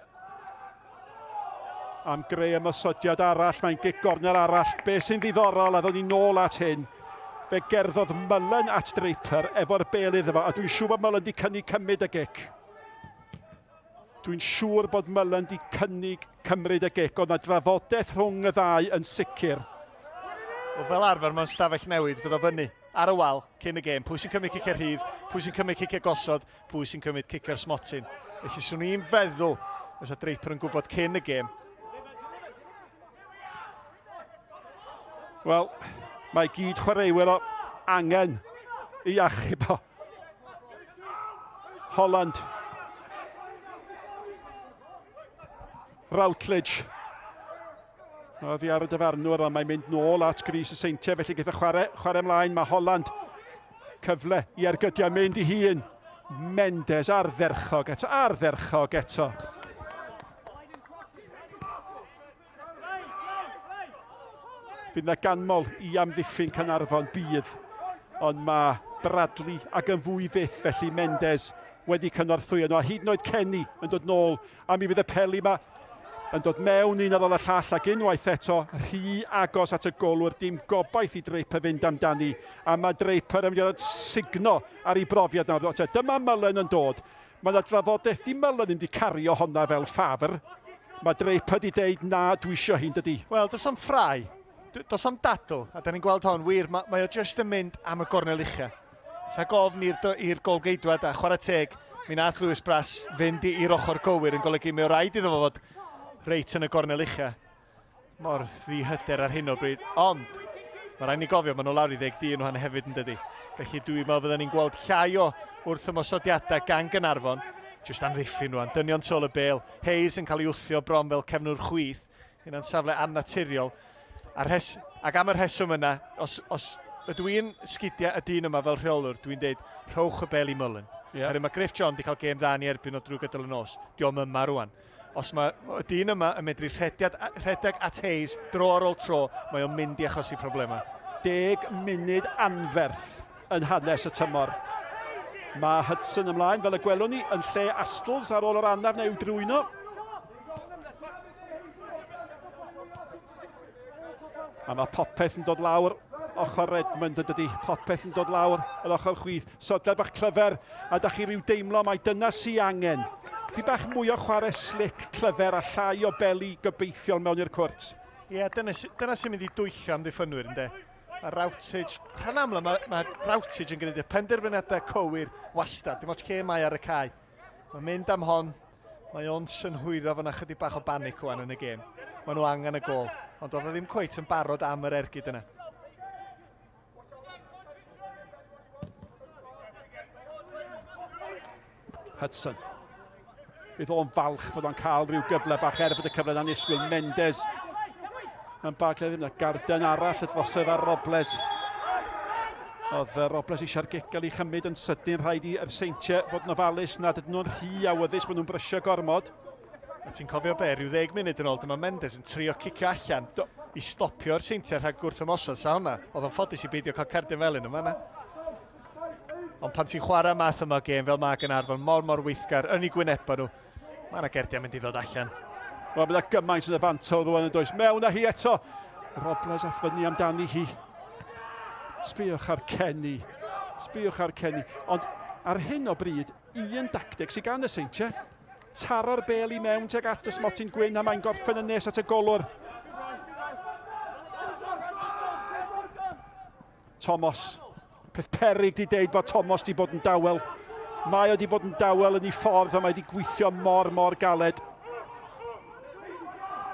am greu ymosodiad arall. Mae'n gic gornel arall. Be sy'n ddiddorol, a ddown ni nôl at hyn, fe gerddodd Mullen at Draper efo'r bel iddo fo, a dwi'n siŵr bod Mullen di cynnig cymryd y gic. Dwi'n siŵr bod Mullen di cynnig cymryd y gic. Oedd na drafodaeth rhwng y ddau yn sicr. Wel, fel arfer mewn stafell newid, fydd o fyny ar y wal cyn y gêm. Pwy sy'n cymryd ciciau rhydd, pwy sy'n cymryd ciciau gosod, pwy sy'n cymryd cicio'r smotyn. Felly swn i'n feddwl fysa Draper yn gwybod cyn y gêm. Wel, mae gyd chwaraewyr o angen i achub o. Holland. Routledge. Oddi ar y dyfarnwr, ond mae'n mynd nôl at Gris y Seintiau, felly gyda chwarae, chwarae ymlaen, mae Holland cyfle i ergydiau mynd i hun. Mendes ardderchog eto, ardderchog eto. Fydd yna ganmol i amddiffyn Caernarfon, bydd. Ond mae Bradley ac yn fwy fyth felly Mendes wedi cynorthwyo nhw, a hyd yn oed Kenny yn dod nôl, a mi fydd y peli yma yn dod mewn un ar ôl y llall, ac unwaith eto rhy agos at y golwr, dim gobaith i Draper fynd amdani, a mae Draper yn mynd i ddod sugno ar ei brofiad nawr. Dyma Mullen yn dod. Mae yna drafodaeth, di Mullen ddim wedi cario honna fel ffafr. Mae Draper di deud na, dwi isio hi'n dydi. Wel, does am ffrau, does am dadl, a da ni'n gweld hon, wir, mae, mae o jyst yn mynd am y gornel ucha. Rhag ofn i'r golgeidwad a chwarae teg, mi nath Lewis Brass fynd i'r ochr gywir yn golygu mae o rhaid iddo fo fod reit yn y gornel ucha. Mor ddihyder ar hyn o bryd, ond mae rhaid ni gofio, maen nhw lawr i ddeg dyn rwan hefyd yn dydy. Felly dwi'n meddwl fydden ni'n gweld llai o wrth ymosodiadau gan Gaernarfon, jyst amddiffyn rwan, dynion tu ôl y bêl, Hayes yn cael ei wthio bron fel cefnwr chwith, hynna'n safle annaturiol. A rhes, ac am y rheswm yna, os, os ydw i'n sgidiau y dyn yma fel rheolwr, dwi'n deud, rhowch y bêl i Mullen. Yeah. Mae Griff John wedi cael gêm dda ni erbyn o drwy gydol y nos. Diolch yma rwan. Os mae y dyn yma yn medru rhediad, rhedeg at Hayes dro ar ôl tro, mae o'n mynd i achosi problemau. 10 munud anferth yn hanes y tymor. Mae Hudson ymlaen, fel y gwelwn ni, yn lle Astles ar ôl yr anaf neu drwyno. A mae popeth yn dod lawr ochr Redmond yn dydy, popeth yn dod lawr yr ochr chwith. Sodled bach clyfer, a da chi rhyw deimlo mai dyna sy angen. Di bach mwy o chwarae slick clyfer a llai o beli gobeithiol mewn i'r cwrt. Ie, yeah, dyna, dyna sy'n mynd i dwyllio am ddiffynwyr, ynddo. Mae Routledge, rhan amla mae, mae Routledge yn gwneud y penderfyniadau cywir wastad, dim ots lle mae ar y cae. Mae'n mynd am hon, Mae o'n synhwyro fod 'na chydig bach o banic wan yn y gêm. Maen nhw angen y gol, ond oedd o ddim cweit yn barod am yr ergyd yna. Hudson. Bydd o'n falch fod o'n cael rhyw gyfle bach er bod y cyfle yna'n isgwyl. Mendes yn bagle ddim na. Garden arall y drosodd ar Robles. Oedd Robles eisiau'r gic gael ei chymryd yn sydyn, rhaid i'r Seintiau fod yn ofalus nad ydyn nhw'n rhy awyddus bod nhw'n brysio gormod. A ti'n cofio be, rhyw ddeg munud yn ôl, dyma Mendes yn trio cicio allan Do. i stopio'r Seintiau rhag gwrth ymosod, sa hwnna. Oedd o'n ffodus i beidio cael cerdyn felyn yma, na. Ond pan ti'n chwarae math yma o gêm fel mae Gaernarfon, mor mor weithgar yn ei gwynebau nhw, Mae yna gerdiau mynd i ddod allan. Wel, mae yna gymaint yn y fantol rwan yn does. Mewn â hi eto. Robles ath fyny amdani hi. Sbïwch ar Kenny. Sbïwch ar Kenny. Ond ar hyn o bryd, un dacteg sydd gan y Seintiau. Taro'r bel i mewn tuag at y smotyn gwyn a mae'n gorffen yn nes at y golwr. Tomos. Peth peryg di deud bod Tomos di bod yn dawel. Mae o di bod yn dawel yn ei ffordd a mae di gweithio mor, mor galed.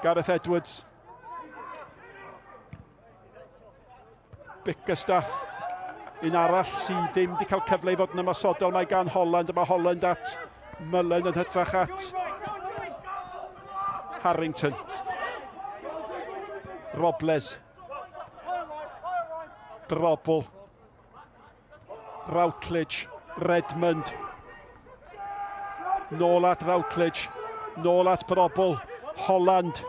Gareth Edwards. Bickerstaff. Un arall sydd ddim wedi cael cyfle i fod yn ymosodol. Mae gan Holland, a mae Holland at Mullen yn hytrach at Harrington. Robles. Drobl. Routledge. Redmond. Nôl at Routledge. Nôl at Brobl. Holland.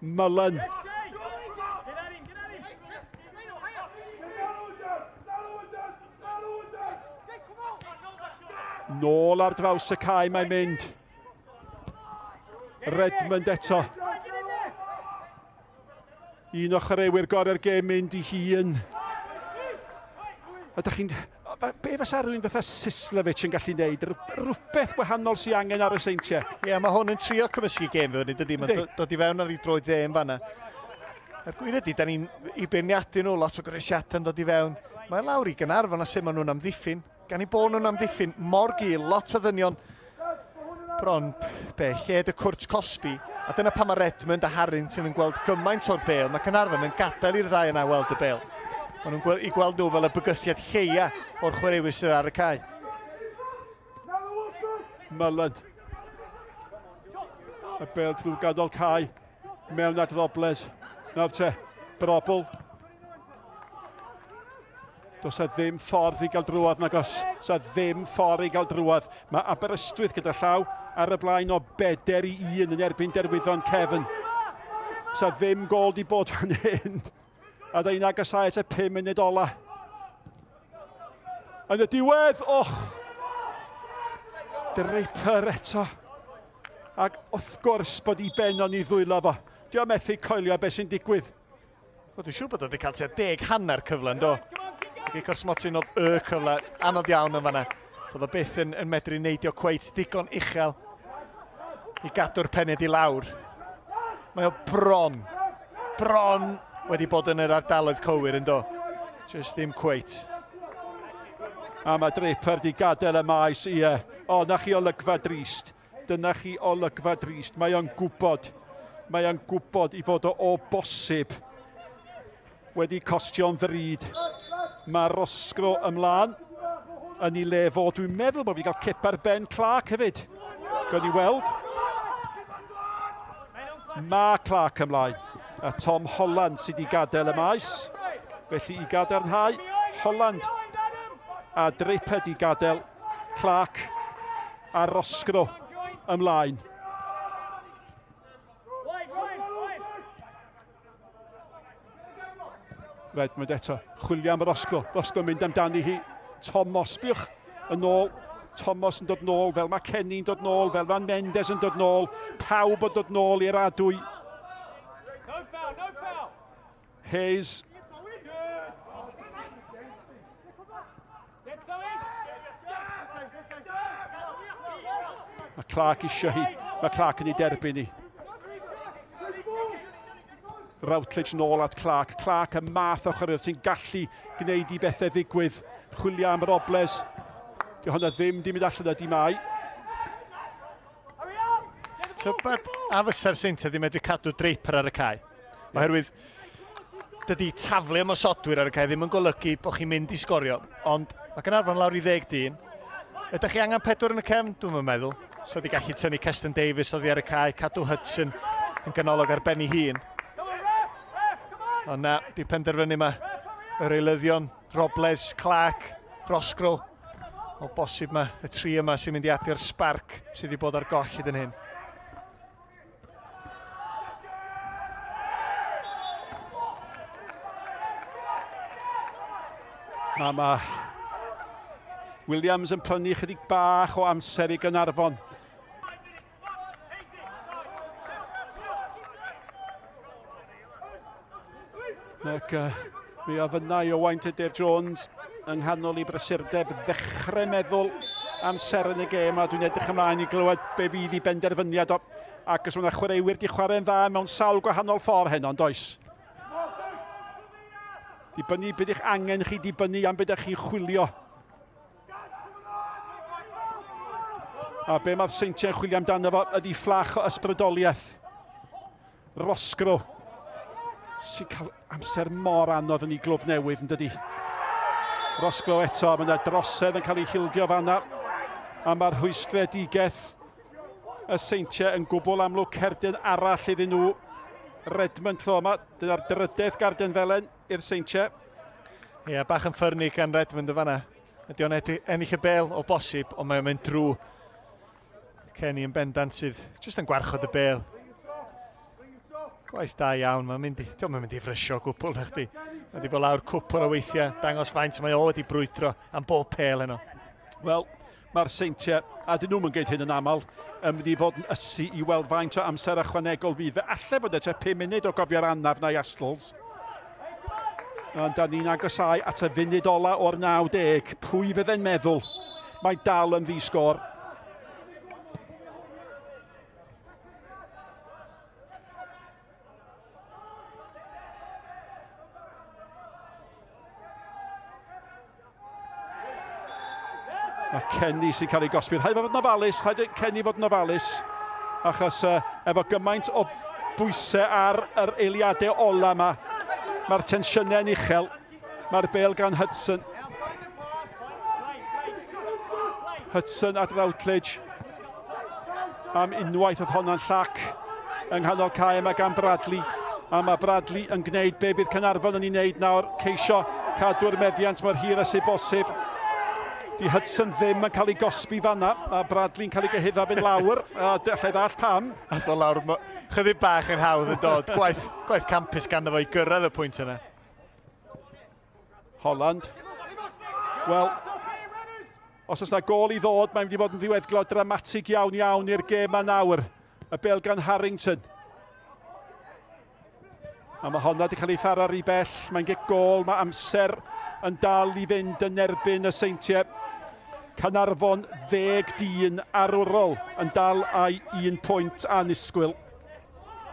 Mullen. Nôl ar draws y cae mae'n mynd. Redmond eto. Un o chwaraewyr gorau'r gêm mynd i hun. A da chi'n... Be fysa rhywun fatha Sislovic yn gallu neud? Rhywbeth gwahanol sy'n angen ar y Seintiau. Ie, yeah, mae hwn yn trio cymysgu gêm fyny, dydy. Mae'n dod i fewn ar ei droed dde yn fanna. A'r gwir ydy, da ni'n i beirniadu nhw, lot o groesiadau yn dod i fewn. Mae'n lawr i Gaernarfon a sut maen nhw'n amddiffyn. Gan i bod nhw'n amddiffyn mor gul, lot o ddynion bron be, lled y cwrt cosbi. A dyna pam mae Redmond a Harrington yn gweld gymaint o'r bêl. Mae Caernarfon yn gadael i'r ddau yna weld y bêl. Maen nhw'n gweld, i gweld nhw fel y bygythiad lleia o'r chwaraewyr sydd ar y cae. Mullen. Y bêl drwy ganol cae. Mewn at Robles. Nawr te, Brobl. Does a ddim ffordd i gael drwodd nag os. Does a ddim ffordd i gael drwodd. Mae Aberystwyth gyda llaw ar y blaen o 4-1 yn erbyn Derwyddon Cefn. Does a ddim gol di bod fan hyn. A da ni'n agosau at y 5 munud ola. Yn y diwedd, och! Draper eto. Ac wrth gwrs bod i ben o'n i ddwylo fo. Dio methu coelio beth sy'n digwydd. Wel, dwi'n siŵr bod o wedi cael tua deg hanner cyfle, yn do? Gic o'r smotyn oedd y cyfle anodd iawn yn fanna. Doedd o byth yn, yn medru neidio cweit digon uchel i gadw'r pened i lawr. Mae o bron, bron wedi bod yn yr ardaloedd cywir yn do. Just ddim cweit. A mae Draper di gadael y maes, ie. O, na chi olygfa drist. Dyna chi olygfa drist. Mae o'n gwybod, mae o'n gwybod i fod o o bosib wedi costio'n ddrud. Mae Roscrow ymlaen yn ei le fo. Dwi'n meddwl bod fi gael cip ar ben Clark hefyd. Gawn ni weld. Mae Clark ymlaen. A Tom Holland sydd wedi gadael y maes. Felly i gadarnhau, Holland a Draper wedi gadael Clark a Roscrow ymlaen. Redmond eto, chwilio am Roscoe. Roscoe yn mynd amdani hi. Tomos, sbiwch yn ôl. Tomos yn dod nôl, fel mae Kenny'n dod nôl, fel mae Mendes yn dod nôl. Pawb yn dod nôl i'r adwy. No foul, no foul. Hayes. Mae Clark eisiau hi. Mae Clark yn ei derbyn hi. Routledge nôl at Clark. Clark y math o chwaraewr sy'n gallu gwneud i bethau ddigwydd. Chwilio am Robles. Di hwnna ddim di mynd allan ydi mai. Tybed a fysa'r Seintiau ddim medru cadw Draper ar y cae? Oherwydd dydy taflu ymosodwyr ar y cae ddim yn golygu bod chi'n mynd i sgorio, ond mae Gaernarfon lawr i ddeg dyn. Ydych chi angen pedwar yn y cefn? Dwi'm yn meddwl. So wedi gallu tynnu Keston Davies oddi ar y cae, cadw Hudson yn ganolog ar ben ei hun. Ond na, di penderfynu yma yr eilyddion, Robles, Clark, Roscrow. O bosib mae y tri yma sy'n mynd i adio'r sbarc sydd wedi bod ar goll hyd yn hyn. Na, mae Williams yn prynu chydig bach o amser i Gaernarfon. Ac mi ofynnai Owain Tudur Jones yng nghanol i brysurdeb ddechrau meddwl am seren y gêm a dwi'n edrych ymlaen i glywed be fydd i benderfyniad o. Ac os mae yna chwaraewyr di chwarae'n dda mewn sawl gwahanol ffordd heno, ond oes? Dibynnu beth eich angen chi, dibynnu am beth ydych chi'n chwilio. A be mae'r Seintiau'n chwilio amdano fo ydy fflach o ysbrydoliaeth. Roscrow sy'n cael amser mor anodd yn ei glwb newydd yn dydy. Roscrow eto, mae yna drosedd yn cael ei hildio fanna. A mae'r rhwystredigaeth y Seintiau yn gwbl amlwg cerdyn arall iddyn nhw. Redmond tro yma, dyna'r drydedd garden felen i'r Seintiau. Ie, yeah, bach yn ffyrnig gan Redmond y fanna. Ydy o'n ennill y bel o bosib, ond mae'n mynd drwy Kenny yn bendant sydd jyst yn gwarchod y bel. Gwaith da iawn, mae'n mynd i, diolch yn mynd i frysio gwbl na chdi. Mae wedi bod lawr cwpl o weithiau, dangos faint mae o wedi brwydro am bob pel heno. Wel, mae'r Seintiau, a dyn nhw'n gwneud hyn yn aml, yn mynd i fod yn ysu i weld faint o amser ychwanegol fydd. Fe allai fod e tua 5 munud o gofio'r anaf na i Astles. Ond da ni'n agosau at y funud ola o'r 90. Pwy fydde'n meddwl? Mae dal yn ddi-sgôr. A Kenny sy'n cael ei gosbi. Rhaid fod yn ofalus, rhaid i Kenny fod yn ofalus. Achos efo gymaint o bwysau ar yr eiliadau ola yma, mae'r tensiynau'n uchel. Mae'r bel gan Hudson. Hudson at Routledge. Am unwaith oedd honna'n llac yng nghanol cae yma gan Bradley. A mae Bradley yn gwneud be bydd Caernarfon yn ei wneud nawr, ceisio cadw'r meddiant mor hir â sydd bosib. Di Hudson ddim yn cael ei gosbi fanna, a Bradley'n cael ei gyhuddo fynd lawr, a allai ddall pam. Ath o lawr chydig bach yn hawdd yn dod. Gwaith, gwaith campus ganddo fo i gyrraedd y pwynt yna. Holland. Wel, os oes yna gol i ddod, mae'n mynd i fod yn ddiweddglo dramatig iawn iawn i'r gêm yma nawr. Y bel gan Harrington. A mae honna wedi cael ei tharo rhy bell. Mae'n gic gol, mae amser yn dal i fynd yn erbyn y Seintiau. Caernarfon 10 dyn arwrol yn dal â'i un pwynt annisgwyl.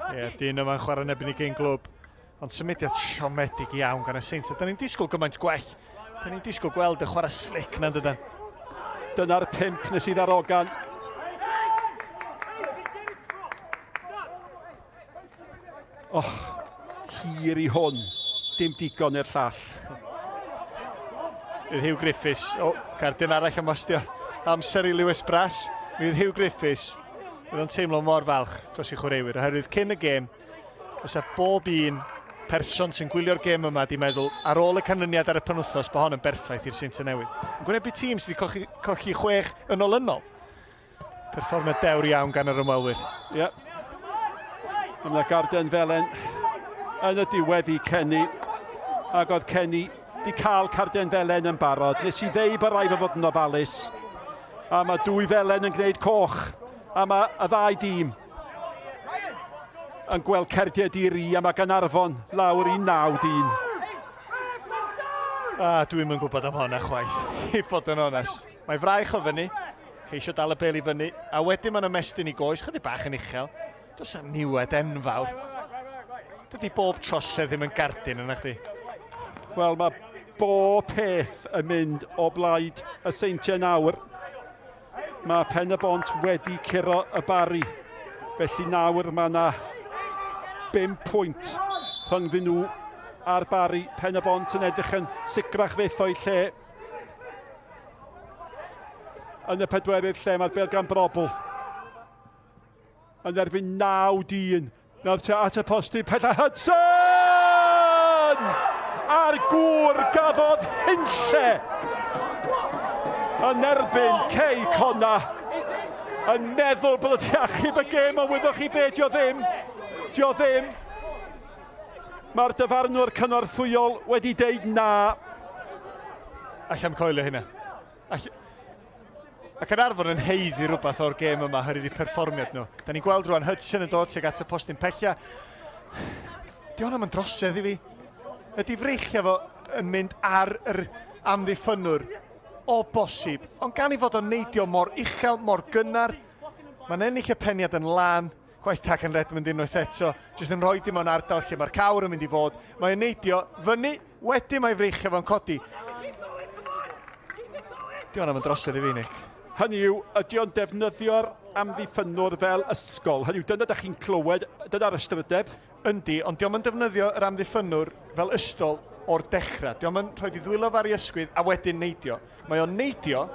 Ie, yeah, dyn yma'n chwarae yn erbyn ei gyn glwb. Ond symudiad siomedig iawn gan y Seintiau. Da ni'n disgwyl gymaint gwell. Da ni'n disgwyl gweld y chwarae slick na'n dydan. Dyna'r pump nes i ddarogan. Och, hir i hwn. Dim digon i'r llall. Bydd Hugh Griffiths, o, oh, cardyn arall am wastio. Amser i Lewis Brass. Bydd Hugh Griffiths, bydd o'n teimlo mor falch dros ei chwaraewyr, oherwydd cyn y gêm, fysa bob un person sy'n gwylio'r gêm yma di meddwl ar ôl y canlyniad ar y penwythnos bod hon yn berffaith i'r Seintiau Newydd. Yn gwynebu tîm sydd wedi colli, colli chwech yn olynol. Perfformiad dewr iawn gan yr ymwelwyr. Ie. Yeah. Yna garden felen yn y diwedd i Kenny. Ac oedd Kenny di cael carden felen yn barod. Nes i ddeud bod rhaid fo fod yn ofalus. A mae dwy felen yn gwneud coch. A mae y ddau dîm yn gweld cerdiau di-ri a mae Gaernarfon lawr i 9 dyn. A dwi'm yn gwybod am honna chwaith, i fod yn onest. Mae fraich o fyny, ceisio dal y bel i fyny, a wedyn mae'n ymestyn i goes, chydig bach yn uchel. Does am niwed enfawr. Dydy bob trosedd ddim yn gardyn yna chdi. Wel, mae bob peth yn mynd o blaid y Seintiau nawr. Mae Pen-y-bont wedi curo y Barri. Felly nawr mae yna 5 pwynt rhyngddyn nhw a'r Barri. Pen-y-bont yn edrych yn sicrach fyth o'i lle. Yn y pedwerydd lle mae'r bel gan Brobl. Yn erbyn 9 dyn. Nawr te at y postyn pella Hudson! A'r gŵr gafodd hunlle yn erbyn Cei Conna yn meddwl bod wedi achub y gêm, ond wyddoch chi be, dio ddim. Dio ddim. Mae'r dyfarnwr cynorthwyol wedi deud na. Alla'm coelio hynna. All... Ac yn arfer yn heiddi rhywbeth o'r gêm yma oherwydd eu perfformiad nhw. Da ni'n gweld rwan Hudson yn dod tuag at y postyn pella. Di hwnna'n yn drosedd i fi. Ydy freichiau fo yn mynd ar yr amddiffynnwr o bosib. Ond gan i fod o'n neidio mor uchel, mor gynnar, mae'n ennill y peniad yn lân. Gwaith tag yn Redmond unwaith eto, jyst yn rhoi dim o'n ardal lle mae'r cawr yn mynd i fod. Mae'n neidio fyny, wedyn mae freichiau fo'n codi. Di hwnna'n yn drosedd i fi, Nick. Hynny yw, ydy o'n defnyddio'r amddiffynnwr fel ysgol? Hynny yw, dyna da chi'n clywed, dyna'r ystrydeb. Yndi, ond dio'm yn defnyddio yr amddiffynnwr fel ystol o'r dechrau. Dio'm yn rhoi i ddwylo fo ar ei ysgwydd a wedyn neidio. Mae o'n neidio,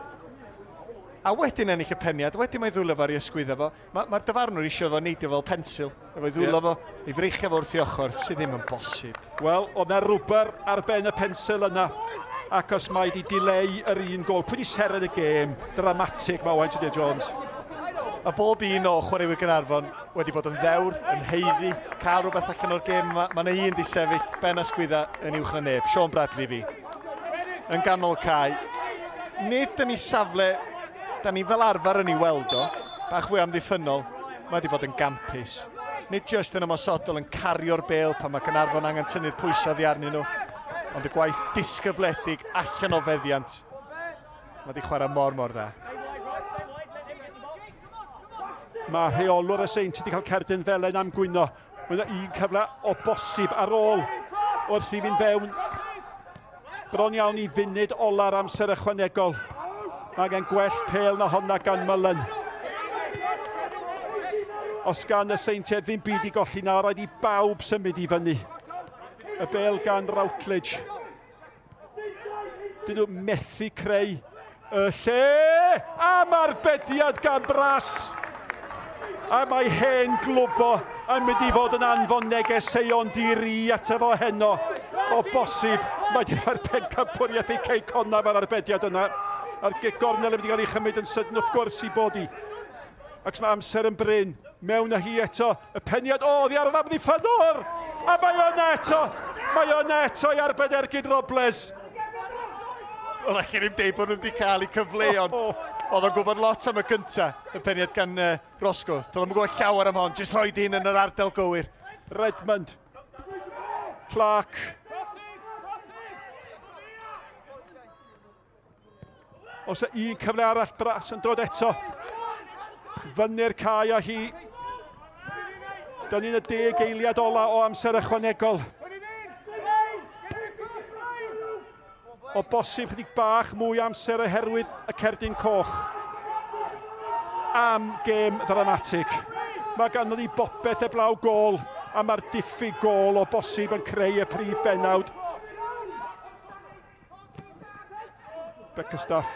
a wedyn ennill y peniad, wedyn mae ddwylo fo ar ei ysgwydd efo. Mae'r ma dyfarnwr eisiau fo neidio fel pensil, efo'i ddwylo yeah. fo, ei freichiau fo wrth ei ochr, sydd ddim yn bosib. Wel, oedd na rwber ar ben y pensil yna, ac os mae di dileu yr un gol. Pwy di seren y gêm? Dramatig mae Owain Tudur Jones. A bob un o chwaraewyr Gaernarfon wedi bod yn ddewr, yn haeddu, cael rhywbeth allan o'r gêm yma. Mae yna un di sefyll, ben a sgwydda yn uwch na neb. Sean Bradley fi. Yn ganol cae. Nid yn ei safle, da ni fel arfer yn ei weld o, bach fwy amddiffynnol, mae wedi bod yn gampus. Nid just yn ymosodol yn cario'r bel pan mae Caernarfon angen tynnu'r pwysau oddi arnyn nhw, ond y gwaith disgybledig allan o feddiant. Mae wedi chwarae mor mor dda. Mae rheolwr y Seints wedi cael cerdyn felen am gwyno. Mae yna un cyfle o bosib ar ôl wrth i fynd fewn. Bron iawn i funud ola'r amser ychwanegol. Mae angen gwell pêl na honna gan Mullen. Os gan y Seintiau ddim byd i golli nawr, rhaid i bawb symud i fyny. Y bel gan Routledge. Dyn nhw methu creu y lle. A mae'r bediad gan Brass. A mae hen glwbo yn mynd i fod yn anfon negeseuon di-ri ato fo heno. O bosib, mae wedi rhoi'r pencampwriaeth i Cei Connah mae'r arbediad yna. A'r gic gornel yn mynd i gael ei chymryd yn sydyn wrth gwrs i bod i. Ac mae amser yn brin. Mewn â hi eto. Y peniad, o, oddi ar yr amddiffynwr! A mae yna eto! Mae yna eto i arbed ergyd Robles. Wel, allan ni'n deud bod nhw wedi cael eu cyfleon. Oedd o'n gwybod lot am y gynta, y peniad gan Roscoe. Doedd o'n gwybod llawer am hon, jyst rhoi dyn yn yr ardal gywir. Redmond. Clark. Os y un cyfle arall, Brass yn dod eto. Fyny'r cae â hi. Dyna ni'n y 10 eiliad ola o amser ychwanegol. O bosib chydig bach mwy amser oherwydd y cerdyn coch. Am gêm ddramatig. Mae ganddo ni bopeth eblaw gôl, a mae'r diffyg gôl o bosib yn creu y prif bennawd. Bickerstaff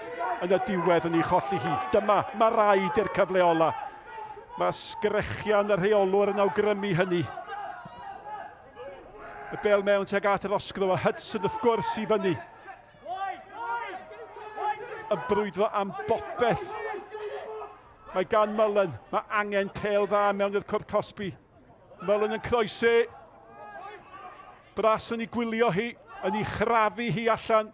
yn y diwedd yn ei cholli hi. Dyma, mae rhaid i'r cyfle ola. Mae sgrechian y rheolwr yn awgrymu hynny. Y bel mewn tuag at yr osgro a Hudson wrth gwrs i fyny. Y brwydro am bopeth. Mae gan Mullen, mae angen pel dda mewn i'r cwrt cosbi. Mullen yn croesi. Brass yn ei gwylio hi, yn ei chrafu hi allan.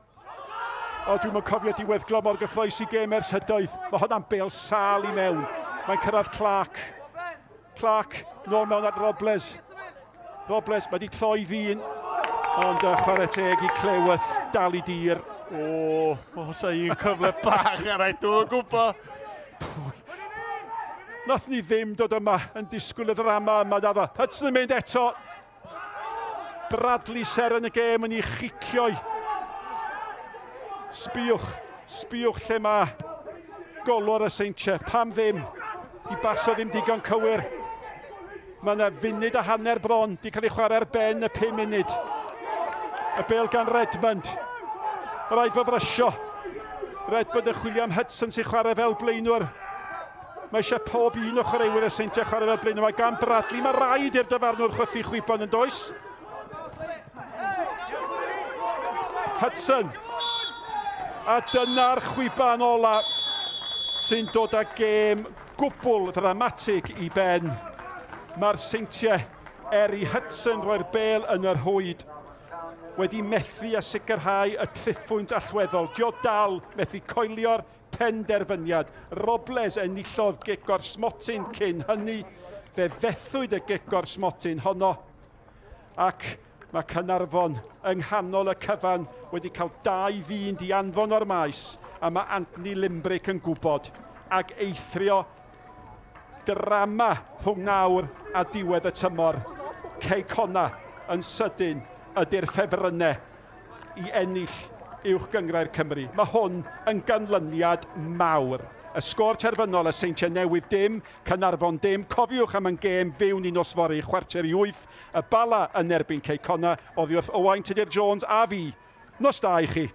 O, dwi'n yn cofio diweddglo mor gyffroes i gêm ers hydoedd. Mae hwnna'n bel sal i mewn. Mae'n cyrraedd Clark. Clark, nôl mewn at Robles. Robles, mae wedi troi ddyn. Ond chwarae teg i Cleworth, dal i dir. O, oes un cyfle bach arall, dwi'n gwybod. Nath ni ddim dod yma yn disgwyl y ddrama yma, naddo. Hudson yn mynd eto. Bradley ser yn y gêm yn ei chicioi. Sbiwch, sbiwch lle mae golwr y Seintiau. Pam ddim? Di baso ddim digon cywir. Mae yna funud a hanner bron di cael ei chwarae ar ben y 5 munud. Y bel gan Redmond. Rhaid fo frysio. Redmond yn chwilio am Hudson sy'n chwarae fel blaenwr. Mae eisiau pob un o chwaraewyr y Seintiau chwarae fel blaenwr. Mae gan Bradley, mae rhaid i'r dyfarnwr chwythu chwibon yn does. Hudson. A dyna'r chwiban ola sy'n dod â gêm gwbl ddramatig i ben. Mae'r Seintiau, er i Hudson roi'r bel yn yr hwyd, wedi methu a sicrhau y triphwynt allweddol. Dio dal methu coelio'r penderfyniad. Robles enillodd gic o'r smotyn cyn hynny. Fe fethwyd y gic o'r smotyn honno. Ac mae Caernarfon yng nghanol y cyfan wedi cael 2 ddyn di anfon o'r maes, a mae Anthony Limbrick yn gwybod ac eithrio drama rhwng nawr a diwedd y tymor. Cei Connah yn sydyn ydy'r ffefrynnau i ennill Uwch Gynghrair Cymru. Mae hwn yn ganlyniad mawr. Y sgôr terfynol y Seintiau Newydd dim, Caernarfon dim. Cofiwch am yn gêm fyw ni nos fory 7:45. Y Bala yn erbyn Cei Connah oddi wrth Owain Tudur Jones a fi. Nos da i chi.